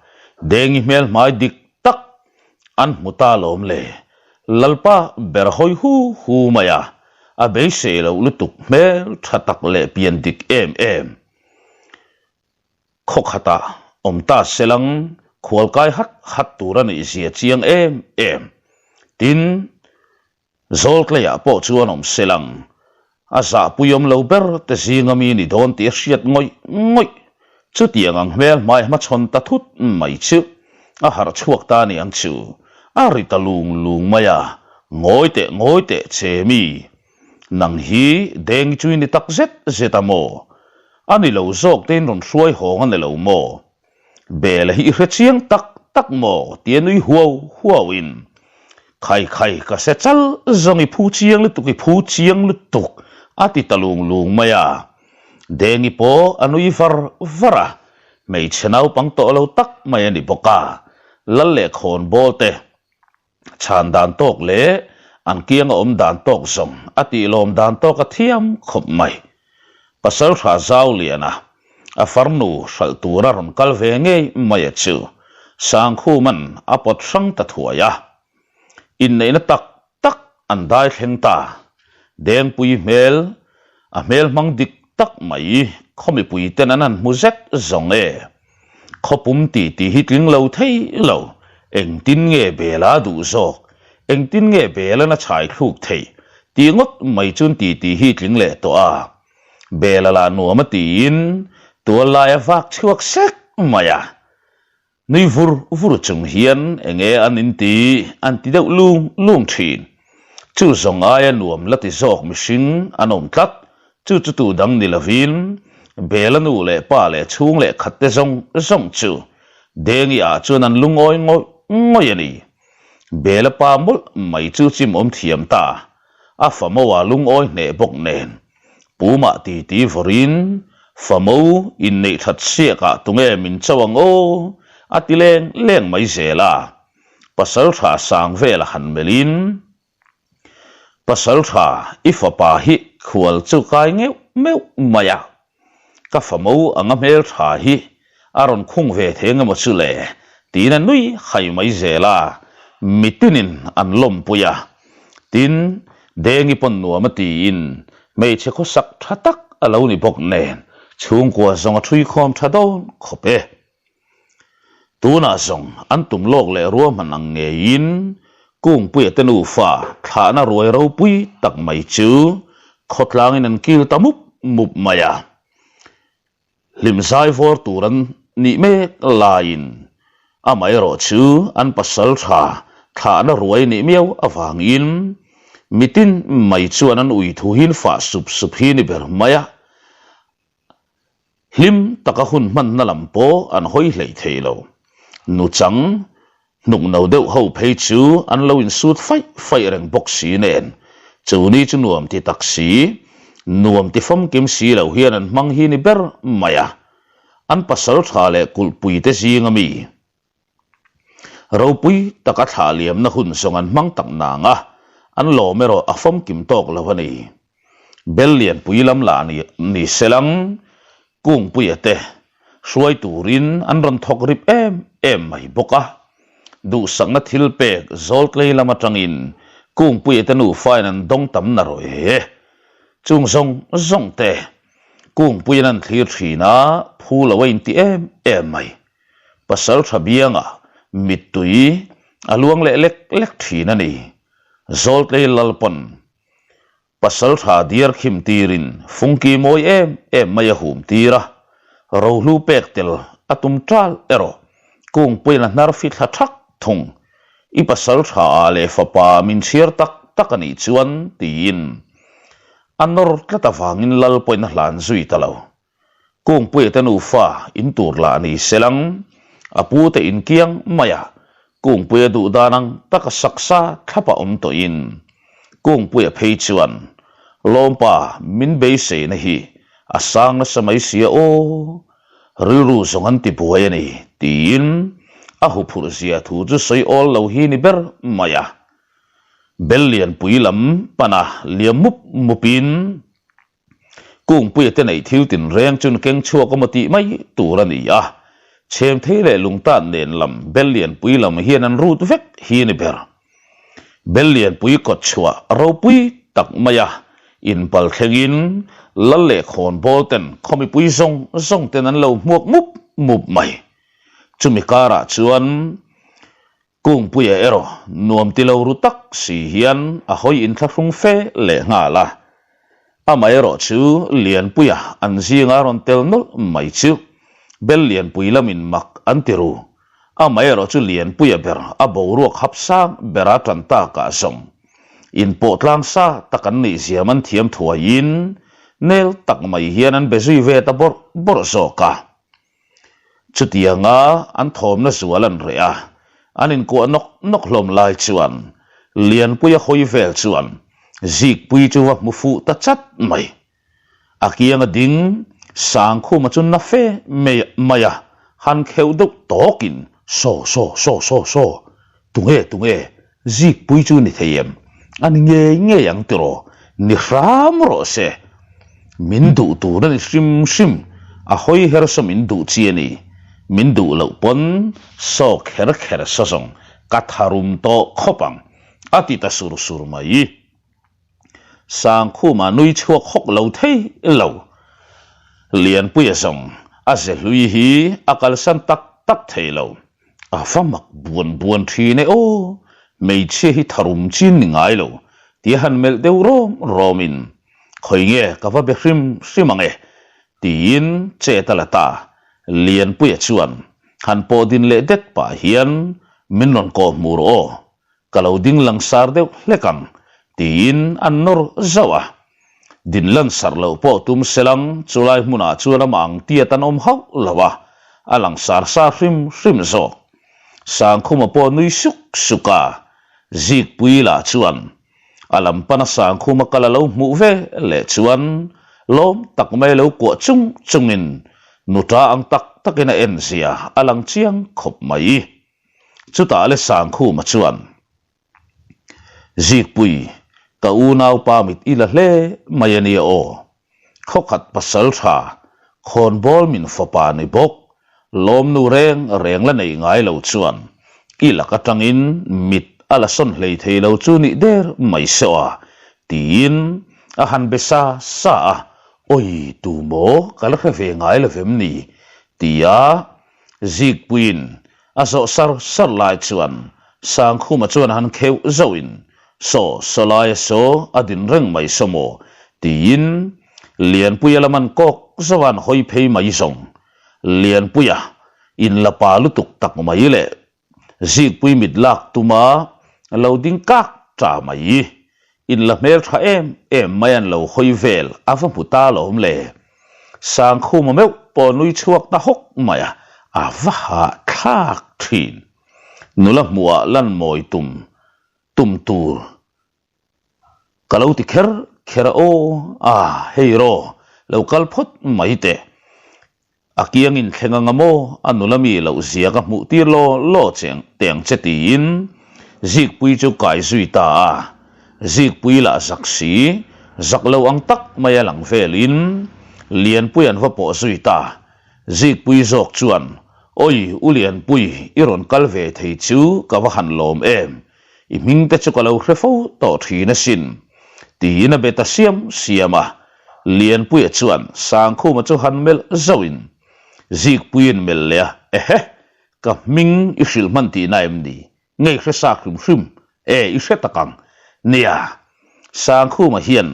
Dengi hmel hmai dik tak an hmu ta lawm le. Lalpa ber hawi hu hu mai a, a beisei loh lutuk hmel tha tak leh pian dik em em. Khaw khatah awm ta selang khualkai hat hat tur a nih zia chiang em em. Tin, Zawltleiah pawh chuan awm selang a zahpuiawm lo ber te zinga mi ni dawn tih a hriat ngawih ngawih. Chutiang ang hmel hmai hmachhawn ta thut mai chu a harh chhuak ta ni ang chu a ri ta lung lung mai a, Ngawi teh ngawi teh che mi, Nang hi Dengi chu i ni tak zet zet a maw? A ni lo zawk te in rawn hruai hawng a ni lo maw? Bela hi i hre chiang tak tak maw? Tia nui huau huau in Khai khai ka se chal zawng i phu chiang lutuk i phu chiang lutuk a ti ta lung lung mai a. Dengi pawh a nui var var a, hmeichhe naupang tawh lo tak mai a ni bawk a, Lal leh khawnbawl te Chhan dan tawk leh an kianga awm dan tawk zawng a tih lawm dan tawk a thiam khawp mai. Pasaltha Zauliana a farnu hralh tura rawn kal ve ngei mai a chu Sangkhuman a pawt hrang ta thuai a. Inneihna tak tak an dai thleng ta. Dengpui hmel, a hmel hmang dik tak mai khaw mipui ten an han hmu zet zawng e. Khawpum ti tih hi tling lo thei lo, engtin nge Bela duh zawk, engtin nge Bela'n a chhai thluk theih tih ngawt mai chuan ti tih hi tling leh tawh a. Bela lah nuam a tiin tual lai a vak chhuak sek mai a. Nui vur vur chung hian enge an in ti an ti deuh lung lung thin. Chu zawng aia nuam la ti zawk mihring an awm tlat, chu chu tu dang ni lovin Bela nu leh pa leh chhung leh khat te zawng zawng chu Dengi ah chuan an lungawi ngawih ngawih a ni. Bela pa mawlh mai chu chim awm thiam ta, a famo ah lungawi hneh bawk nen Pumah titi vawrin famo inneih that siakah tunge min cho ang aw a ti leng leng mai zel a. Pasal tha sang vel a han melhin, Pasal tha i fapa hi khual chu kai ngeuh meuh mai a, ka famo anga hmel tha hi. A rawn khung ve thei ang emaw chu le? Tiin a nui hai mai zel a, mitinin an lawmpui a. Tin, Dengi pawn nuam a tiin hmeichhe khawsak tha tak a lo ni bawk nen chhungkua zawng a ṭhuikhawm tha dawn khawp e. Tunah zawng an tum lawk leh ruahman ang ngeiin Kungpuia te nufa thlahna ruai ropui tak mai chu khawtlangin an kil ta mup mup mai a. Hlim zai vawr tur an nih mek laiin amaherawh chu an pasal tha thlahna ruai nih miau avangin mitin mai chuan an ui thu hin fah sup sup hi ni ber mai a. Hlim taka hun hmanna lam pawh an hawi hleih thei lo. Nuchang hnuk no deuh ho phei chu an lo insut faih faih reng bawk si nen, chu ni chu nuam ti tak si, nuam ti famkim si lo hian an hmang hi ni ber mai a. An pasal tha leh kulhpui te zinga mi. Ropui taka thlah liamna hun zawng an hmang tak nang a, an lawm erawh a famkim tawk lo a ni. Bel lianpui lam lah ni selang Kungpuia te hruai turin an rawn thawk rip em em mai bawk a. Duhsakna thil pek Zawltlei lam atangin Kungpuia te nufain an dawng tam na rawh e. Chung zawng zawng te Kungpuian an thlir thin a, phu lo a inti em em mai. Pasal tha biangah mittui a luang leh lek lek thin a ni. Zawltlei Lalpawn pasal tha diar khim tirin fungki mawi em em mai a hum tir a, rohlu pek tel a tum tal erawh kungpuiin a hnar fi thla thak thung. I pasal tha ah leh fapa min chhiar tak tak a nih chuan tiin a nawr tlat avangin Lalpawn a hlan zui ta lo. Kungpuia te nufa in tur lah ni selang, a pu te in kiang mai a, Kungpuia duh dan ang taka saksa thlap a awm tawhin. Kungpuia phei chuan, Lawmpa min beiseina hi a sang nasa mai sia aw, rilru zawng an ti buai a ni, tiin a huphurh zia thu chu sawi awl lo hi ni ber mai a. Bel lianpui lam pana liam mup mupin, Kungpuia te neih thil tinreng chu keng chhuak emaw tih mai tur a ni a, chhemthei leh lungtan nen lam bel lianpui lam hian an rut vek hi a ni ber. Bel lianpui kawt chhuah ropui tak maia inpal thlengin lal leh khawnbawl ten khaw mipui zawng zawng ten an lo hmuak mup mup mai. Chumi karah chuan Kungpuia erawh nuam ti lo ru tak si hian a hawi inthlahrung fe leh nghal a. Amaherawh chu Lianpuia an zinga rawn tel nawlh mai chu Bel Lianpui lamin mak an ti ru. Amaherawh chu Lianpuia ber a boruak hap sang bera tan takah zawng inpawh tlang sa tak an nih ziam an thiam thuaiin nel tak mai hian an be zui ve ta bawrh bawrh zawk a. Chutianga an thawmna zual an reh a, an inkuah nawk nawk hlawm lai chuan Lianpuia hawi vel chuan Zikpuii chu va hmu fuh ta chat mai. A kianga ding Sangkhuma chu na fe mai a, han kheuh deuh tawkin, Saw, saw, saw, saw, saw, tunge, tunge, Zikpui chu ni thei em? A ni ngei ngei ang tiraw? Ni hram rawh se. Min duh tur a ni hrim hrim, a hawi her saw min duh chi a ni. Min duh loh pawn saw kher kher saw zawng ka tharum tawh khawp ang, a ti ta sur sur mai. Sangkhuma nui chhuak hawk lo thei lo. Lianpuia zawng a ze hlui hi a kalsan tak tak thei lo. A va mak buan buan thin e aw, hmeichhia hi tharum chin ni ngai lo tia han melh deuh rawm rawmin, Khawi nge ka va be hrim hrim ang e tiin chet a la ta. Lianpuia chuan han pawh din leh det pah hian min rawn kawh hmur aw. Ka lo ding langsar deuh hlek ang, tiin an nawr zauh a. Din lansar loh pawh tum selang chulai hmunah chuan amah ang tiat an awm hauh lo a, a langsar sa hrim hrim zawk. Sangkhuma pawh nui suk suk a, Zikpuii lah chuan a lam pana Sangkhuma kal a lo hmuh ve leh chuan lawm tak mai lo kuah chung chungin nuta ang tak takin a en zia a lang chiang khawp mai. Chutah le Sangkhuma chuan, Zikpui, ka unaupa mit i la hle mai a nia aw. Khawkhat pasal tha, khawnbawl min fapa ni bawk. Lawmnu reng reng la nei ngai lo chuan i lak atangin mit a la sawn hlei thei lo chu nih der mai se aw tiin a han be sa sa a, Awi tu maw ka la hre ve ngai lo vem ni? tia Zikpuiin a zawh sar sar lai chuan Sangkhuma chuan a han kheuh zauhin Saw saw laia saw a din reng mai saw maw? tiin Lianpuia lam an kawk zauh a an hawi phei mai zawng. Lianpuia in la pa lutuk tak mai leh Zikpui mit lak tuma lo ding kak ta mai. In la hmel tha em em mai an lo hawi vel a va hmu ta lawm le. Sangkhuma meuh pawh nui chhuak ta hawk mai a, a va hahthlak thin. Nula hmuhah lan mawi tum tum tur Ka lo ti kher kher a aw, a hei raw, lo kal phawt mai teh. A kiang in thleng anga maw a nula mi loh zia ka hmuh tir law law che teh ang che tiin Zikpui chu kai zui ta a. Zikpui lah zak si, zak lo ang tak mai a lang velin Lianpui an va pawh zui ta. Zikpui zawk chuan, Awi u Lianpui i rawn kal ve thei chu ka va han lawm em, I hming te chu ka lo hre fo tawh thin asin, tiin a be ta siam siam a. Lianpuia chuan Sangkhuma chu han melh zauhin, Zikpuiin melh leh a, Ehe, ka hming i hrilh hman tihna em ni? Nge i hre sa hrim hrim? E, i hre tak ang. Nia, Sangkhuma hian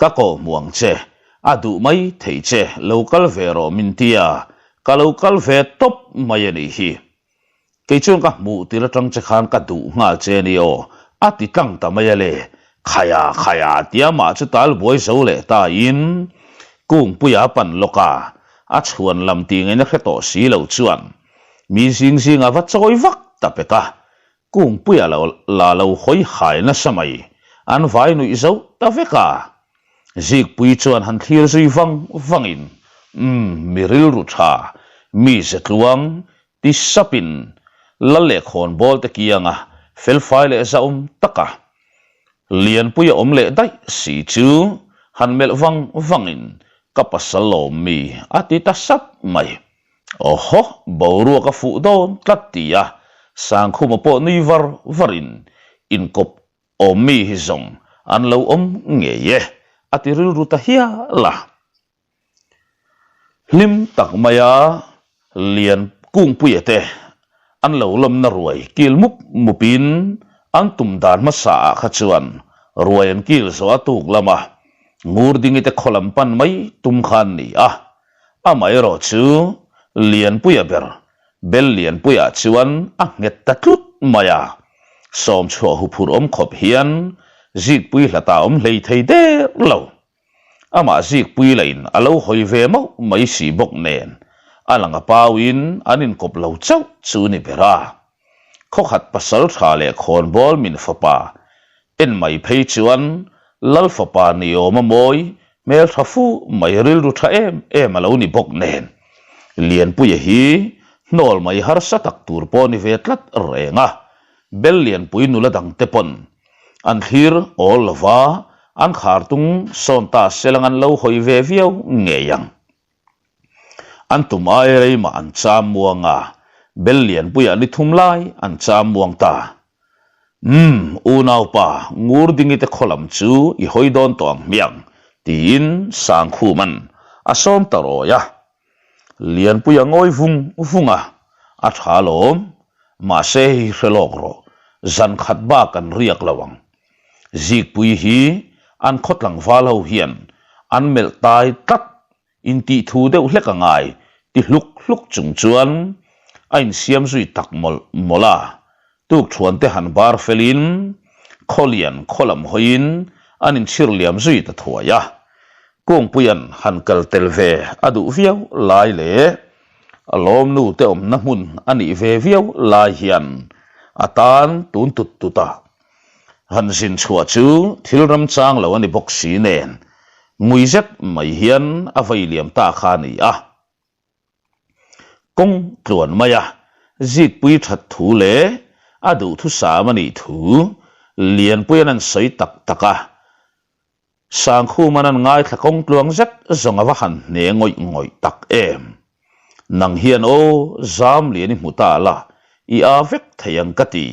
ka kawh hmu ang che, a duh mai thei che, lo kal ve rawh min tia, ka lo kal ve tawp mai a nih hi. Kei chuan ka hmuh tir atang che khan ka duh nghal che a ni aw, a ti tlang ta mai a le. Khaia khaia tia mah chu tal buai zo leh ta in Kungpuia a pan lawk a, a chhuan lam tih ngaihna hre tawh si lo chuan mi zing zing a va chawi vak ta pek a, Kungpuia lo la lo hawi hai nasa mai, an vai nuih zo ta vek a. Zikpui chuan han thlir zui vang vangin, Umm, mi rilru tha, mi ze tluang, ti sapin lal leh khawnbawl te kianga felfai leh zahawm taka Lianpui a awm leh daih si chu han melh vang vangin ka pasal lawm mi a ti ta sap mai. Awhaw, boruak a fuh dawn tlat ti a Sangkhuma pawh nui var varin inkawp Awm mi hi zawng an lo awm ngei e, a ti rilru ta hial a. Hlim tak maia Lian Kungpuia te an lo lawmna ruai kil mup mupin an tum dan hmasa ah kha chuan ruai an kil zawh a tuk lama Ngurdingi te khaw lam pan mai tum kha an ni a. Amaherawh chu Lianpuia ber Bel lianpuiah chuan a nghet ta tlut mai a, sawm chhuah huphurh awm khawp hian Zikpui hlatah awm hlei thei der lo. Amah Zikpui lahin a lo hawi ve mauh mai si bawk nen a lang a pauin an inkawp lo chauh chu ni ber a. Khawkhat pasal tha leh khawnbawl min fapa en mai phei chuan Lal fapa ni awm a mawi hmel tha fu mai rilru tha em em a lo ni bawk nen Lianpuia hi hnawl mai harsa tak tur pawh ni ve tlat reng a, Bel Lianpui nula dangte pawn an thlir awl lova an khar tung sawn ta selang an lo hawi ve viau ngei ang. An tum ai rei mah an cham muang a, bel lianpuiah ni thum lai an cham muang ta. Umm, unaupa, Ngurdingi te khaw lam chu i hawi dawn tawh ang hmiang, tiin Sangkhuma'n a sawm ta rawi a. Lianpuia ngawi vung vung a, a tha lawm, mahse hei hre lawk rawh, zan khat bak an riak lo ang. Zikpui hi an khaw tlangval ho hian an melh tai tlat intih thu deuh hlek a ngai ti hluk hluk chung chuan a insiam zui tak mawlh mawlh a, tukthuan te han bar felin khawlian khaw lam hawiin an inchhir liam zui ta thuai a, Kungpuia'n han kal tel ve a duh viau lai leh a lawmnu te awmna hmun a nih ve viau lai hian a tan tun tut tut a. Han zin chhuah chu thil ramchang lo a ni bawk si nen, ngui zet mai hian a vei liam ta kha a ni a. Kawng tluan mai a, zikpui that thu leh a duhthusam a nih thu Lianpuia'n an sawi tak tak a. Sangkhuman an ngaithla kawng tluang zet zawng a va han hne ngawih ngawih tak em. Nang hian aw, zam lian i hmu ta la, i a vek thei ang ka ti,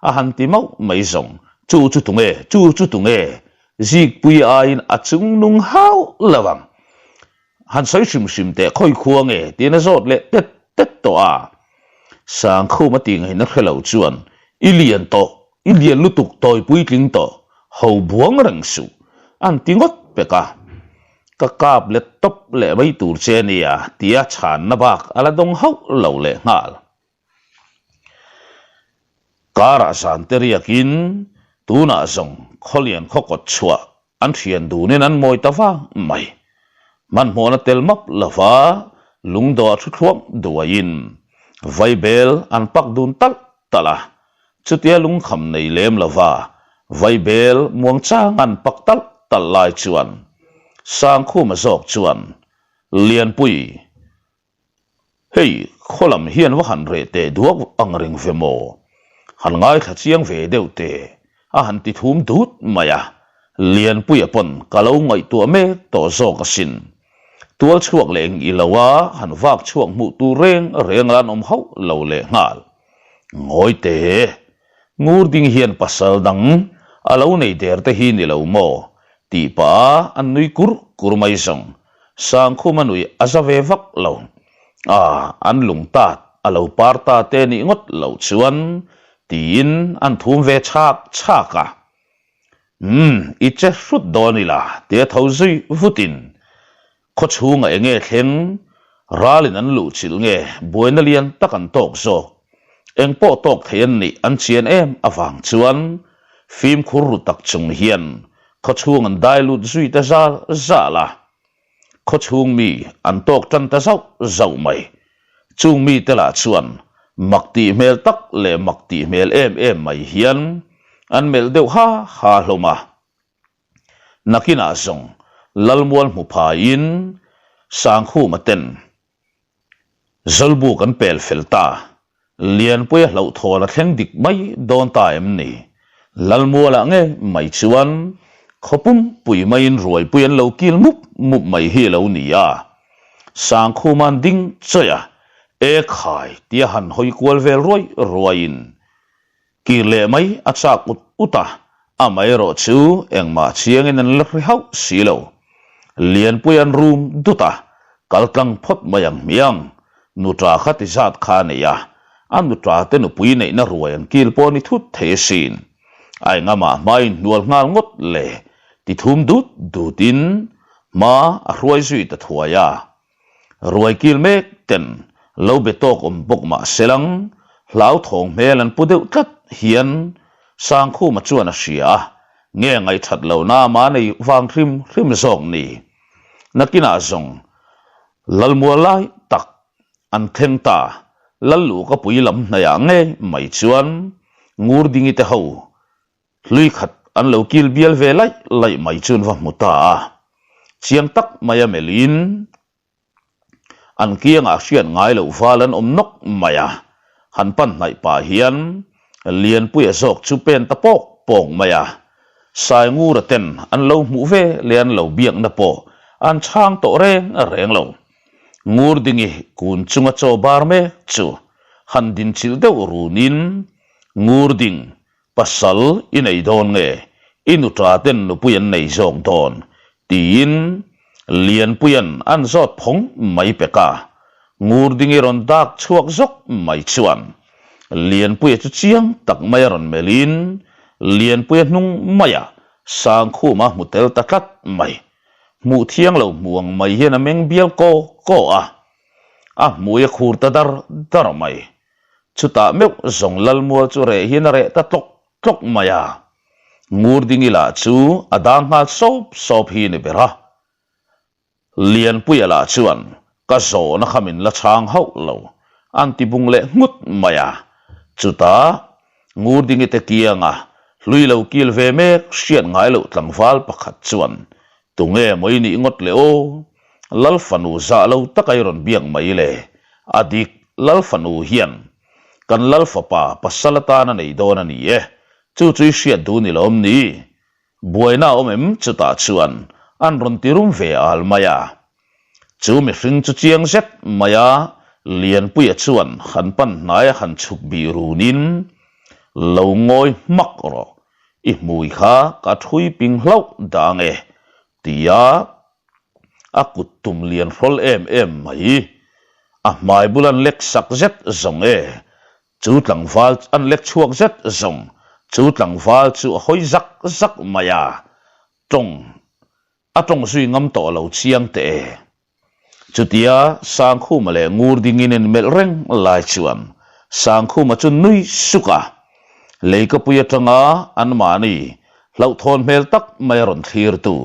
a han ti mauh mai zawng. Chu chu tunge, chu chu tunge, Zikpui aiin a chung nung hauh lo ang. Han sawi hrim hrim teh khawi khua nge tiin a zawt leh tet tet tawh a. Sangkhum a tih ngaihna hre lo chuan i lian tawh, i lian lutuk tawi puitling tawh, ho buang reng suh an ti ngawt pek a. Ka kap let tawp leh mai tur che nia tia chhanna bak a la dawng hauh lo leh nghal. Karah zan te riakin tunah zawng khawlian khawkawt chhuah an thian dunin an mawi ta vang mai. Hmanhmawhna tel map lova lungdawh a thu thluam duaiin vaibel an pak dun talh talh a, chutia lungkham nei lem lova vaibel muangchang an pak talh talh lai chuan Sangkhuma zawk chuan Lianpui Hei, khaw lam hian va han reh teh duak ang reng ve maw? Han ngaithla chiang ve deuh teh, a han ti thum dut mai a. Lianpuia pawn ka lo ngaihtuah mek tawh zawk asin. Tual chhuak leh eng i lo a, han vak chhuak hmuh tur reng reng la an awm hauh lo leh nghal. Ngawi teh, ngur ding hian pasal dang a lo nei der te hi ni lo maw? tih pah a an nui kur kur mai zawng. Sangkhuma nui a za ve vak lo. A, an lung tat a lo par ta te nih ngawt loh chuan tiin an thum ve chhak chhak a. Umm, i che hrut dawn ila tia tho zui vutin khaw chhungah enge thleng ralin an luh chilh nge buaina lian tak an tawk zawk. Eng pawh tawk thei an nih an chian em avang chuan fimkhur ru tak chung hian Khawchhung an dai lut zui ta zal zal a, khawchhung mi an tawk tan ta zauh zauh mai. Chung mite lah chuan mak tih hmel tak leh mak tih hmel em em mai hian an melh deuh ha ha hlawm a. Nakinah zawng Lalmual hmu phaiin Sangkhuma ten Zawlbuk an pel fel ta. Lianpuia hlauhthawn a thleng dik mai dawn ta em ni? Lalmualah nge mai chuan khaw pumpui maiin ruaipui an lo kil mup mup mai hi a lo ni a. Sangkhuma'n ding chawih a, E khai tia han hawi kual vel ruai ruaiin Kir leh mai a chak ut ut a, amaherawh chu engmah chiangin an la hre hauh si lo. Lianpui an rum dut a, kal tlang phawt mai ang hmiang. Nuṭa kha ti zat kha a nei a, a nuṭa te nupui neihna ruai an kil pawh a ni thut thei asin. A engamah hmain hnual nghal ngawt le ti thum dut dutin hma a hruai zui ta thuai a. Ruai kil mek ten lo be tawk awm bawk mah selang, hlauthawng hmel an pu deuh tlat hian Sangkhuma chuan a hria a, nge ngaihthat lohna ama nei vang hrim hrim zawk ni. Nakinah zawng Lalmual lai tak an thleng ta, Lalluhkapui lam hnaihah ngei mai chuan Ngurdingi te ho Hlui khat an lo kil bial ve laih laih mai chu an va hmu ta a, chiang tak mai a melhin an kiangah hriat ngai loh val an awm nawk mai a, han pan hnaih pah hian Lianpuia zawk chu pen ta pawk pawk mai a, Saingura ten an lo hmuh ve leh an lo biakna pawh an chhang tawh reng reng lo. Ngurdingi kun chunga chaw bar mek chu han dinchilh deuh runin Ngurding Pasal i nei dawn nge? I nuṭa ten nupui an nei zawk dawn? tiin Lianpuia'n an zawt phawng mai pek a. Ngurdingi rawn dak chhuak zawk mai chuan Lianpuia chu chiang tak mai a rawn melhin Lianpuia hnung maiah Sangkhuma hmu tel ta tlat mai. Hmuh thiang lo hmu ang mai hian a meng bial kaw kaw a, a hmui a khur ta dar dar mai. Chutah meuh zawng Lalmual chu reh hian a reh ta tlawk tlawk mai a, Ngurdingi lah chu a dang nghal sawp sawp hi ni ber a. Lianpuia lah chuan ka zawhna kha min la chhang hauh lo, an ti bung leh nghut mai a. Chutah Ngurdingi te kianga hlui lo kil ve mek hriat ngai loh tlangval pakhat chuan Tunge maw i nih ngawt le aw? Lal fanu zah lo taka i rawn biak mai le? A dik, Lal fanu hian kan Lal fapa pasal atan a nei dawn a ni e, chu chu i hriat duh ni lawm ni? Buaina a awm em chutah chuan an rawn ti rum ve al mai a. Chu mihring chu chiang zet mai a. Lianpuia chuan han pan hnaia han chhuk bih runin, Lo ngawi hmak rawh, i hmui kha ka thui ping hlauh dah ange, tia a kut tum lian hrawl em em mai. A hmai bul an lek sak zet zawng e, chu tlangval an lek chhuak zet zawng, chu tlangval chu a hawi zak zak mai a, tawng a tawng zui ngam tawh lo chiang teh e. Chutia Sangkhuma leh Ngurdingin in melh reng lai chuan Sangkhuma chu nui suk a, leikapui atanga anmahni hlauhthawn hmel tak mai a rawn thlirtu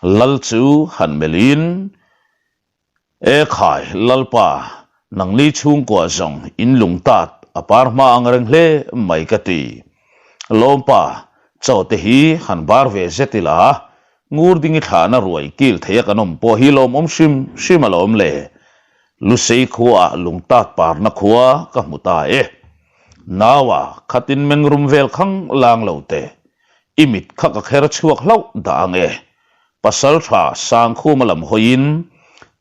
Lal chu han melhin, E khai, Lalpa, nangni chhungkua zawng in lung tat a par hma ang reng hle mai ka ti. Lawmpa, chaw te hi han bar ve zet ila, Ngurdingi thlahna ruai kil theia kan awm pawh hi lawmawm hrim hrim alawm le. Lusei khuaah lungtat parna khua ka hmu ta e. Naua khatin mengrum vel khang lang lo teh. I mit kha ka kher chhuak hlauh dah ang e. Pasaltha Sangkhuma lam hawiin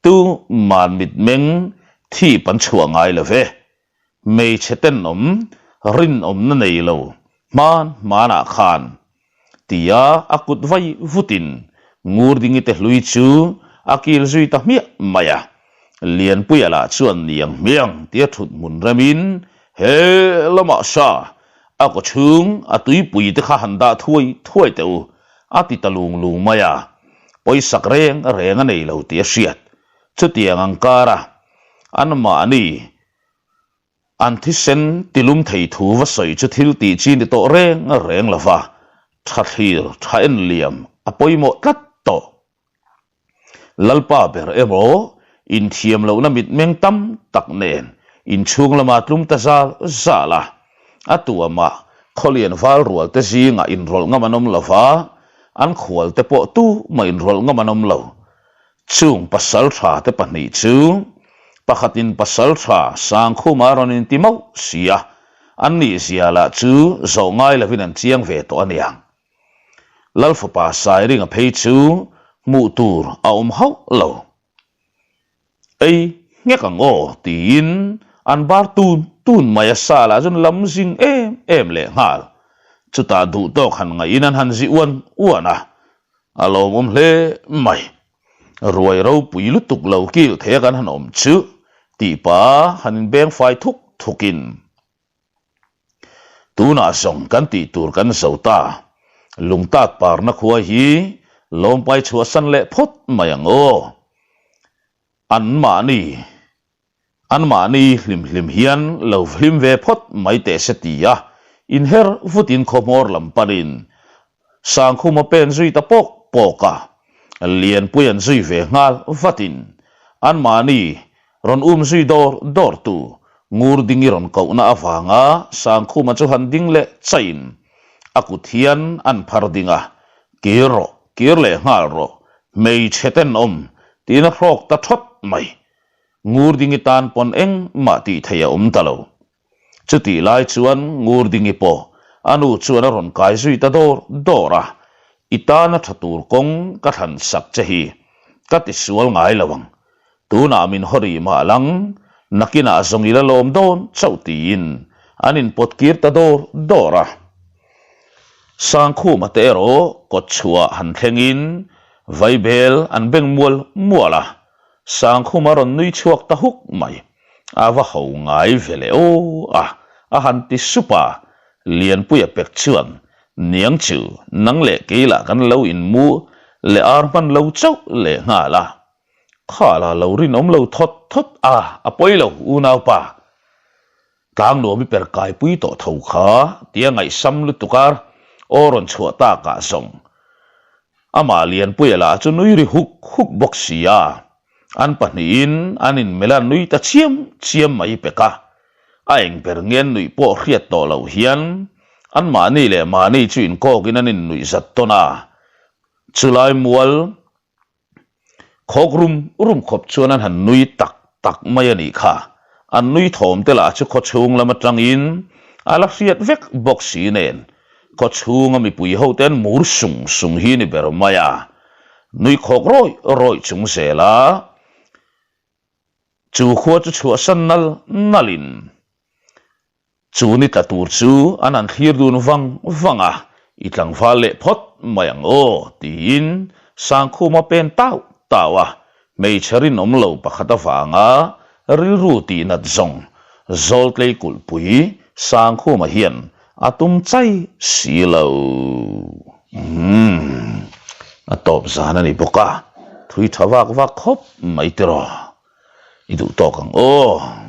tu man mitmeng thip an chhuah ngai lo ve. Hmeichhe tenawm rinawmna nei lo hman hmanah khan tia a kut vai vutin Ngurdingi te hlui chu a kil zui ta hmiah mai a. Lianpuia lah chuan niang hmiang tia thut hmun remin he lamah sa a kaw chhung a tuipui te kha han dah thuai thuai teh u a ti ta lung lung mai a. Pawisak reng reng a nei lo tih a hriat. Chutiang ang kara anmahni an thisen tilum thei thu va sawi chu thil tih chi ni tawh reng reng lo va, tha thlir tha en liam a pawimawh tlat tawh. Lalpa ber emaw inthiam lohna mitmeng tam tak nen inchhung lama tlum ta zal zal a, a tuamah khawlian val rual te zingah inrawlh ngam an awm lo va, an khual te pawh tumah inrawlh ngam an awm lo. Chung pasal tha te pahnih chu pakhatin pasal tha Sangkhuma rawn inti mauh si a, an nihzia lah chu zawh ngai lovin an chiang ve tawh a niang. Lal fapa Sairinga phei chu hmuh tur a awm hauh lo. Ei nghek ang aw tiin an bar tun tun mai a sa lah chuan lam zing em em leh nghal. Chutah duhtawk han ngaihin an han zi uan uan a, A lawmawm hle mai. Ruai ropui lutuk lo kil thei a kan han awm chu tih pa han inbeng fai thuk thukin tunah zawng kan tih tur kan zo ta. Lungtat parna khua hi lawmpai chhuahsan leh phawt mai ang aw. Anmahni Anmahni hlim hlim hian lo hlim ve phawt mai teh se ti a, inher vutin khawhmawr lam panin Sangkhuma pen zui ta pawk pawk a, Lianpui an zui ve nghal vatin anmahni rawn um zui dawr dawr tu Ngurdingi rawn kohna avanga Sangkhuma chu han ding leh chaihin a kut hian an phar ding a, Kir rawh, kir leh nghal rawh, hmeichhe tenawm tiin a hrawk ta thawt mai. Ngurdingi tan pawn engmah tih theih a awm ta lo. Chutih lai chuan Ngurdingi pawh a nu chuan a rawn kai zui ta dawr dawr a, I tana tha tur kawng ka thlan sak che hi ka ti sual ngai lo ang. Tunah min haw rih mah lang, nakinah zawng i la lawm dawn chauh tiin an inpawt kir ta dawr dawr a. Sangkhuma te erawh kawtchhuah han thlengin vaibel an beng mual mual a, Sangkhuma rawn nui chhuak ta huk mai. A va ho ngai ve leh aw a, a han ti sup a. Lianpuia pek chuan, Niang chu, nang leh kei lah kan lo inmu leh ar hman lo chauh leh nghal a. Kha la lo rinawm lo thawt thawt a, a pawi lo unaupa. Tlangnuam i per kaipui tawh tho kha tia ngaihsam lutuk a aw rawn chhuah takah zawng amah Lianpuia lah chu nui ri huk huk bawk si a, an pahnihin an inmelh a nui ta chiam chiam mai pek a, a eng ber nge an nuih pawh hriat tawh loh hian anmahni leh mahni chu inkawkin an innuih zat tawn a, chulai mual Khawk rum rum khawp chuan an han nui tak tak mai a nih kha. An nui thawm te lah chu khaw chhung lam atangin a la hriat vek bawk si nen khaw chhunga mipui ho te an mur sung sung hi ni ber mai a. Nui khawk rawih rawih chung zel a. Chu khua chu chhuahsan nal nalin chu ni tla tur chu an han thlir dun vang vang a, I tlangval leh phawt mai ang aw, tiin Sangkhuma pen tau tau a, hmeichhe rinawm lo pakhat avanga rilru tihnat zawng Zawltlei kulhpui Sangkhuma hian a tum chai si lo. Umm, a tawp zan a ni bawk a, thui tha vak vak khawp mai tiraw, i duh tawk ang aw.